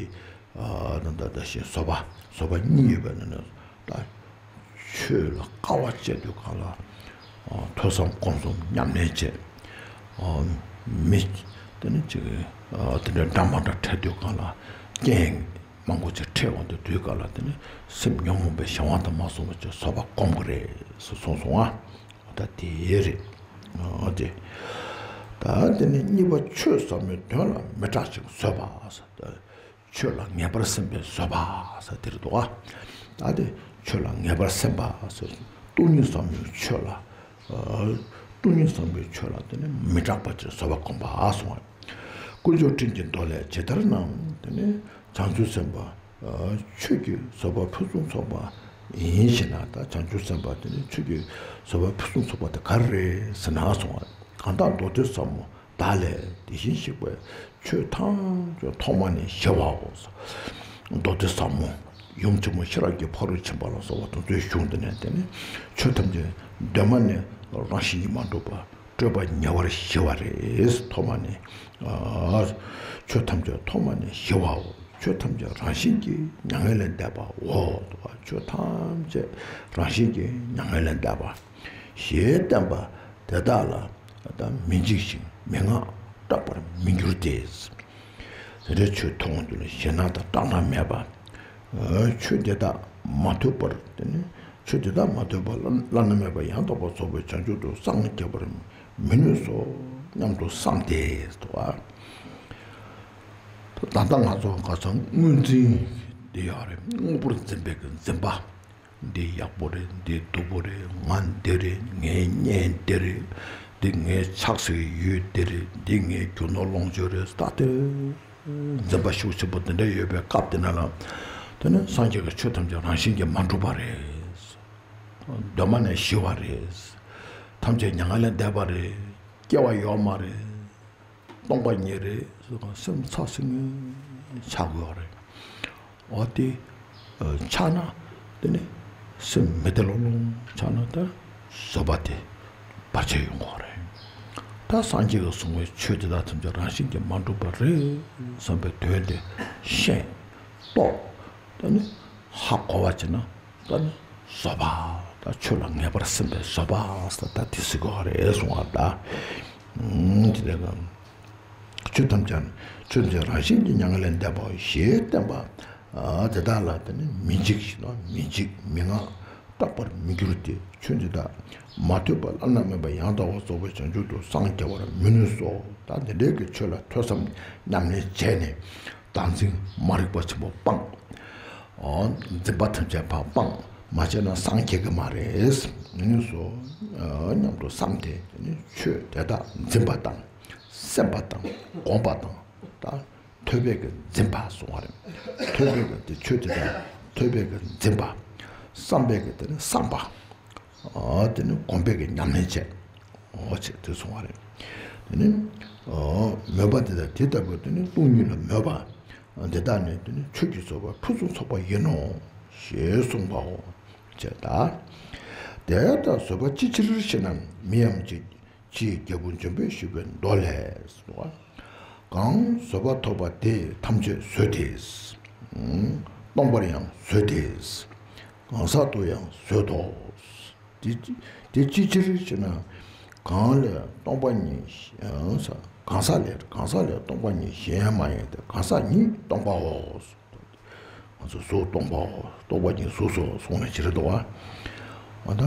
ཨ་ད་ད་ད་ཞེས་བཟོད་པ་བཟོད་པ་གཉིས་ཡོད་པའི་ནང་ནས་ད་ཆོས་ལ་དཀའ་བ་སྤྱད་དུས་གང་ལ་ཨ་ཐོས་བསམ་སྒོམ་གསུམ་ཉམས་ལེན་བྱེད། ཨ་མི་དེ་ནི་ཅིག་ཨ་དེ་འདྲ་འདྲ་མ་འདྲ་འཕྲད་དུས་གང་ལ་རྐྱེན་མང་པོ་ཅིག་འཕྲད་འོང་དུས་དུས་གང་ལ་དེ་ནི་སེམས་ཉོན་མོངས་པའི་གཞན་དབང་དུ་མ་སོང་བ་ཅིག་བཟོད་པ་སྒོམ་དགོས་རེད་ཟེར་གསུངས་སོང་ཨ། ད་དེ་རེད། ཨ་དེ། ད་དེ་ནི་གཉིས་པ་ཆོས་ཟབ་མོའི་དོན་ལ་མི་སྐྲག་ཅིང་བཟོད་པ་ཟེར། ཆོས་ལ་ངེས་པར་སེམས་པའི་བཟོད་པ་ཟེར་དེ་རེད་འདུག་ཨ། ད་དེ་ཆོས་ལ་ངེས་པར་སེམས་པ་ཟེར། སྟོང་ཉིད་ཟབ་མོའི་ཆོས་ལ། ཨ་སྟོང་ཉིད་ཟབ་མོའི་ཆོས་ལ་དེ་ནི་མི་སྐྲག་པ་ཅིག་བཟོད་པ་སྒོམ་པ་གསུངས་པ། དཀོན་མཆོག་སྤྲིན་གྱི་མདོ་ལས། ཇི་ལྟར་ན་དེ་ནི་བྱང་ཆུབ་སེམས་དཔའ་ཆོས་ཀྱི་བཟོད་པ་ཕུན་སུམ་ཚོགས་པ་ཡིན་ཞེ་ན། ད་བྱང་ཆུབ་སེམས་དཔའ་དེ་ནི་ཆོས་ཀྱི་བཟོད་པ་ཕུན་སུམ་ཚོགས་པ་དེ་ག་རེ་རེད་ཟེར་ན་གསུངས་པ། གང་དག་མདོ་སྡེ་ཟབ་མོ་བདག་ལས་དེ་བཞིན་གཤེགས་པའི་ཆོས་ཐམས་ཅད་ཐོག་མ་ནས་ཞི་བའོ། མདོ་སྡེ་ཟབ་མོ་ཡུམ་ཆེན་མོ་ཤེས་རབ་ཀྱི་ཕ་རོལ་ཕྱིན་པ་ལ་སོགས་པ་དེ་ཚོའི་གཞུང་དེ་ནས་དེ་ནི་ཆོས་ཐམས་ཅད་གདོད་མ་ནས་རང་བཞིན་གྱིས་མ་གྲུབ་པ། སྤྲོས་པ་ཉེ་བར་ཞི་བ་རེད། ཐོག་མ་ནས། ཨ་ཆོས་ཐམས་ཅད་ཐོག་མ་ནས་ཞི་བའོ། ཆོས་ཐམས་ཅད་རང་བཞིན་གྱིས་མྱ་ངན་ལས་འདས་པའོ། ཆོས་ཐམས་ཅད་རང་བཞིན་གྱིས་མྱ་ངན་ལས་འདས་པ། ཞེས་བསྟན་པ་དེ་དག་ལ་ད་མི་འཇིགས་ཤིང་མི་སྔངས་སྐྲག་པར་མི་འགྱུར་ཏེ། དེ་འདྲའི་ཆོས་མཐོང་དུས་ལ་ཞེད་སྣང་དང་སྐྲག་སྣང་མེད་པ། ཆོས་དེ་དག་མ་ཐོས་པར་དེ་ནི་ཆོས་དེ་དག་མ་ཐོས་པར་བླ་ན་མེད་པ་ཡང་དག་པར་རྫོགས་པའི་བྱང་ཆུབ་ཏུ་སངས་རྒྱས་པར་མི་ནུས་སོ་སྙམ་དུ་བསམས་ཏེ་འདུག་པ། ད་ལྟ་ང་ཚོ་ག་ཚོད་དངོས་འཛིན་འདི་ཡོད་རེད། དངོས་པོར་འཛིན་པའི་གི་འཛིན་པ། འདི་ཡག་པོ་རེད། འདི་སྡུག་པོ་རེད། ང་འདི་རེད། ངའི་གཉེན་འདི་རེད། འདི་ངའི་ཆགས་སའི་ཡུལ་འདི་རེད། འདི་ངའི་རྒྱུ་ནོར་ལོངས་སྤྱོད་རེད། ད་དེ་འཛིན་པ་ཤུགས་ཆེན་པོ་འདི་འདྲ་ཡོད་པའི་སྐབས་དེ་ན་ལ། དེ་ནི་སངས་རྒྱས་ཀྱི་ཆོས་ཐམས་ཅད་རང་བཞིན་གྱིས་མ་གྲུབ་པ་རེད། གདོད་མ་ནས་ཞི་བ་རེད། ཐམས་ཅད་མྱ་ངན་ལས་འདས་པ་རེད། སྐྱེ་བ་ཡོད་མ་རེད། སྟོང་པ་ཉིད་རེད་ཟེར་གང་སེམས་ཚ་སིང་ངེ་ཆགས་དགོས་རེད། འོ་དེ་ཆགས་ན་དེ་ནི་སེམས་མི་བདེ་ལོང་ལོང་ཆགས་ན་ད་བཟོད་པ་དེ་བར་ཆད་ཡོང་གི་རེད། ད་སངས་རྒྱས་ཀྱིས་གསུངས་པའི་ཆོས་དེ་དག་ཐམས་ཅད་རང་བཞིན་གྱིས་མ་གྲུབ་པ་རེད་བསམ་པའི་དོན་དེ་ཤེས་རྟོགས་ད་ནི་ཧ་གོ་བ་བྱས་ན། ད་ནི་བཟོད་པ་དང་ཆོས་ལ་ངེས་པར་སེམས་པའི་བཟོད་པ་ཟེར་ད་དེ་ཟེར་གྱི་ཡོད་རེད་གསུང་བ་ད། དེ་ནས་ཆོས་ཐམས་ཅད་ཆོས་ཐམས་ཅད་རང་བཞིན་གྱིས་མྱ་ངན་ལས་འདས་པའོ་ཞེས་བསྟན་པ། དེ་དག་ལ་དེ་ནི་མི་འཇིགས་ཤིང་མི་འཇིགས་མི་སྔངས་སྐྲག་པར་མི་འགྱུར་ཏེ། ཆོས་འདི་དག་མ་ཐོས་པར་བླ་ན་མེད་པ་ཡང་དག་པར་རྫོགས་པའི་བྱང་ཆུབ་ཏུ་སངས་རྒྱ་བར་མི་ནུས་སོ། ད་འདི་འདྲའི་གི་ཆོས་ལ་ཐོས་བསམ་ཉམས་ལེན་བྱས་ནས། བདག་འཛིན་མ་རིག་པ་ཆེན་པོ་སྤངས། འོ། འཛིན་པ་ཐམས་ཅད་ཕར་སྤངས། མ་བྱས་ན་སངས་རྒྱས་ཀྱི་མ་རེད། ནུས་སོ། སྙམ་དུ་བསམས་ཏེ་ཆོས་དེ་དག་འཛིན་པ་དང་། སེམས་པ་དང་། སྒོམ་པ་དང་། ད་ཐོས་པའི་གི་འཛིན་པ་གསུང་བ་རེད། ཐོས་པའི་གི་དེ་ཆོས་དེ་དག་ཐོས་པའི་གི་འཛིན་པ། བསམ་པའི་གི་དེ་ནི་བསམ་པ། དེ་ནི་སྒོམ་པའི་གི་ཉམས་ལེན་བྱས། འོ་བྱས་དེ་གསུང་བ་རེད། དེ་ནི་མོས་པ་འདི་དག་དེ་ལྟ་བུ་དེ་ནི་སྟོང་ཉིད་ལ་མོས་པ་འདི་དག་ནི་དེ་ནི་ཆོས་ཀྱི་བཟོད་པ་ཕུན་སུམ་ཚོགས་པ་ཡིན་ནོ་ཞེས་གསུངས་པའོ། ཅེས་དང་། དེ་ལྟར་བཟོད་པ་ཅི་ཕྱིར་ཞེ་ན། མི་ཡང་འཇིག་ཕྱིའི་རྒྱལ་པོ་འཇོམས་པའི་ཞུས་པའི་མདོ་ལས། གང་བཟོད་པ་ཐོབ་པ་དེས་ཐམས་ཅད་བཟོད་དེ། སྟོང་པར་ཡང་བཟོད་དེ། གང་ཟག་ཏུ་ཡང་བཟོད་དོ། དེ་དེ་ཅི་ཕྱིར་ཞེ་ན། གང་ལས་སྟོང་པ་ཉིད་གཞན་ས། གང་ཟག་ལས། གང་ཟག་ལས་སྟོང་པ་ཉིད་གཞན་མ་ཡིན་ཏེ། གང་ཟག་ཉིད་སྟོང་པའོ། ང་ཚོ་གཟུགས་སྟོང་པའོ། སྟོང་པ་ཉིད་གཟུགས་སོ་གསུངས་ནས་ཇི་རེད་འདུག་བ། འོ་ད།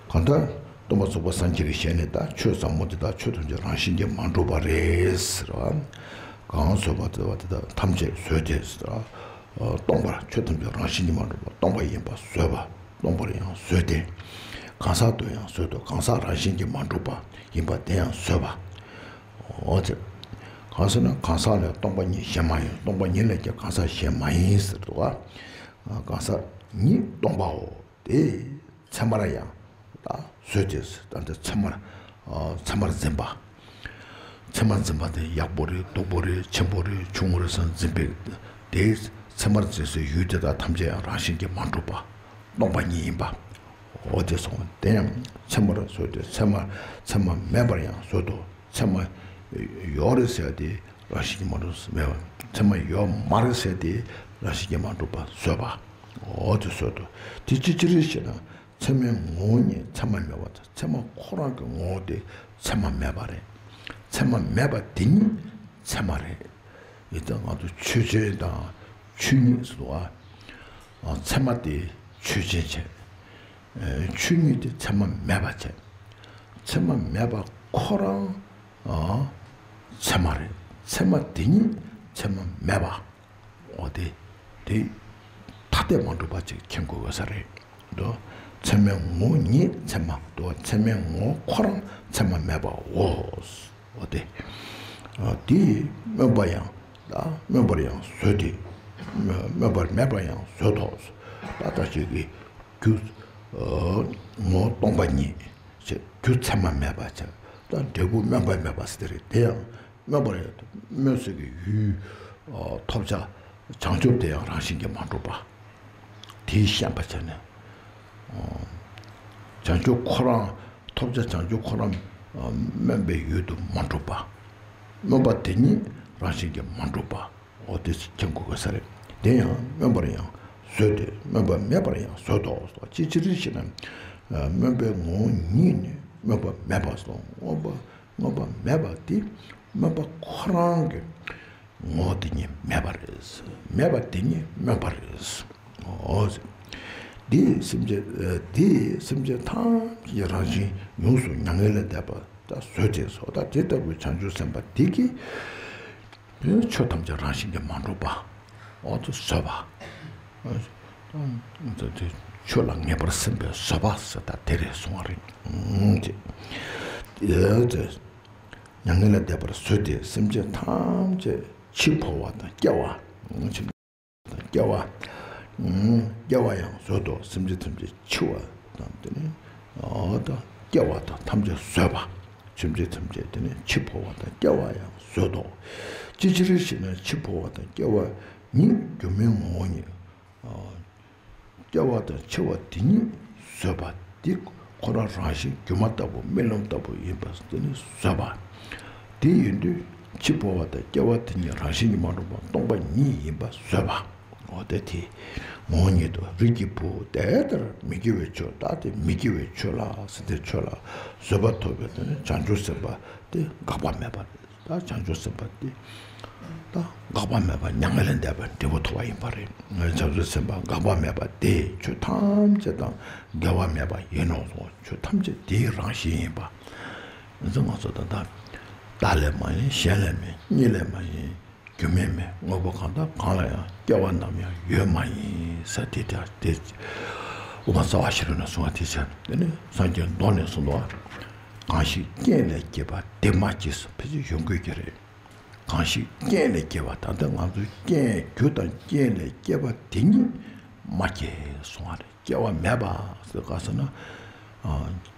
གང་ལྟར་སྟོང་པ་རྫོགས་པ་སངས་རྒྱས་ཀྱི་ཞལ་ནས་ད་ཆོས་ཟབ་མོ་འདི་དག་ཆོས་ཐམས་ཅད་རང་བཞིན་གྱིས་མ་གྲུབ་པ་རེད་ཟེར་བ། གང་བཟོད་པ་བདེ་བ་དེ་དག་ཐམས་ཅད་བཟོད་དེ་ཟེར་བ། སྟོང་པར་ཆོས་ཐམས་ཅད་རང་བཞིན་གྱིས་མ་གྲུབ་པ་སྟོང་པ་ཡིན་པ་བཟོད་པ། སྟོང་པར་ཡང་བཟོད་དེ། གང་ཟག་དུ་ཡང་བཟོད་དོ། གང་ཟག་རང་བཞིན་གྱིས་མ་གྲུབ་པ་ཡིན་པ་དེ་ཡང་བཟོད་པ། འོ་ཙི། གང་ཟེར་ན་གང་ཟག་ལས་སྟོང་པ་ཉིད་གཞན་མ་ཡིན། སྟོང་པ་ཉིད་ལས་ཀྱང་གང་ཟག་གཞན་མ་ཡིན་ཟེར་འདུག་བ། གང་ཟག་ཉིད་སྟོང་པའོ། དེ་ཚད་མར་ཡང་ད་བཟོད་དེ། ད་འདི་ཚད་མར། ཚད་མར་འཛིན་པ། ཚད་མར་འཛིན་པ་དེ་ཡག་པོ་རེད། སྡུག་པོ་རེད། ཆེན་པོ་རེད། ཆུང་ངུ་རེད་བསམ་འཛིན་པའི་དེ་ཚད་མར་འཛིན་སའི་ཡུལ་དེ་དག་ཐམས་ཅད་ཡང་རང་བཞིན་གྱིས་མ་གྲུབ་པ་སྟོང་པ་ཉིད་ཡིན་པ། འོ་དེ་སོང་། དེ་ཡང་ཚད་མར་བཟོད་དེ། ཚད་མ། ཚད་མ་མེད་པར་ཡང་བཟོད་དོ། ཚད་མ་ཡོད་རེད་ཟེར་ཏེ་རང་བཞིན་གྱིས་མ་གྲུབ་མེད་པ། ཚད་མ་ཡོད་མ་རེད་ཟེར་ཏེ་རང་བཞིན་གྱིས་མ་གྲུབ་པ་བཟོད་པ། འོ་དེ་བཟོད་དོ། དེ་ཅི་ཕྱིར་ཞེ་ན། ཚད་མའི་ངོ་བོ་ཉིད་ཚད་མ་མེད་པ་དང་། ཚད་མ་ཁོ་རང་གི་ངོ་བོ་དེ་ཚད་མ་མེད་པ་རེད། ཚད་མ་མེད་པ་དེ་ཉིད་ཚད་མ་རེད། ཡིན་ཙང་ང་ཚོ་ཆོས་ཅན་དང་ཆོས་ཉིད་ཟེར་བ། ཚད་མ་དེ་ཆོས་ཅན་བྱས། ཆོས་ཉིད་དེ་ཚད་མ་མེད་པ་བྱས། ཚད་མ་མེད་པ་ཁོ་རང་ཚད་མ་རེད། ཚད་མ་དེ་ཉིད་ཚད་མ་མེད་པ། འོ་དེ། དེ་ཐ་དད་མ་གྲུབ་པ་ཅིག་མཁྱེན་དགོས་ས་རེད་འདུག་ཚད་མའི་ངོ་བོ་ཉིད་ཚད་མ་འདུག་ཚད་མའི་ངོ་བོ་ཁོ་རང་ཚད་མ་མེད་པའོ། འོ་དེ། དེ་ཡིས་སྨོན་པ་ཡང་། ད་སྨོན་པར་ཡང་བཟོད་དེ། སྨོན་པར་མེད་པར་ཡང་བཟོད་དོ། ད་ལྟ་ཞིག་གི་རྒྱུ། ངོ་བོ་སྟོང་པ་ཉིད། རྒྱུ་ཚད་མ་མེད་པ་བྱས། ད་འབྲས་བུ་སྨོན་པ་མེད་པ་ཟེར་དེ་རེད། དེ་ཡང་སྨོན་པར་ཡང་སྨོན་སའི་གི་ཡུལ། ཐོབ་བྱ་བྱང་ཆུབ་དེ་ཡང་རང་བཞིན་གྱིས་མ་གྲུབ་པ། དེའི་ཤན་པ་བྱས་ནས། བྱང་ཆུབ་ཁོ་རང་། ཐོབ་བྱ་བྱང་ཆུབ་ཁོ་རང་སྨོན་པའི་ཡུལ་དུ་མ་གྲུབ་པ། སྨོན་པ་དེ་ཉིད་རང་བཞིན་གྱིས་མ་གྲུབ་པ། འོ་དེ་མཁྱེན་དགོས་ས་རེད། དེ་ཡང་སྨོན་པར་ཡང་བཟོད་དེ། སྨོན་པ་མེད་པར་ཡང་བཟོད་དོ། ཅི་ཕྱིར་ཞེ་ན། སྨོན་པའི་ངོ་བོ་ཉིད་ནི་སྨོན་པ་མེད་པ་སོང་། སྨོན་པ། སྨོན་པ་མེད་པ་དེ་སྨོན་པ་ཁོ་རང་གི་ངོ་བོ་དེ་ཉིད་མེད་པ་རེད། མེད་པ་དེ་ཉིད་སྨོན་པ་རེད། འོ། འདི་སེམས་ཅན། འདི་སེམས་ཅན་ཐམས་ཅད་རང་བཞིན་ཡོངས་སུ་མྱ་ངན་ལས་འདས་པ་ད་བཟོད་དེ་སོ། ད་དེ་ལྟ་བུའི་བྱང་ཆུབ་སེམས་དཔའ་དེ་གིས་ཆོས་ཐམས་ཅད་རང་བཞིན་གྱིས་མ་གྲུབ་པ། འོ་དེ་བཟོད་པ། ཆོས་ལ་ངེས་པར་སེམས་པའི་བཟོད་པ་ཟེར་ད་དེ་རེད་གསུང་བ་རེད། མྱ་ངན་ལས་འདས་པར་བཟོད་དེ། སེམས་ཅན་ཐམས་ཅད་འཆི་འཕོ་བ་དང་སྐྱེ་བ། སྐྱེ་བ། སྐྱེ་བ་ཡང་བཟོད་དོ། སེམས་ཅན་ཐམས་ཅད་འཆི་བ་དང་དེ་ནས་ཨ་ད་སྐྱེ་བ་དང་ཐམས་ཅད་བཟོད་པ། སེམས་ཅན་ཐམས་ཅད་དེ་ནས་འཆི་འཕོ་བ་དང་སྐྱེ་བ་ཡང་བཟོད་དོ། ཅི་ཕྱིར་ཞེ་ན། འཆི་འཕོ་བ་དང་སྐྱེ་བ་ཉིད་སྒྱུ་མའི་ངོ་བོ་ཉིད། སྐྱེ་བ་དང་འཆི་བ་དེ་ཉིད་བཟོད་པ་དེ་ཁོ་རང་རང་བཞིན་སྒྱུ་མ་ལྟ་བུ་རྨི་ལམ་ལྟ་བུ་ཡིན་པ་དེ་ནི་བཟོད་པ། དེ་ཡིན་དུས་འཆི་འཕོ་བ་དང་སྐྱེ་བ་དེ་ཉིད་རང་བཞིན་གྱིས་མ་གྲུབ་པ་སྟོང་པ་ཉིད་ཡིན་པ་བཟོད་པ། འོ་དེ་དེ་ངོ་བོ་ཉིད་དུ་རིགས་ཀྱི་བུ་དེ་ལྟར་མི་སྐྱེ་བའི་ཆོས། ད་དེ་མི་སྐྱེ་བའི་ཆོས་ལ་ཟེར་དེ་ཆོས་ལ་བཟོད་པ་ཐོབ་པའི་དེ་ནི་བྱང་ཆུབ་སེམས་དཔའ་དེ་འགག་པ་མེད་པ་རེད། ད་བྱང་ཆུབ་སེམས་དཔའ་དེ་ད་འགག་པ་མེད་པ་མྱ་ངན་ལས་འདས་པའི་འབྲས་བུ་ཐོབ་པ་ཡིན་པ་རེད། བྱང་ཆུབ་སེམས་དཔའ་འགག་པ་མེད་པ་དེ་ཆོས་ཐམས་ཅད་དང་འགལ་བ་མེད་པ་ཡིན་ནོ། ཆོས་ཐམས་ཅད་དེའི་རང་བཞིན་ཡིན་པ། ཡིན་ཙང་ང་ཚོ་ད་ལྟ་བདག་ལས་མ་ཡིན། གཞན་ལས་མ་ཡིན། གཉིས་ལས་མ་ཡིན། རྒྱུ་མེད་མེད། དངོས་པོ་གང་དག་གང་ལ་ཡང་། སྐྱེ་བ་ནམ་ཡང་ཡོད་མ་ཡིན་ཟེར་དེ་ལྟར་དེ་དབུ་མ་རྩ་བ་ཤེས་རབ་ནས་གསུངས་པ་དེ་བྱས། དེ་ནས་སངས་རྒྱས་མདོ་ནས་གསུངས་འདུག་གང་ཞིག་རྐྱེན་ལས་སྐྱེས་པ་དེ་མ་སྐྱེས་སོ། ཕལ་ཆེར་ཡོང་དགོས་ཀྱི་རེད། གང་ཞིག་རྐྱེན་ལས་སྐྱེས་པ། ད་ལྟ་ང་ཚོའི་རྐྱེན་རྒྱུ་དང་རྐྱེན་ལས་སྐྱེས་པ་དེ་ཉིད་མ་སྐྱེས་གསུང་བ་རེད། སྐྱེ་བ་མེད་པ་ཟེར་ག་ཟེར་ན།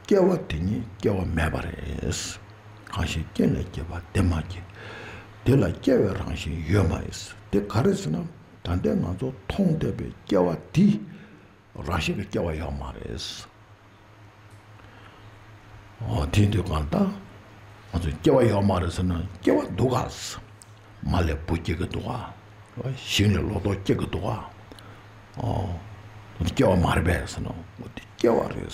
སྐྱེ་བ་དེ་ཉིད་སྐྱེ་བ་མེད་པ་རེད། གང་ཞིག་རྐྱེན་ལས་སྐྱེས་པ་དེ་མ་སྐྱེས། དེ་ལ་སྐྱེ་བའི་རང་བཞིན་ཡོད་མ་ཡིན། དེ་ག་རེ་ཟེར་ན། ད་ལྟའི་ང་ཚོ་མཐོང་བསྡད་པའི་སྐྱེ་བ་དེ་རང་བཞིན་གྱི་སྐྱེ་བ་ཡོད་མ་རེད། འོ་དེ་དུས་གང་ལྟར་ང་ཚོ་སྐྱེ་བ་ཡོད་མ་རེད་ཟེར་ན་སྐྱེ་བ་འདུག་ག་མ་ལས་བུ་སྐྱེ་གི་འདུག་ག་ཞིང་ལས་ལོ་ཏོག་སྐྱེ་གི་འདུག་ག་འོ་དེ་སྐྱེ་བ་མ་རེད་པས་ཟེར་ན་འོ་དེ་སྐྱེ་བ་རེད།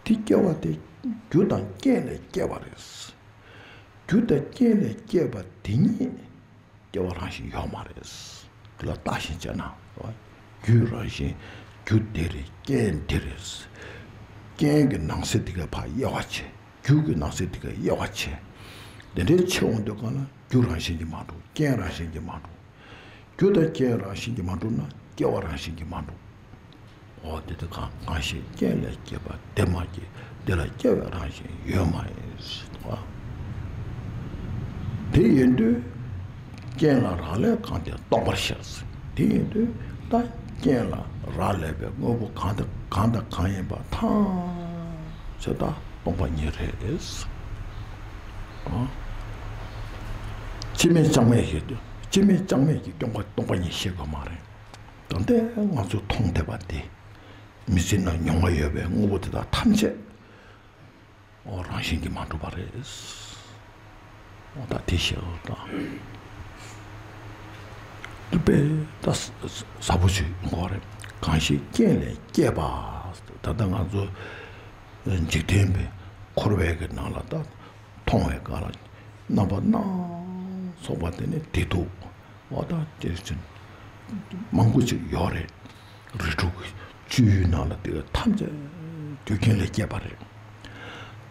དེ་སྐྱེ་བ་དེ་རྒྱུ་དང་རྐྱེན་ལས་སྐྱེས་པ་རེད། རྒྱུ་དང་རྐྱེན་ལས་སྐྱེས་པ་དེ་ཉིད་སྐྱེ་བ་རང་བཞིན་ཡོད་མ་རེད། དེ་ལ་བརྟག་ཞིབ་བྱས་ན། རྒྱུ་རང་བཞིན། རྒྱུ་དེ་རེད། རྐྱེན་དེ་རེད། རྐྱེན་གྱི་ནང་གསེས་དེ་ག་ཕར་དབྱེ་བ་ཕྱེ། རྒྱུ་གི་ནང་གསེས་དེ་ག་དབྱེ་བ་ཕྱེ། དེ་འདྲའི་ཕྱེ་འོང་དུས་གང་ལ་རྒྱུ་རང་བཞིན་གྱིས་མ་གྲུབ། རྐྱེན་རང་བཞིན་གྱིས་མ་གྲུབ། རྒྱུ་དང་རྐྱེན་རང་བཞིན་གྱིས་མ་གྲུབ་ན་སྐྱེ་བ་རང་བཞིན་གྱིས་མ་གྲུབ། འོ་དེ་དུས་གང་གང་ཞིག་རྐྱེན་ལས་སྐྱེས་པ་དེ་མ་སྐྱེས། དེ་ལ་སྐྱེ་བའི་རང་བཞིན་ཡོད་མ་ཡིན། དེ་ཡིན་དུས་རྐྱེན་ལ་རག་ལས་གང་དེ་སྟོང་པར་ཤར། དེ་ཡིན་དུས་ད་རྐྱེན་ལ་རག་ལས་པའི་དངོས་པོ་གང་དེ་གང་དང་གང་ཡིན་པ་ཐམས་ཅད་ད་སྟོང་པ་ཉིད་རེད། ཨ། སྤྱི་མེད་ཅང་མེད་ཞིག་སྤྱི་མེད་ཅང་མེད་ཀྱི་སྟོང་པ་སྟོང་པ་ཉིད་ཤེས་དགོས་མ་རེད། ད་ལྟའི་ང་ཚོ་མཐོང་བསྡད་པ་དེ། མི་ཚེ་ནང་མྱོང་བ་ཡོད་པའི་དངོས་པོ་དེ་དག་ཐམས་ཅད། འོ་རང་བཞིན་གྱིས་མ་གྲུབ་པ་རེད། འོ་ད་དེ་ཤེས་དགོས་དང་། དཔེ་ད་ཟབ་པོ་ཞིག་ཡོང་གི་རེད། གང་ཞིག་རྐྱེན་ལས་སྐྱེས་པ། ད་ལྟ་ང་ཚོ་འཇིག་རྟེན་པའི་འཁོར་བའི་གི་ནང་ལ་ད་མཐོང་བའི་སྒང་ལ་རྣམ་པ་སྣ་ཚོགས་པ་དེ་ནི་བདེ་སྡུག་འོ་ད་དེ་ཚོ་མང་པོ་ཅིག་ཡོད་རེད། རིགས་དྲུག་གི་སྤྱོད་ཡུལ་ནང་ལ་དེ་ཐམས་ཅད་རྒྱུ་རྐྱེན་ལས་སྐྱེས་པ་རེད།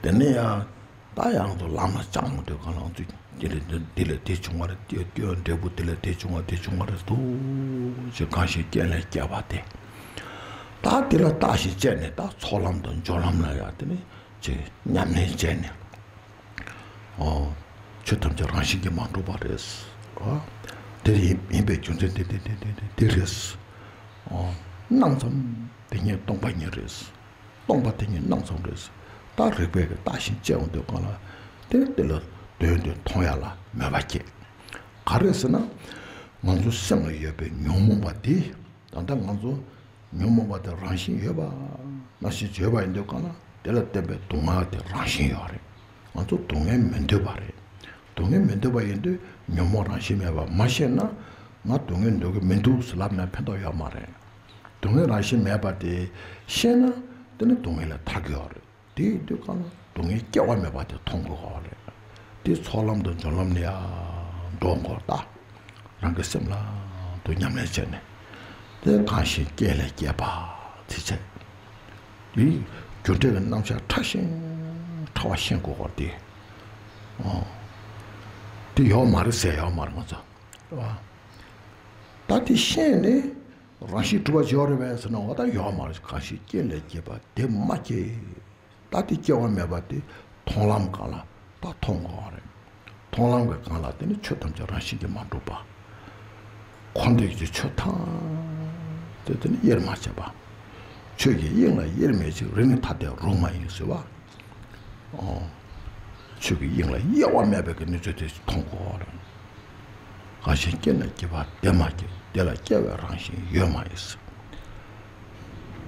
དེ་ནས་ཡང་ད་ཡང་དུ་ལམ་ལ་སྦྱངས་མ་འདོད་གང་ལ་ཚུད་དེ་ལས་འདི་ལས་དེ་བྱུང་བ་རེད། དེ་དེ་འབྲས་བུ་དེ་ལས་དེ་བྱུང་བ་དེ་བྱུང་བ་རེད་དོ་ཞེས་གང་ཞིག་རྐྱེན་ལས་སྐྱེས་པ་དེ། ད་དེ་ལ་བརྟག་ཞིབ་བྱས་ནས་ད་ཚོགས་ལམ་དང་སྦྱོར་ལམ་ལ་ཡང་དེ་ནས་ཅིག་ཉམས་ལེན་བྱས་ནས། ཨོ། ཆོས་ཐམས་ཅད་རང་བཞིན་གྱིས་མ་གྲུབ་པ་རེད། ཨོ། དེ་ཡིན་ཡིན་པའི་རྒྱུ་མཚན་དེ་དེ་དེ་དེ་དེ་དེ་རེད། ཨོ། སྣང་ཙམ་དེ་ཉིད་སྟོང་པ་ཉིད་རེད། སྟོང་པ་དེ་ཉིད་སྣང་ཙམ་རེད། ད་རིགས་པས་ཀྱི་བརྟག་ཞིབ་བྱས་འོང་དུས་གང་ལ་དེ་དེ་ལ་དོན་དེ་མཐོང་ཡ་ལ་མོས་པ་སྐྱེ། ག་རེ་ཟེར་ན། ང་ཚོ་སེམས་ལ་ཡོད་པའི་ཉོན་མོངས་པ་དེ། ད་ལྟ་ང་ཚོ་ཉོན་མོངས་པ་དེ་རང་བཞིན་ཡོད་པ་ནང་བཞིན་བརྗོད་པ་ཡིན་དུས་གང་ལ་དེ་ལ་བརྟེན་པའི་སྡུག་བསྔལ་དེ་རང་བཞིན་ཡོད་རེད། ང་ཚོ་སྡུག་བསྔལ་མི་འདོད་པ་རེད། སྡུག་བསྔལ་མི་འདོད་པ་ཡིན་དུས་ཉོན་མོངས་རང་བཞིན་མེད་པ་མ་ཤེས་ན་ང་སྡུག་བསྔལ་འདོད་ཀྱི་མི་འདུག་ཟེར་ལབ་ན་ཕན་ཐོགས་ཡོད་མ་རེད། སྡུག་བསྔལ་རང་བཞིན་མེད་པ་དེ་ཤེས་ན་དེ་ནི་སྡུག་བསྔལ་ལས་ཐར་གྱི་ཡོད་རེད། དེ་ཡིན་དུས་གང་ལ་སྡུག་བསྔལ་སྐྱེ་བ་མེད་པ་དེ་མཐོང་དགོས་པ་རེད། དེ་ཚོགས་ལམ་དང་སྦྱོར་ལམ་ལ་ཡང་འགྲོ་དགོས་ད། རང་གི་སེམས་ལ་དུ་ཉམས་ལེན་བྱས་ནས། དེ་གང་ཞིག་རྐྱེན་ལས་སྐྱེས་པ་དེ་བྱས། དེ་རྒྱུ་འབྲས་ཀྱི་རྣམ་གཞག་ཕྲ་ཞིང་ཕྲ་བ་ཤེས་དགོས་པ་དེ། ཨོ། དེ་ཡོད་མ་རེད་ཟེར་ཡོད་མ་རེད་ང་ཚོ། རེད་བ། ད་དེ་ཤེས་ནས་རང་བཞིན་གྲུབ་པ་ཡོད་རེད་པས་ཟེར་ན་འོ་ད་ཡོད་མ་རེད། གང་ཞིག་རྐྱེན་ལས་སྐྱེས་པ་དེ་མ་སྐྱེས། ད་དེ་སྐྱེ་བ་མེད་པ་དེ་མཐོང་ལམ་སྒང་ལ་ད་མཐོང་དགོས་པ་རེད། མཐོང་ལམ་གྱི་སྒང་ལ་དེ་ནི་ཆོས་ཐམས་ཅད་རང་བཞིན་གྱིས་མ་གྲུབ་པ། འཁོར་འདས་ཀྱི་ཆོས་ཐམས་ཅད་དེ་ནི་དབྱེར་མ་ཕྱེད་པ། ཆོས་ཀྱི་དབྱིངས་ལ་དབྱེར་མེད་ཅིང་། རིག་ནི་ཐ་དད་རོ་མ་ཡིན་ཟེར་བ། ཨོ། ཆོས་ཀྱི་དབྱིངས་ལ་དབྱེ་བ་མེད་པའི་གི་གནས་ཚུལ་དེ་མཐོང་དགོས་པ་རེད། གང་ཞིག་རྐྱེན་ལས་སྐྱེས་པ་དེ་མ་སྐྱེས། དེ་ལ་སྐྱེ་བའི་རང་བཞིན་ཡོད་མ་ཡིན་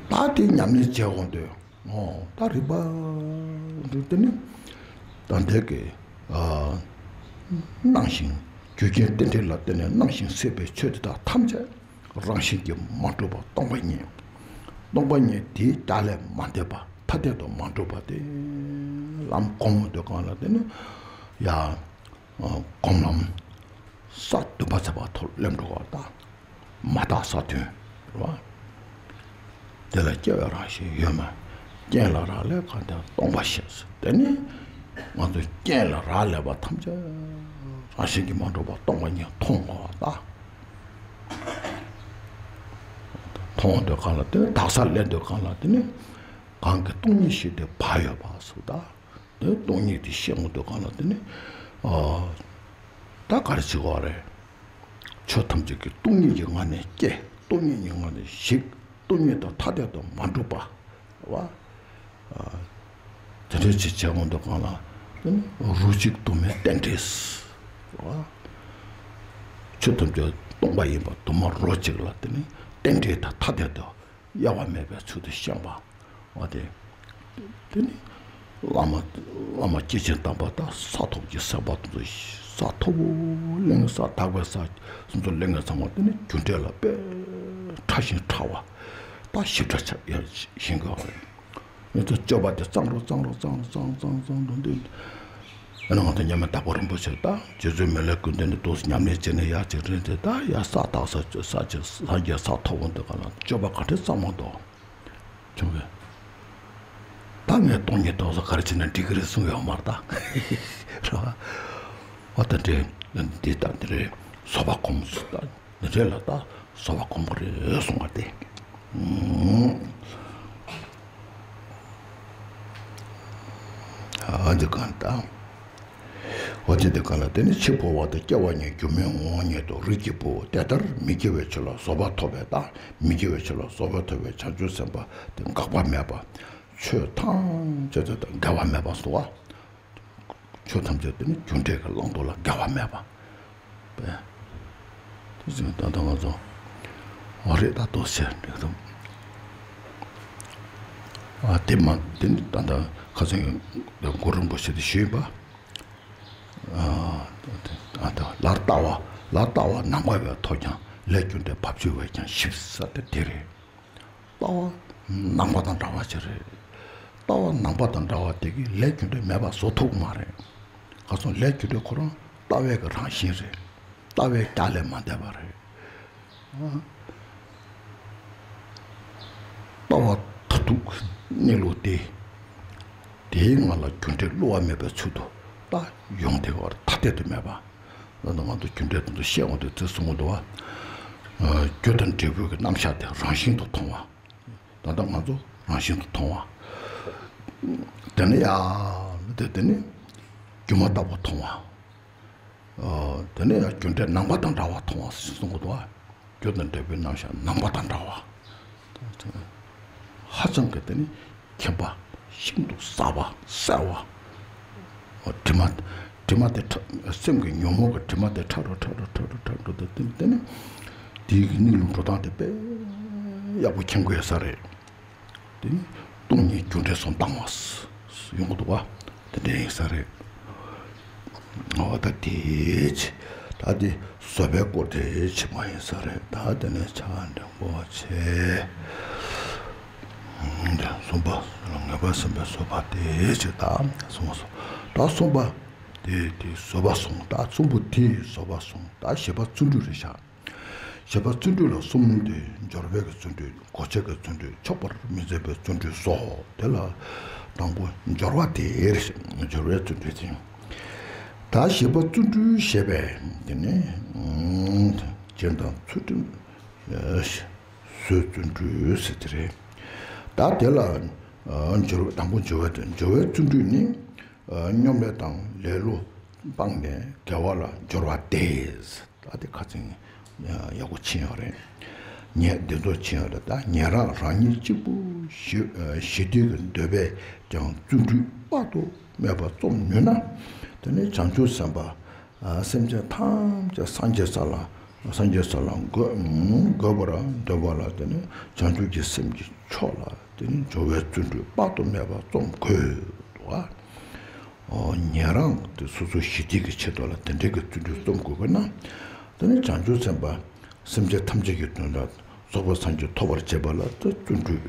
ཟེར། ད་དེ་ཉམས་ལེན་བྱེད་འོང་དུས། ཨོ། ད་རིག་པ་འདི་དེ་ནི་ད་ལྟའི་གི་ཨ་སྣང་ཞིང་། རྒྱུ་རྐྱེན་རྟེན་འབྲེལ་ལ་བརྟེན་ནས་སྣང་ཞིང་སྲིད་པའི་ཆོས་དེ་དག་ཐམས་ཅད་རང་བཞིན་གྱིས་མ་གྲུབ་པ་སྟོང་པ་ཉིད། སྟོང་པ་ཉིད་དེའི་བདག་ལས་མ་འདས་པ་ཐ་དད་དུ་མ་གྲུབ་པ་དེ་ལམ་སྒོམ་འོང་དུས་གང་ལ་དེ་ནི་ཡ་སྒོམ་ལམ་ས་བདུན་པ་ཚར་བ་ཐོག་སླེབས་འགྲོ་བ་དང་། མ་དག་ས་བདུན། རེད་བ། དེ་ལ་སྐྱེ་བའི་རང་བཞིན་ཡོད་མ། རྐྱེན་ལ་རག་ལས་གང་དེ་སྟོང་པ་ཤེས། དེ་ནི་ང་ཚོས་རྐྱེན་ལ་རག་ལས་པ་ཐམས་ཅད་རང་བཞིན་གྱིས་མ་གྲུབ་པ་སྟོང་པ་ཉིད་མཐོང་དགོས་པ་དང་། མཐོང་འོང་དུས་གང་ལ་དེ་ནི་དག་སར་སླེབས་འོང་དུས་གང་ལ་དེ་ནི་གང་གི་སྟོང་ཉིད་ཞིག་དེ་བག་ཡོད་པ་སོགས་དང་། དེ་སྟོང་ཉིད་དེ་ཤེས་འོང་དུས་གང་ལ་དེ་ནི། ཨ། ད་ག་རེ་བྱེད་དགོས་རེད། ཆོས་ཐམས་ཅད་ཀྱི་སྟོང་ཉིད་ཀྱི་ངང་ནས་སྐྱེ། སྟོང་ཉིད་ཀྱི་ངང་ནས་ཞིག། སྟོང་ཉིད་དང་ཐ་དད་དུ་མ་གྲུབ་པ། བ། ཨ། དེ་འདྲ་ཅིག་བྱེད་འོང་དུས་གང་ལ། དེ་ནི་རོ་གཅིག་དུ་མའི་རྟེན་འབྲེལ། བ། ཆོས་ཐམས་ཅད་སྟོང་པ་ཡིན་པ་དུ་མ་རོ་གཅིག་ལ་དེ་ནི་རྟེན་འབྲེལ་དང་ཐ་དད་དུ་དབྱེ་བ་མེད་པའི་ཚུལ་དུ་བཤད་པ། འོ་དེ། དེ་ནི་བླ་མ་བླ་མ་སྐྱེས་ཆེན་དམ་པ་དང་ས་ཐོབ་ཀྱི་སེམས་དཔའ་དེ་ཚོ་ས་མཐོ་པོ་གླིང་ས་དག་པའི་ས་སོ་སོ་གླིང་ཚང་མ་དེ་ནི་རྒྱུ་འབྲས་ལ་དཔེ་ཕྲ་ཞིང་ཕྲ་བ་ད་ཞིབ་ཕྲ་ཆགས་ཡ་ཞིང་ག་བ་རེད། ངེད་ཚོ་སྤྱོད་པ་དེ་གཙང་རུ་གཙང་རུ་གཙང་རུ་གཙང་གཙང་གཙང་གཙང་འགྲོ་དུས། ཨ་ནི་ང་ཚོ་མཉམ་མེད་དྭགས་པོ་རིན་པོ་ཆེ་དང་རྗེ་བཙུན་མི་ལའི་སྐུ་མདུན་ནས་ཏོག་ཙམ་ཉམས་ལེན་བྱས་ནས་ཡར་ཅིག་རེད་དེ། ད་ཡར་ས་དག་ས་ས་ཅིག་སངས་རྒྱས་ས་མཐོ་བོ་འདི་ག་ལ་སྤྱོད་པ་ག་འདྲས་གཙང་མ་འདུག་བྱུང་བས། ད་ངས་སྟོང་ཉིད་རྟོགས་ས་ག་རེ་བྱས་ན་འགྲིག་གི་རེད་གསུངས་ཡོད་མ་རེད་ད། རེད་བ། འོ་ད་འདྲས་འདི་ལྟ་འདི་རེད། བཟོད་པ་སྒོམ་ཟེར་ད། འདི་འདྲས་ལ་ད་བཟོད་པ་སྒོམ་གི་རེད་གསུངས་པ་དེ། ཨ་འདི་གང་ད། འོ་དེ་འདི་གང་ལ་དེ་ནི་འཆི་འཕོ་བ་དང་སྐྱེ་བ་གཉིས་སྒྱུ་མའི་ངོ་བོ་ཉིད་དུ་རིགས་ཀྱི་བུ་དེ་ལྟར་མི་སྐྱེ་བའི་ཕྱིར་ལ་བཟོད་པ་ཐོབ་པས་ད། མི་སྐྱེ་བའི་ཕྱིར་ལ་བཟོད་པ་ཐོབ་པའི་བྱང་ཆུབ་སེམས་དཔའ་དེ་འགག་པ་མེད་པ། ཆོས་ཐམས་ཅད་དང་འགལ་བ་མེད་པ་སོ། ཆོས་ཐམས་ཅད་དེ་ནི་རྒྱུ་འབྲས་ཀྱི་བླང་དོར་ལ་འགལ་བ་མེད་པ། དེ་བཞིན་ད་ལྟ་ང་ཚོ་འོ་རེད་ད་ལྟོས་ཤེས་འགྲིག་ཐུབ། ཨ་དེ་མ་དེ་ནི་ད་ལྟ་ཁ་སང་གི་གུ་རུ་རིན་པོ་ཆེ་དེ་ཞུས་པ། ཨ་ད་ལར་ལྟ་བ་ལར་ལྟ་བ་ནམ་མཁའ་བས་ཐོབ་ཀྱང་ལས་རྒྱུ་འབྲས་བབ་ཅོལ་བས་ཀྱང་ཞིག་ཟེར་དེ་དེ་རེད། ལྟ་བ་ནམ་མཁའ་དང་འདྲ་བ་ཅིག་རེད། ལྟ་བ་ནམ་མཁའ་དང་འདྲ་བ་དེ་གིས་ལས་རྒྱུ་འབྲས་མེད་པ་བཟོ་ཐུབ་ཀྱི་མ་རེད། ག་སོང་ལས་རྒྱུ་འབྲས་ཁོ་རང་ལྟ་བའི་གི་རང་བཞིན་རེད། ལྟ་བའི་རྒྱ་ལས་མ་འདས་པ་རེད། ལྟ་བ་མཐར་ཐུག་གནས་ལུགས་དེ། དེའི་ངང་ལ་རྒྱུ་འབྲས་བསླུ་བ་མེད་པའི་ཚུལ་དུ་ལྟ་ཡོང་དེ་བར་ཐ་དད་དུ་མེད་པ། ད་ལྟ་ང་ཚོ་རྒྱུ་འབྲས་དེ་ཚོ་བཤད་འོང་དུས་ཚེ་གསུང་གི་འདུག་བ། རྒྱུ་དང་འབྲས་བུ་གི་རྣམ་གཞག་དེ་རང་བཞིན་དུ་མཐོང་བ། ད་ལྟ་ང་ཚོ་རང་བཞིན་དུ་མཐོང་བ། དེ་ནས་ཡང་དེ་དེ་ནི་སྒྱུ་མ་ལྟ་བུ་མཐོང་བ། དེ་ནས་ཡང་རྒྱུ་འབྲས་ནམ་མཁའ་དང་འདྲ་བ་མཐོང་བ་ཞེས་གསུང་གི་འདུག་བ། རྒྱུ་དང་འབྲས་བུའི་རྣམ་གཞག་ནམ་མཁའ་དང་འདྲ་བ། ཧ་ཅང་གི་དེ་ནི་མཁྱེན་པ་ཤིན་ཏུ་ཟབ་པ་གསལ་བ། དྲི་མ་དྲི་མ་དེ་ཕྲ་སེམས་ཀྱི་ཉོན་མོངས་ཀྱི་དྲི་མ་དེ་ཕྲ་རུ་ཕྲ་རུ་ཕྲ་རུ་ཕྲ་རུ་དེ་དེ་ནི་དེའི་གནས་ལུགས་འགྲོ་སྟངས་དེ་དཔེ་ཡག་པོ་མཁྱེན་དགོས་ས་རེད། དེ་ནི་སྟོང་ཉིད་རྒྱུ་འབྲས་སུ་བཏང་བ་ཡོང་གི་འདུག་བ། དེ་འདྲ་ཡིན་ས་རེད། འོ་ད་དེ་ཆེ། ད་དེ་བཟོད་པའི་སྐོར་དེ་ཆེ་མ་ཡིན་ས་རེད། ད་དེ་ནས་ཆ་འདྲ་པོ་ཆེ། གསུམ་པ། ངེས་པར་སེམས་པའི་བཟོད་པ་དེ་ཆེ་ད་གསུངས་སོ། ད་གསུམ་པ། དེ་དེ་བཟོད་པ་སོང་། ད་གསུམ་པོ་དེ་བཟོད་པ་སོང་། ད་བཞི་པ་བརྩོན་འགྲུས་རེད་ཤག་བྱས་པ་བརྩོན་འགྲུས་ལ་གསུམ་སྟེ། སྦྱོར་བའི་གི་བརྩོན་འགྲུས། གོ་ཆའི་གི་བརྩོན་འགྲུས། ཆོག་པར་མི་འཛིན་པའི་བརྩོན་འགྲུས་སོ། དེ་ལ་དང་པོ་སྦྱོར་བ་དེ། སྦྱོར་བའི་བརྩོན་འགྲུས་དེ། ད་བྱས་པ་བརྩོན་འགྲུས་ཞེས་པས་དེ་ནི་སྦྱིན་དང་ཚུལ་ཁྲིམས་བཟོད་བརྩོན་འགྲུས་ཟེར་དེ་རེད། ད་དེ་ལ་སྦྱོར་བ་དང་པོ་སྦྱོར་བ་དེ། སྦྱོར་བའི་བརྩོན་འགྲུས་ནི་སྙོམས་ལས་དང་ལེ་ལོ་སྤངས་ནས་དགེ་བ་ལ་སྦྱོར་བ་སྟེ། ད་དེ་ཁ་ཚིག་ཡག་པོ་ཕྱིན་ཡོད་རེད། ཉེ་འདི་ཚོ་ཕྱིན་ཡོད་རེད། ད་ཉན་རང་རང་ཉིད་གཅིག་པུ་ཞི་ཞི་དུལ་གྱི་འདོད་པས་ཀྱང་བརྩོན་འགྲུས་དཔག་ཏུ་མེད་པ་རྩོམ་ནུས་ན། དེ་ནི་བྱང་ཆུབ་སེམས་དཔའ་སེམས་ཅན་ཐམས་ཅད་སངས་རྒྱས་ས་ལ་སངས་རྒྱས་ས་ལ་འགོད་འགོད་པར་འདོད་པ་ལ་དེ་ནི་བྱང་ཆུབ་ཀྱི་སེམས་ཀྱི་མཆོག་ལ་དེ་ནི་སྦྱོར་བའི་བརྩོན་འགྲུས་དཔག་ཏུ་མེད་པ་རྩོམ་དགོས་འདུག་ཨ། ཉན་རང་དེ་སོ་སོ་ཞི་བདེ་གི་ཆེད་དུ་ལ་དེ་འདྲའི་གི་བརྩོན་འགྲུས་རྩོམ་དགོས་དགོས་ན། དེ་ནི་བྱང་ཆུབ་སེམས་དཔའ་སེམས་ཅན་ཐམས་ཅད་ཀྱི་དོན་དག་རྫོགས་པའི་སངས་རྒྱས་ཐོབ་པར་བྱེད་པ་ལ་དེ་བརྩོན་འགྲུས་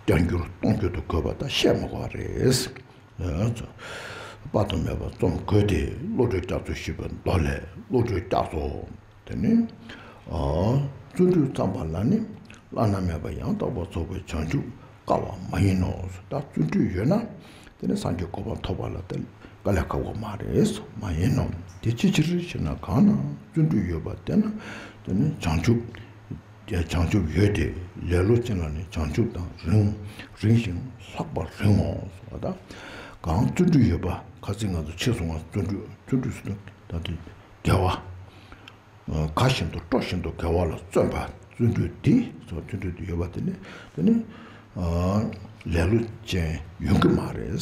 བསྐྱར་འགྱུར་གཏོང་འགྱུར་དུ་དགོས་པ་ད་བཤད་མ་དགོས་པ་རེད། དཔག་ཏུ་མེད་པ་རྩོམ་དགོས་ཏེ། བློ་གྲོས་རྒྱ་མཚོ་ཞེས་པའི་མདོ་ལས། བློ་གྲོས་རྒྱ་མཚོ། དེ་ནི། ཨ། བརྩོན་འགྲུས་བརྩམས་པ་ལ་ནི། བླ་ན་མེད་པ་ཡང་དག་པར་རྫོགས་པའི་བྱང་ཆུབ་དཀའ་བ་མ་ཡིན་ནོ། ད་བརྩོན་འགྲུས་ཡོད་ན། དེ་ནི་སངས་རྒྱས་གོ་འཕང་ཐོབ་པ་ལ་དེ་དཀའ་ལས་ཁག་པོ་མ་རེད། མ་ཡིན་ནོ། དེ་ཅིའི་ཕྱིར་ཞེ་ན། གང་ན་བརྩོན་འགྲུས་ཡོད་པ་དེ་ན། དེ་ནི་བྱང་ཆུབ། བྱང་ཆུབ་ཡོད་དེ། ལེ་ལོ་ཅན་ལ་ནི་བྱང་ཆུབ་དང་རིང་། རིང་ཞིང་ལྷག་པར་རིང་ངོ་། ད་གང་བརྩོན་འགྲུས་ཡོད་པ། ཁ་སང་ང་ཚོ་ཕྱི་སོང་བ་བརྩོན་འགྲུས། བརྩོན་འགྲུས་སུ་ད་དེ་དགེ་བ། དགའ་བཞིན་དུ་སྤྲོ་བཞིན་དུ་དགེ་བ་ལ་བརྩོན་པ། བརྩོན་འགྲུས་འདི་སོགས་བརྩོན་འགྲུས་འདི་ཡོད་པ་དེ་ནི་དེ་ནི་ལེ་ལོ་ཅན་ཡོང་གི་མ་རེད།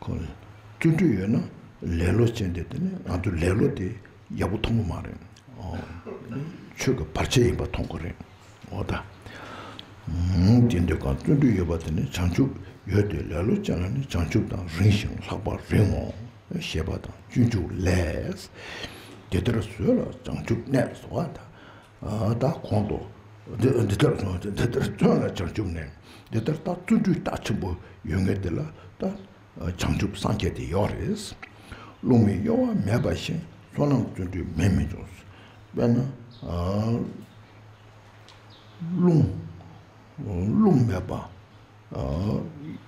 ཁོ་བརྩོན་འགྲུས་ཡོད་ན་ལེ་ལོ་ཅན་དེ་དེ་ནི་ང་ཚོ་ལེ་ལོ་དེ་ཡག་པོ་མཐོང་གི་མ་རེད། ཆོས་ཀྱི་བར་ཆད་ཡིན་པ་མཐོང་གི་རེད། འོ་ད། དེ་འདོད་གང་བརྩོན་འགྲུས་ཡོད་པ་དེ་ནི་བྱང་ཆུབ་ཡོད་དེ། ལེ་ལོ་ཅན་ལ་ནི་བྱང་ཆུབ་དང་རིང་ཞིང་ལྷག་པར་རིང་ངོ་། ཞེས་པ་དང་སྤྱོད་འཇུག་ལས། དེ་ལྟར་བཟོད་ལ་བྱང་ཆུབ་གནས་སོ། ད་གོང་དུ་ འདི་འདི་ལྟར་སོང་སྟེ། འདི་ལྟར་བརྩོན་ལ་བྱང་ཆུབ་ནས། འདི་ལྟར་ད་བརྩོན་འགྲུས་རྟགས་ཆེན་པོ་ཡོད་མཁན་དེ་ལ་ད་བྱང་ཆུབ་སངས་རྒྱས་དེ་ཡོད་རེད། རླུང་མི་གཡོ་བ་མེད་པ་བཞིན། བསོད་ནམས་བརྩོན་འགྲུས་མེད་མི་འབྱུང་། དཔེར་ན། རླུང་རླུང་མེད་པ།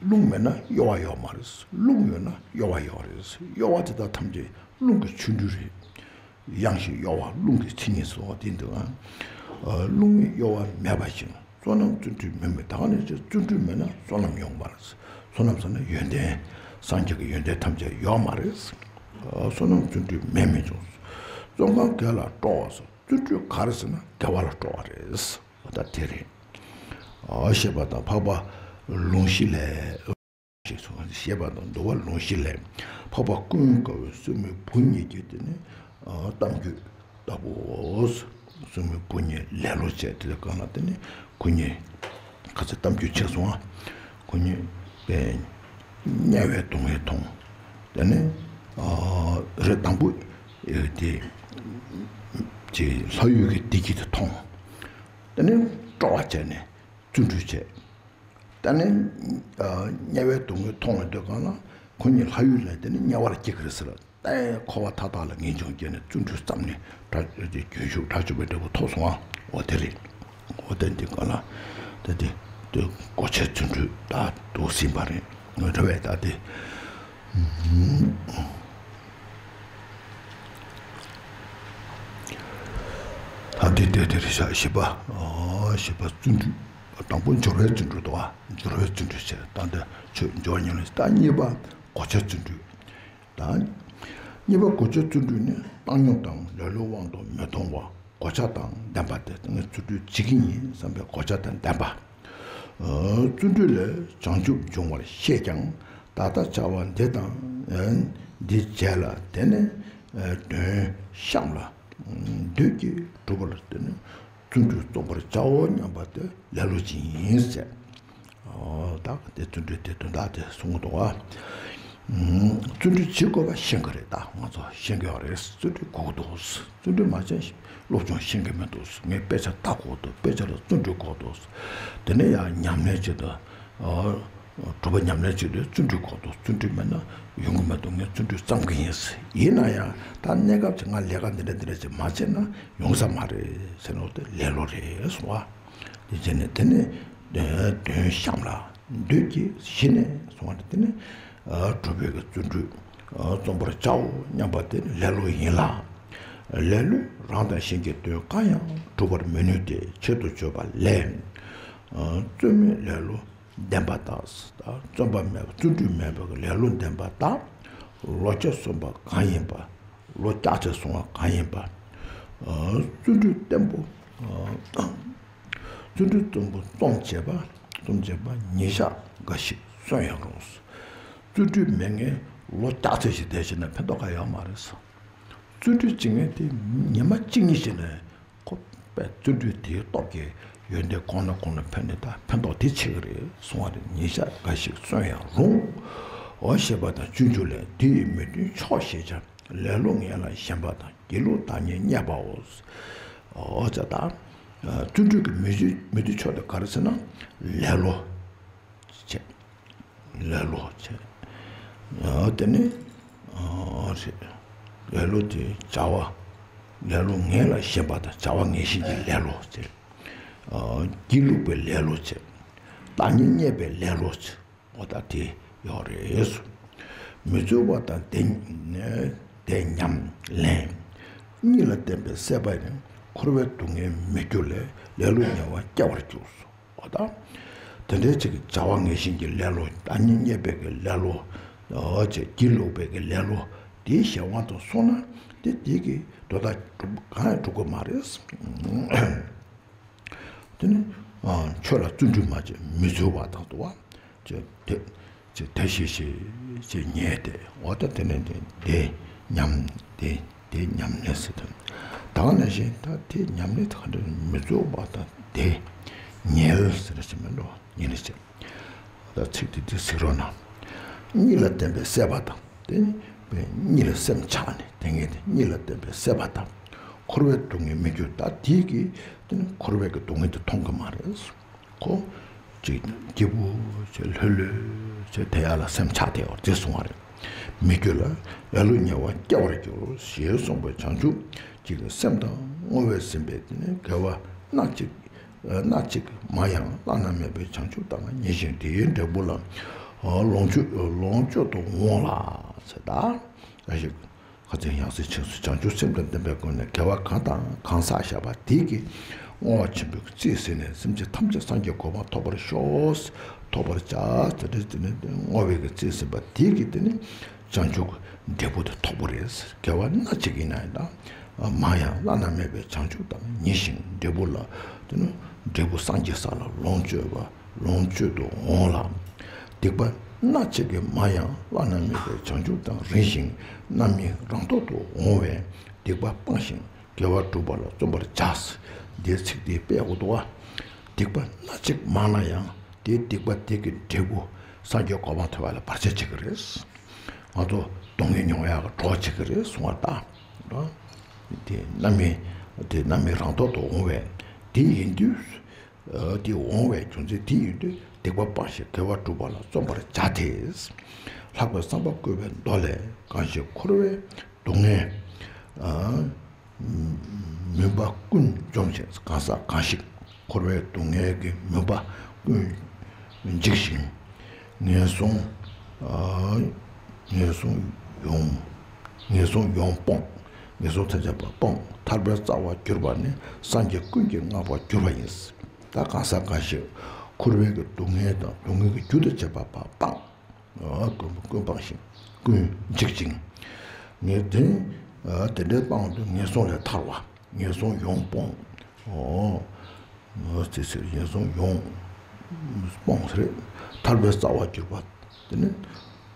རླུང་མེད་ན་གཡོ་བ་ཡོད་མ་རེད། རླུང་ཡོད་ན་གཡོ་བ་ཡོད་རེད། གཡོ་བ་དེ་དག་ཐམས་ཅད་རླུང་གི་ཆོ་འཕྲུལ་རེད། གཡང་ཞིང་གཡོ་བ་རླུང་གི་མཚན་ཉིད་ཟེར་བ་དེ་འདུག་ཨ། རླུང་གི་གཡོ་བ་མེད་པ་བཞིན། བསོད་ནམས་བརྩོན་འགྲུས་མེད་མི་དག་ནི་ཅི། བརྩོན་འགྲུས་མེད་ན་བསོད་ནམས་ཡོང་མ་རེད། བསོད་ནམས་ཟེར་ན་ཡོན་ཏན། སངས་རྒྱས་ཀྱི་ཡོན་ཏན་ཐམས་ཅད་ཡོད་མ་རེད། བསོད་ནམས་བརྩོན་འགྲུས་མེད་མི་འབྱུང་། བཙོན་ཁང་བརྒལ་ལ་སྤྲོ་བ་སོགས། བརྩོན་འགྲུས་ག་རེ་ཟེར་ན་དགེ་བ་ལ་སྤྲོ་བ་རེད། འོ་ད་དེ་རེད། ཨ། ཞེས་པ་དང་། འཕགས་པ་ལུང་བཞི་ལས། ཞེས་གསུངས། ཞེས་པ་དང་། འདུལ་བ་ལུང་བཞི་ལས། འཕགས་པ་ཀུན་དགའ་བོས་སྲིང་མོའི་བུ་གཉིས་ཀྱི་དེ་ནི་གཏམ་རྒྱུད་ལྟ་བུའོ། སྲིང་མོའི་བུ་གཉིས་ལེ་ལོ་བྱས། དེ་ག་ལ་དེ་ནི་ཁོ་གཉིས་ཁ་ཚ་གཏམ་རྒྱུད་བྱས་སོང་ང་། ཁོ་གཉིས་པས་དམྱལ་བའི་སྡུག་བསྔལ་མཐོང་། དེ་ནི་རེས་དང་པོ་དེ་ཅིག་ལྷ་ཡུལ་གྱི་བདེ་སྐྱིད་དེ་མཐོང་། དེ་ནི་སྤྲོ་བ་བྱས་ནས་བརྩོན་འགྲུས་བྱས། ད་ནི་དམྱལ་བའི་སྡུག་བསྔལ་མཐོང་བའི་དུས་སྒང་ལ་ཁོ་གཉིས་ལྷ་ཡུལ་ནས་དེ་ནི་དམྱལ་བར་སྐྱེ་གི་རེད་ཟེར། ད་འཁོར་བ་མཐའ་དག་ལ་ངེས་འབྱུང་སྐྱེས་ནས་བརྩོན་འགྲུས་བརྩམས་ནས་དགྲ་རྒྱུན་ཞུགས་དགྲ་བཅོམ་པའི་འབྲས་བུ་ཐོབ་སོང་ཨ། འོ་དེ་རེད། འོ་དེ་འདི་སྒང་ལ་ད་དེ་དེ་གོ་ཆའི་བརྩོན་འགྲུས་ད་འདུག་ཟིན་པ་རེད། ངོ་འདྲ་བས་ད་དེ། ད་དེ་དེ་དེ་རེད་ཤག་བཞི་པ། ཨོ། བཞི་པ་བརྩོན་འགྲུས། དང་པོ་སྦྱོར་བའི་བརྩོན་འགྲུས་འདུག་ཨ། སྦྱོར་བའི་བརྩོན་འགྲུས་བྱས། ད་འདི་ཆོས་སྦྱོར་ཉམས་ལེན། ད་གཉིས་པ་གོ་ཆའི་བརྩོན་འགྲུས། ད་གཉིས་པ་གོ་ཆའི་བརྩོན་འགྲུས་ནི། བཏང་སྙོམས་དང་ལེ་ལོའི་དབང་དུ་མི་གཏོང་བར་གོ་ཆ་དང་ལྡན་པ་སྟེ། ངས་བརྩོན་འགྲུས་བྱེད་ཀྱི་ཡིན་བསམ་པའི་གོ་ཆ་དང་ལྡན་པ། བརྩོན་འགྲུས་ལས་བྱང་ཆུབ་འབྱུང་བར་ཤེས་ཀྱང་། ད་ལྟ་བྱ་བ་འདི་དང་འདི་བྱས་ལ། དེ་ནས་དོན་གཤམ་ལ་འདོད་ཀྱིས་གྲུབ་པར་བརྩོན་འགྲུས་རྩོམ་པར་བྱའོ་སྙམ་པ་དེ་ལེ་ལོ་ཅན་ཡིན་ཟེར། ཨོ། ད་དེ་བརྩོན་འགྲུས་དེ་དོན་དག་དེ་གསུང་གི་འདུག་བ། བརྩོན་འགྲུས་བྱེད་དགོས་པ་ཤེས་ཀྱི་རེད། ད་ང་ཚོ་ཤེས་ཀྱི་ཡོད་རེད། བརྩོན་འགྲུས་དགོས་ཀྱི་འདུག་བརྩོན་འགྲུས་མ་བྱས་སློབ་སྦྱོང་ཤེས་ཀྱི་མི་འདུག་ངས་དཔེ་ཆ་ལྟ་དགོས་འདུག་དཔེ་ཆ་ལ་བརྩོན་འགྲུས་དགོས་འདུག་དེ་ནས་ཡང་ཉམས་ལེན་བྱེད་དུས། ཨོ། གྲུབ་པ་ཉམས་ལེན་བྱེད་དུས་བརྩོན་འགྲུས་དགོས་འདུག་བརྩོན་འགྲུས་མེད་ན་ཡོང་གི་མི་འདུག་ངས་བརྩོན་འགྲུས་བརྩམ་གྱི་ཡིན། ཡིན་ན་ཡང་ད་གནས་སྐབས་ཀྱི་ང་ལས་ཀ་འདི་འདྲ་འདི་འདྲ་ཅིག་མ་བྱས་ན་ཡོང་ས་མ་རེད་ཟེར་ནོ་དེ་ལེ་ལོ་རེད་གསུང་བ། དེ་བྱས་ནས་དེ་ནས་དོན་གཤམ་ལ་འདོད་ཀྱིས་གཞི་ནས་གསུང་བ་རེད། དེ་ནས་གྲུབ་པའི་བརྩོན་འགྲུས་རྩོམ་པར་བྱའོ་སྙམ་པ་དེ་ལེ་ལོ་ཡིན་ལ། ལེ་ལོས་རང་དང་གཞན་གྱི་དོན་གང་ཡང་སྒྲུབ་པར་མི་ནུས་ཏེ། ཆེད་དུ་བརྗོད་པ་ལས། རྩོལ་མེད་ལེ་ལོ་ལྡན་པ་དག། རྩོམ་པ་མེད་པ། བརྩོན་འགྲུས་མེད་པའི་ལེ་ལོ་ལྡན་པ་དག། ལོ་བརྒྱ་སོན་པ་གང་ཡིན་པ། ལོ་བརྒྱ་ཕྱིན་སོང་བ་གང་ཡིན་པ། བརྩོན་འགྲུས་བརྟན་པོ། བརྩོན་འགྲུས་བརྟན་པོ་རྩོམ་བྱེད་པ། རྩོམ་བྱེད་པ་ཉིན་ཞག་འགའ་ཞིག་སོན་ཡང་རུང་། བརྩོན་འགྲུས་མེད་མཁན་ལོ་བརྒྱ་ཕྱིན་ཞིག་བསྡད་ཕྱིན་ན་ཕན་ཐོགས་གང་ཡང་ཡོད་མ་རེད། བརྩོན་འགྲུས་བྱེད་མཁན་དེ་ཉི་མ་གཅིག་གཉིས་ཤིག་ནས་ཁོ་པས་བརྩོན་འགྲུས་དེའི་སྟོབས་ཀྱིས་ཡོན་ཏན་གོང་ནས་གོང་ལ་འཕེལ་ནས་ད་ཕན་ཐོགས་དེ་ཆེ་གི་རེད་གསུང་བ་རེད། ཉིན་ཞག་འགའ་ཞིག་སོན་ཡང་རུང་། འོ། ཞེས་པ་དང་། སྤྱོད་འཇུག་ལས། དེ་ཡི་མི་མཐུན་ཕྱོགས་ཞེས་བྱ། ལེ་ལོ་ངན་ལ་ཞེན་པ་དང་། སྒྱིད་ལུག་བདག་ཉིད་བརྙས་པའོ། འོ་ཙ་ད། བརྩོན་འགྲུས་ཀྱི་མི་མཐུན་མི་མཐུན་ཕྱོགས་དེ་ག་རེ་ཟེར་ན་ལེ་ལོ། བྱེད། ལེ་ལོ་བྱེད། ཨ། དེ་ནི། ཨ། རེད། ལེ་ལོ་དེ་བྱ་བ། ལེ་ལོ་ངན་ལ་ཞེན་པ་དང་། བྱ་བ་ངན་བཞིན་གྱི་ལེ་ལོ་བྱེད། ཨ། སྒྱིད་ལུག་པའི་ལེ་ལོ་བྱེད། བདག་ཉིད་བརྙས་པའི་ལེ་ལོ་བྱེད། འོ་ད་དེ་ཡོད་རེད། མི་འཛོལ་བ་དང་དེ་དེ་ཉམས་ལེན། གཉིད་ལ་བརྟེན་པའི་སྲེད་པ་ཡིས། འཁོར་བའི་སྡུག་བསྔལ་མི་འགྱུར་ལས། ལེ་ལོ་ཉེ་བར་སྐྱེ་བར་འགྱུར། འོ་ད། དེ་འདྲའི་ཅིག་བྱ་བ་ངན་བཞིན་གྱི་ལེ་ལོ། བདག་ཉིད་བརྙས་པའི་གི་ལེ་ལོ། འོ་ཅིག་སྒྱིད་ལུག་པའི་གི་ལེ་ལོ། དེའི་གཞན་དབང་དུ་སོང་ན་དེ་དེ་གི་དོན་དག་གང་ཡང་འགྲུབ་ཀྱི་མ་རེད། དེ་ནི་ཆོས་ལ་བརྩོན་འགྲུས་མ་བྱས་མི་འཛོལ་བ་དང་དུ་བ། ཅེས་དེ་ཅེས་དེ་ཞེས་ཞེས་ཅེས་ཉེས་ཏེ། འོ་ད་དེ་ནི་དེ་དེ་ཉམས་དེ་དེ་ཉམས་ལེན་ཟེར་དོན། ད་ག་ནང་བཞིན་ད་དེ་ཉམས་ལེན་དེ་ག་འདྲ་མི་འཛོལ་བ་དང་དེ་ཉེས་ཟེར་ཞེས་མི་འགྲོ་ཉེས་ལེན་ཅེས། ད་ཚིག་དེ་དེ་ཟེར་རོགས་གནང་། གཉིད་ལ་བརྟེན་པའི་སྲེད་པ་དང་། དེ་ནི་གཉིད་ལ་སེམས་ཆགས་ནས་དེ་ངས་དེ་གཉིད་ལ་བརྟེན་པའི་སྲེད་པ་དང་། འཁོར་བའི་སྡུག་བསྔལ་མི་འགྱུར། ད་དེ་གིས་དེ་ནི་འཁོར་བའི་གི་སྡུག་བསྔལ་དེ་མཐོང་གི་མ་རེད། ཁོ་ཅིག་སྐྱིད་པོ་བྱས་ལྷོད་ལྷོད་བྱས་དེ་ཡག་ལ་སེམས་ཆགས་བསྡད་པ་རེད་གསུང་བ་རེད། མི་འགྱུར་ལ་ཡ་ལུ་ཉེ་བར་སྐྱེ་བར་འགྱུར་ཞེས་གསུངས་པས། བྱང་ཆུབ་ཀྱི་སེམས་དང་བསྔོ་བས་ཟིན་པའི་དེ་ནི་དགེ་བ་སྣ་གཅིག་སྣ་གཅིག་མ་ཡང་བླ་ན་མེད་པའི་བྱང་ཆུབ་དང་ཉེ་ཞིང་དེའི་འབྲས་བུ་ལ་ལོངས་སྤྱོད་ལོངས་སྤྱོད་དུ་འོང་ལ་ཟེར། ད་ཨ་ཞིག་ཁ་ཚིག་ཡང་སྲིད་ཆེན་སུ་བྱང་ཆུབ་སེམས་དང་ལྡན་པའི་སྒོ་ནས་དགེ་བ་གང་དང་གང་བསགས་བཞག་པ་དེ་གིས་བསྔོ་བ་ཆེན་པོའི་རྩིས་ཟིན་ནས་སེམས་ཅན་ཐམས་ཅད་སངས་རྒྱས་གོ་འཕང་ཐོབ་པར་ཤོག་ཐོབ་པར་བྱ། དེ་འདྲ་དེ་ནི་བསྔོ་བའི་གི་རྩིས་ཟིན་པ་དེ་གིས་དེ་ནི་བྱང་ཆུབ་འབྲས་བུ་དེ་ཐོབ་པ་རེད། དགེ་བ་སྣ་གཅིག་ཡིན་ན་ཡང་ད་མ་ཡང་བླ་ན་མེད་པའི་བྱང་ཆུབ་དང་ཉེ་ཞིང་འབྲས་བུ་ལ་དེ་ནི་འབྲས་བུ་སངས་རྒྱས་ས་ལ་ལོངས་སྤྱོད་པ། ལོངས་སྤྱོད་དུ་འོང་ལ། སྡིག་པ་སྣ་གཅིག་གིས་མ་ཡང་བླ་ན་མེད་པའི་བྱང་ཆུབ་དང་རིང་ཞིང་རྣམ་སྨིན་རང་ཐོག་ཏུ་འོང་བས། སྡིག་པ་སྤངས་ཤིང་དགེ་བ་སྒྲུབ་པ་ལ་བརྩོན་པར་བྱ། འདིའི་ཚིག་འདི་དཔེ་ཡག་པོ་འདུག་བ། སྡིག་པ་སྣ་གཅིག་མང་ན་ཡང་དེའི་སྡིག་པ་དེ་གི་འབྲས་བུ་སངས་རྒྱས་གོ་འཕང་ཐོབ་པ་ལ་བར་ཆད་བྱེད་ཀྱི་རེད། ང་ཚོ་སྡུག་བསྔལ་མྱོང་ཡག་གི་གྲོགས་བྱེད་ཀྱི་རེད་གསུང་བ་ལྟ། དེ་རྣམ་སྨིན་དེ་རྣམ་སྨིན་རང་ཐོག་ཏུ་འོང་བས། དེ་ཡིན་དུས། དེ་འོང་བའི་རྒྱུ་མཚན་དེ་ཡིན་དུས་སྡིག་པ་སྤངས་ཤིང་དགེ་བ་སྒྲུབ་པ་ལ་བརྩོན་པར་བྱ་སྟེ། ལྷག་པའི་བསམ་པ་བསྐུལ་བའི་མདོ་ལས། གང་ཞིག་འཁོར་བའི་སྡུག་བསྔལ་མུན་པ་ཀུན་འཇོམས་ཤིང་། གང་ཟག་གང་ཞིག་འཁོར་བའི་སྡུག་བསྔལ་གྱི་མུན་པ་ཀུན་འཇིགས་ཤིང་། ངན་སོང་ངན་སོང་ཡོངས། ངན་སོང་ཡོངས་སྤོངས། ངན་སོང་ཐམས་ཅད་པ་སྤོངས། ཐར་པའི་རྩ་བར་གྱུར་པ་ནི་སངས་རྒྱས་ཀུན་གྱིས་བསྔགས་པར་འགྱུར་བ་ཡིན། ད་གང་ཟག་གང་ཞིག་འཁོར་བའི་གི་སྡུག་བསྔལ་དང་སྡུག་བསྔལ་གྱི་རྒྱུ་དང་བཅས་པ་སྤངས། ཀུན་ཀུན་སྤངས་ཤིང་ཀུན་འཇིག་ཅིང་། ངས་དེ་དེ་འདྲའི་སྤངས་དུས་ངན་སོང་ལས་ཐར་བ། ངན་སོང་ཡོངས་སྤོངས། ཨོ། ཨོ་ཙི་ཙི་ངན་སོང་ཡོངས་སྤོངས་རེད། ཐར་པའི་རྩ་བར་གྱུར་པ། དེ་ནི་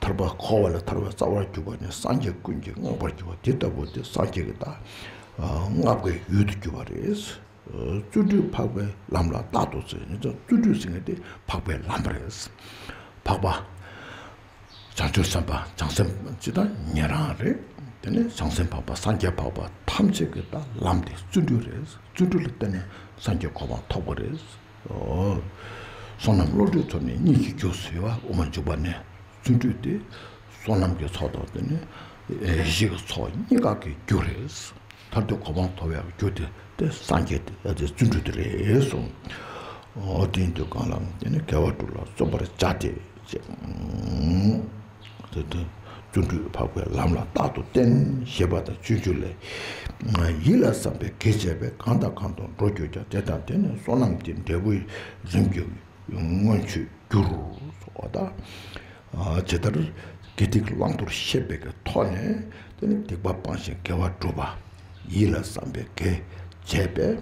ཐར་པ་འཁོར་བ་ལས་ཐར་པའི་རྩ་བར་གྱུར་པ་ནི་སངས་རྒྱས་ཀུན་གྱིས་བསྔགས་པར་འགྱུར་བ་དེ་ལྟ་བུ་དེ་སངས་རྒྱས་ཀྱི་ད་བསྔགས་པའི་ཡུལ་དུ་གྱུར་པ་རེད། བརྩོན་འགྲུས་འཕགས་པའི་ལམ་ལ་རྟག་ཏུ་བརྩོན། ཡིན་ཙང་བརྩོན་འགྲུས་ཟེར་མཁན་དེ་འཕགས་པའི་ལམ་རེད། འཕགས་པ། བྱང་ཆུབ་སེམས་དཔའ་བྱང་སེམས་སྤྱི་དང་ཉན་རང་རེད། དེ་ནས་བྱང་སེམས་འཕགས་པ་སངས་རྒྱས་འཕགས་པ་ཐམས་ཅད་ཀྱི་ད་ལམ་དེ་བརྩོན་འགྲུས་རེད། བརྩོན་འགྲུས་ལ་བརྟེན་ནས་སངས་རྒྱས་གོ་འཕང་ཐོབ་པ་རེད། ཨོ། བསོད་ནམས་བློ་གྲོས་ཚོགས་ནི་གཉིས་ཀྱི་རྒྱུ་ཟེར་བ་དབུ་མ་འཇུག་པ་ནས་བརྩོན་འགྲུས་དེ་བསོད་ནམས་ཀྱི་ཚོགས་དང་དེ་ནས་ཡེ་ཤེས་ཀྱི་ཚོགས་གཉིས་ཀ་གི་རྒྱུ་རེད། མཐར་ཐུག་གོ་འཕང་ཐོབ་པའི་རྒྱུ་དེ་དེ་སངས་རྒྱས་དེ་ཨ་དེ་བརྩོན་འགྲུས་དེ་རེད་གསུངས། འོ་དེ་ཡིན་དུས་གང་ལ་དེ་ནི་དགེ་བ་དྲུག་ལ་བརྩོན་པར་བྱ་སྟེ་ཅེས། དེ་དེ་བརྩོན་འགྲུས་འཕགས་པའི་ལམ་ལ་རྟག་ཏུ་བརྟེན་ཞེས་པ་དང་སྤྱོད་འཇུག་ལས། ཡིད་ལ་བསམ་པའི་དགེ་བྱས་པས། གང་དང་གང་དུ་འགྲོ་གྱུར་ཀྱང་། དེ་དང་དེ་ནི་བསོད་ནམས་ཀྱི་འབྲས་བུ་རིམ་གྱིས་མངོན་སྤྱོད་འགྱུར། སོགས་པ་དང་། ཇི་ལྟར་དགེ་སྡིག་བླང་དོར་ཤེས་པའི་གི་ཐོག་ནས་དེ་ནི་སྡིག་པ་སྤངས་ཤིང་དགེ་བ་སྒྲུབ་པ། ཡིད་ལ་བསམ་པའི་དགེ་བྱས་པས།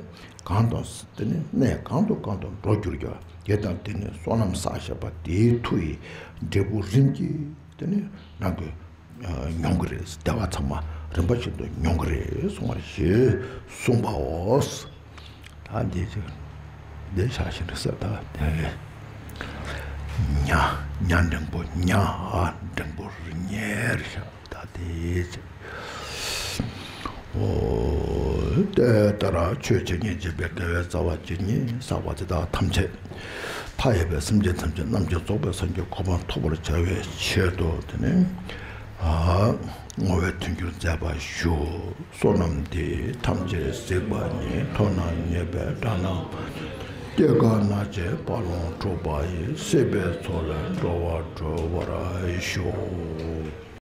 གང་དང་དེ་ནི་གནས་གང་དང་གང་དུ་འགྲོ་གྱུར་ཀྱང་། དེ་དང་དེ་ནི་བསོད་ནམས་བསགས་བཞག་པ་དེའི་མཐུ་ཡིས་འབྲས་བུ་རིམ་གྱིས་དེ་ནི་རང་གི་མྱོང་གི་རེད། བདེ་བ་ཚང་མ་རིམ་པ་བཞིན་དུ་མྱོང་གི་རེད་གསུང་བ་ཞེས་གསུངས་པའོ། ད་འདི་ཅིག་འདི་ཆགས་ཤིང་རེད་ཟེར། ད་དེ་ཉ་ཉ་འགྲེང་པོ་ཉ་ཨ་འགྲེང་པོ་རི་ཉེར་ཤག་ད་དེ་ཅིག་ཨོ། དེ་ལྟར་ཆོས་ཇི་སྙེད་བྱེད་པའི་དགེ་བའི་རྩ་བ་ཇི་སྙེད་བསགས་པ་དེ་དག་ཐམས་ཅད་མཐའ་ཡས་པའི་སེམས་ཅན་ཐམས་ཅད་རྣམས་ཀྱི་རྫོགས་པའི་སངས་རྒྱས་གོ་འཕང་ཐོབ་པར་བྱ་བའི་ཆེད་དུ་དེ་ནི་ཨ་བསྔོ་བའི་མཐུན་འགྱུར་མཛད་པར་ཞུ། བསོད་ནམས་འདི་ཐམས་ཅད་གཟིགས་པ་ཉིད། ཐོབ་ནས་ཉེས་པའི་དགྲ་རྣམས་སྐྱེ་རྒ་ན་འཆིའི་རྦ་ཀློང་འཁྲུགས་པ་ཡི། སྲིད་པའི་མཚོ་ལས་འགྲོ་བ་སྒྲོལ་བར་ཤོག།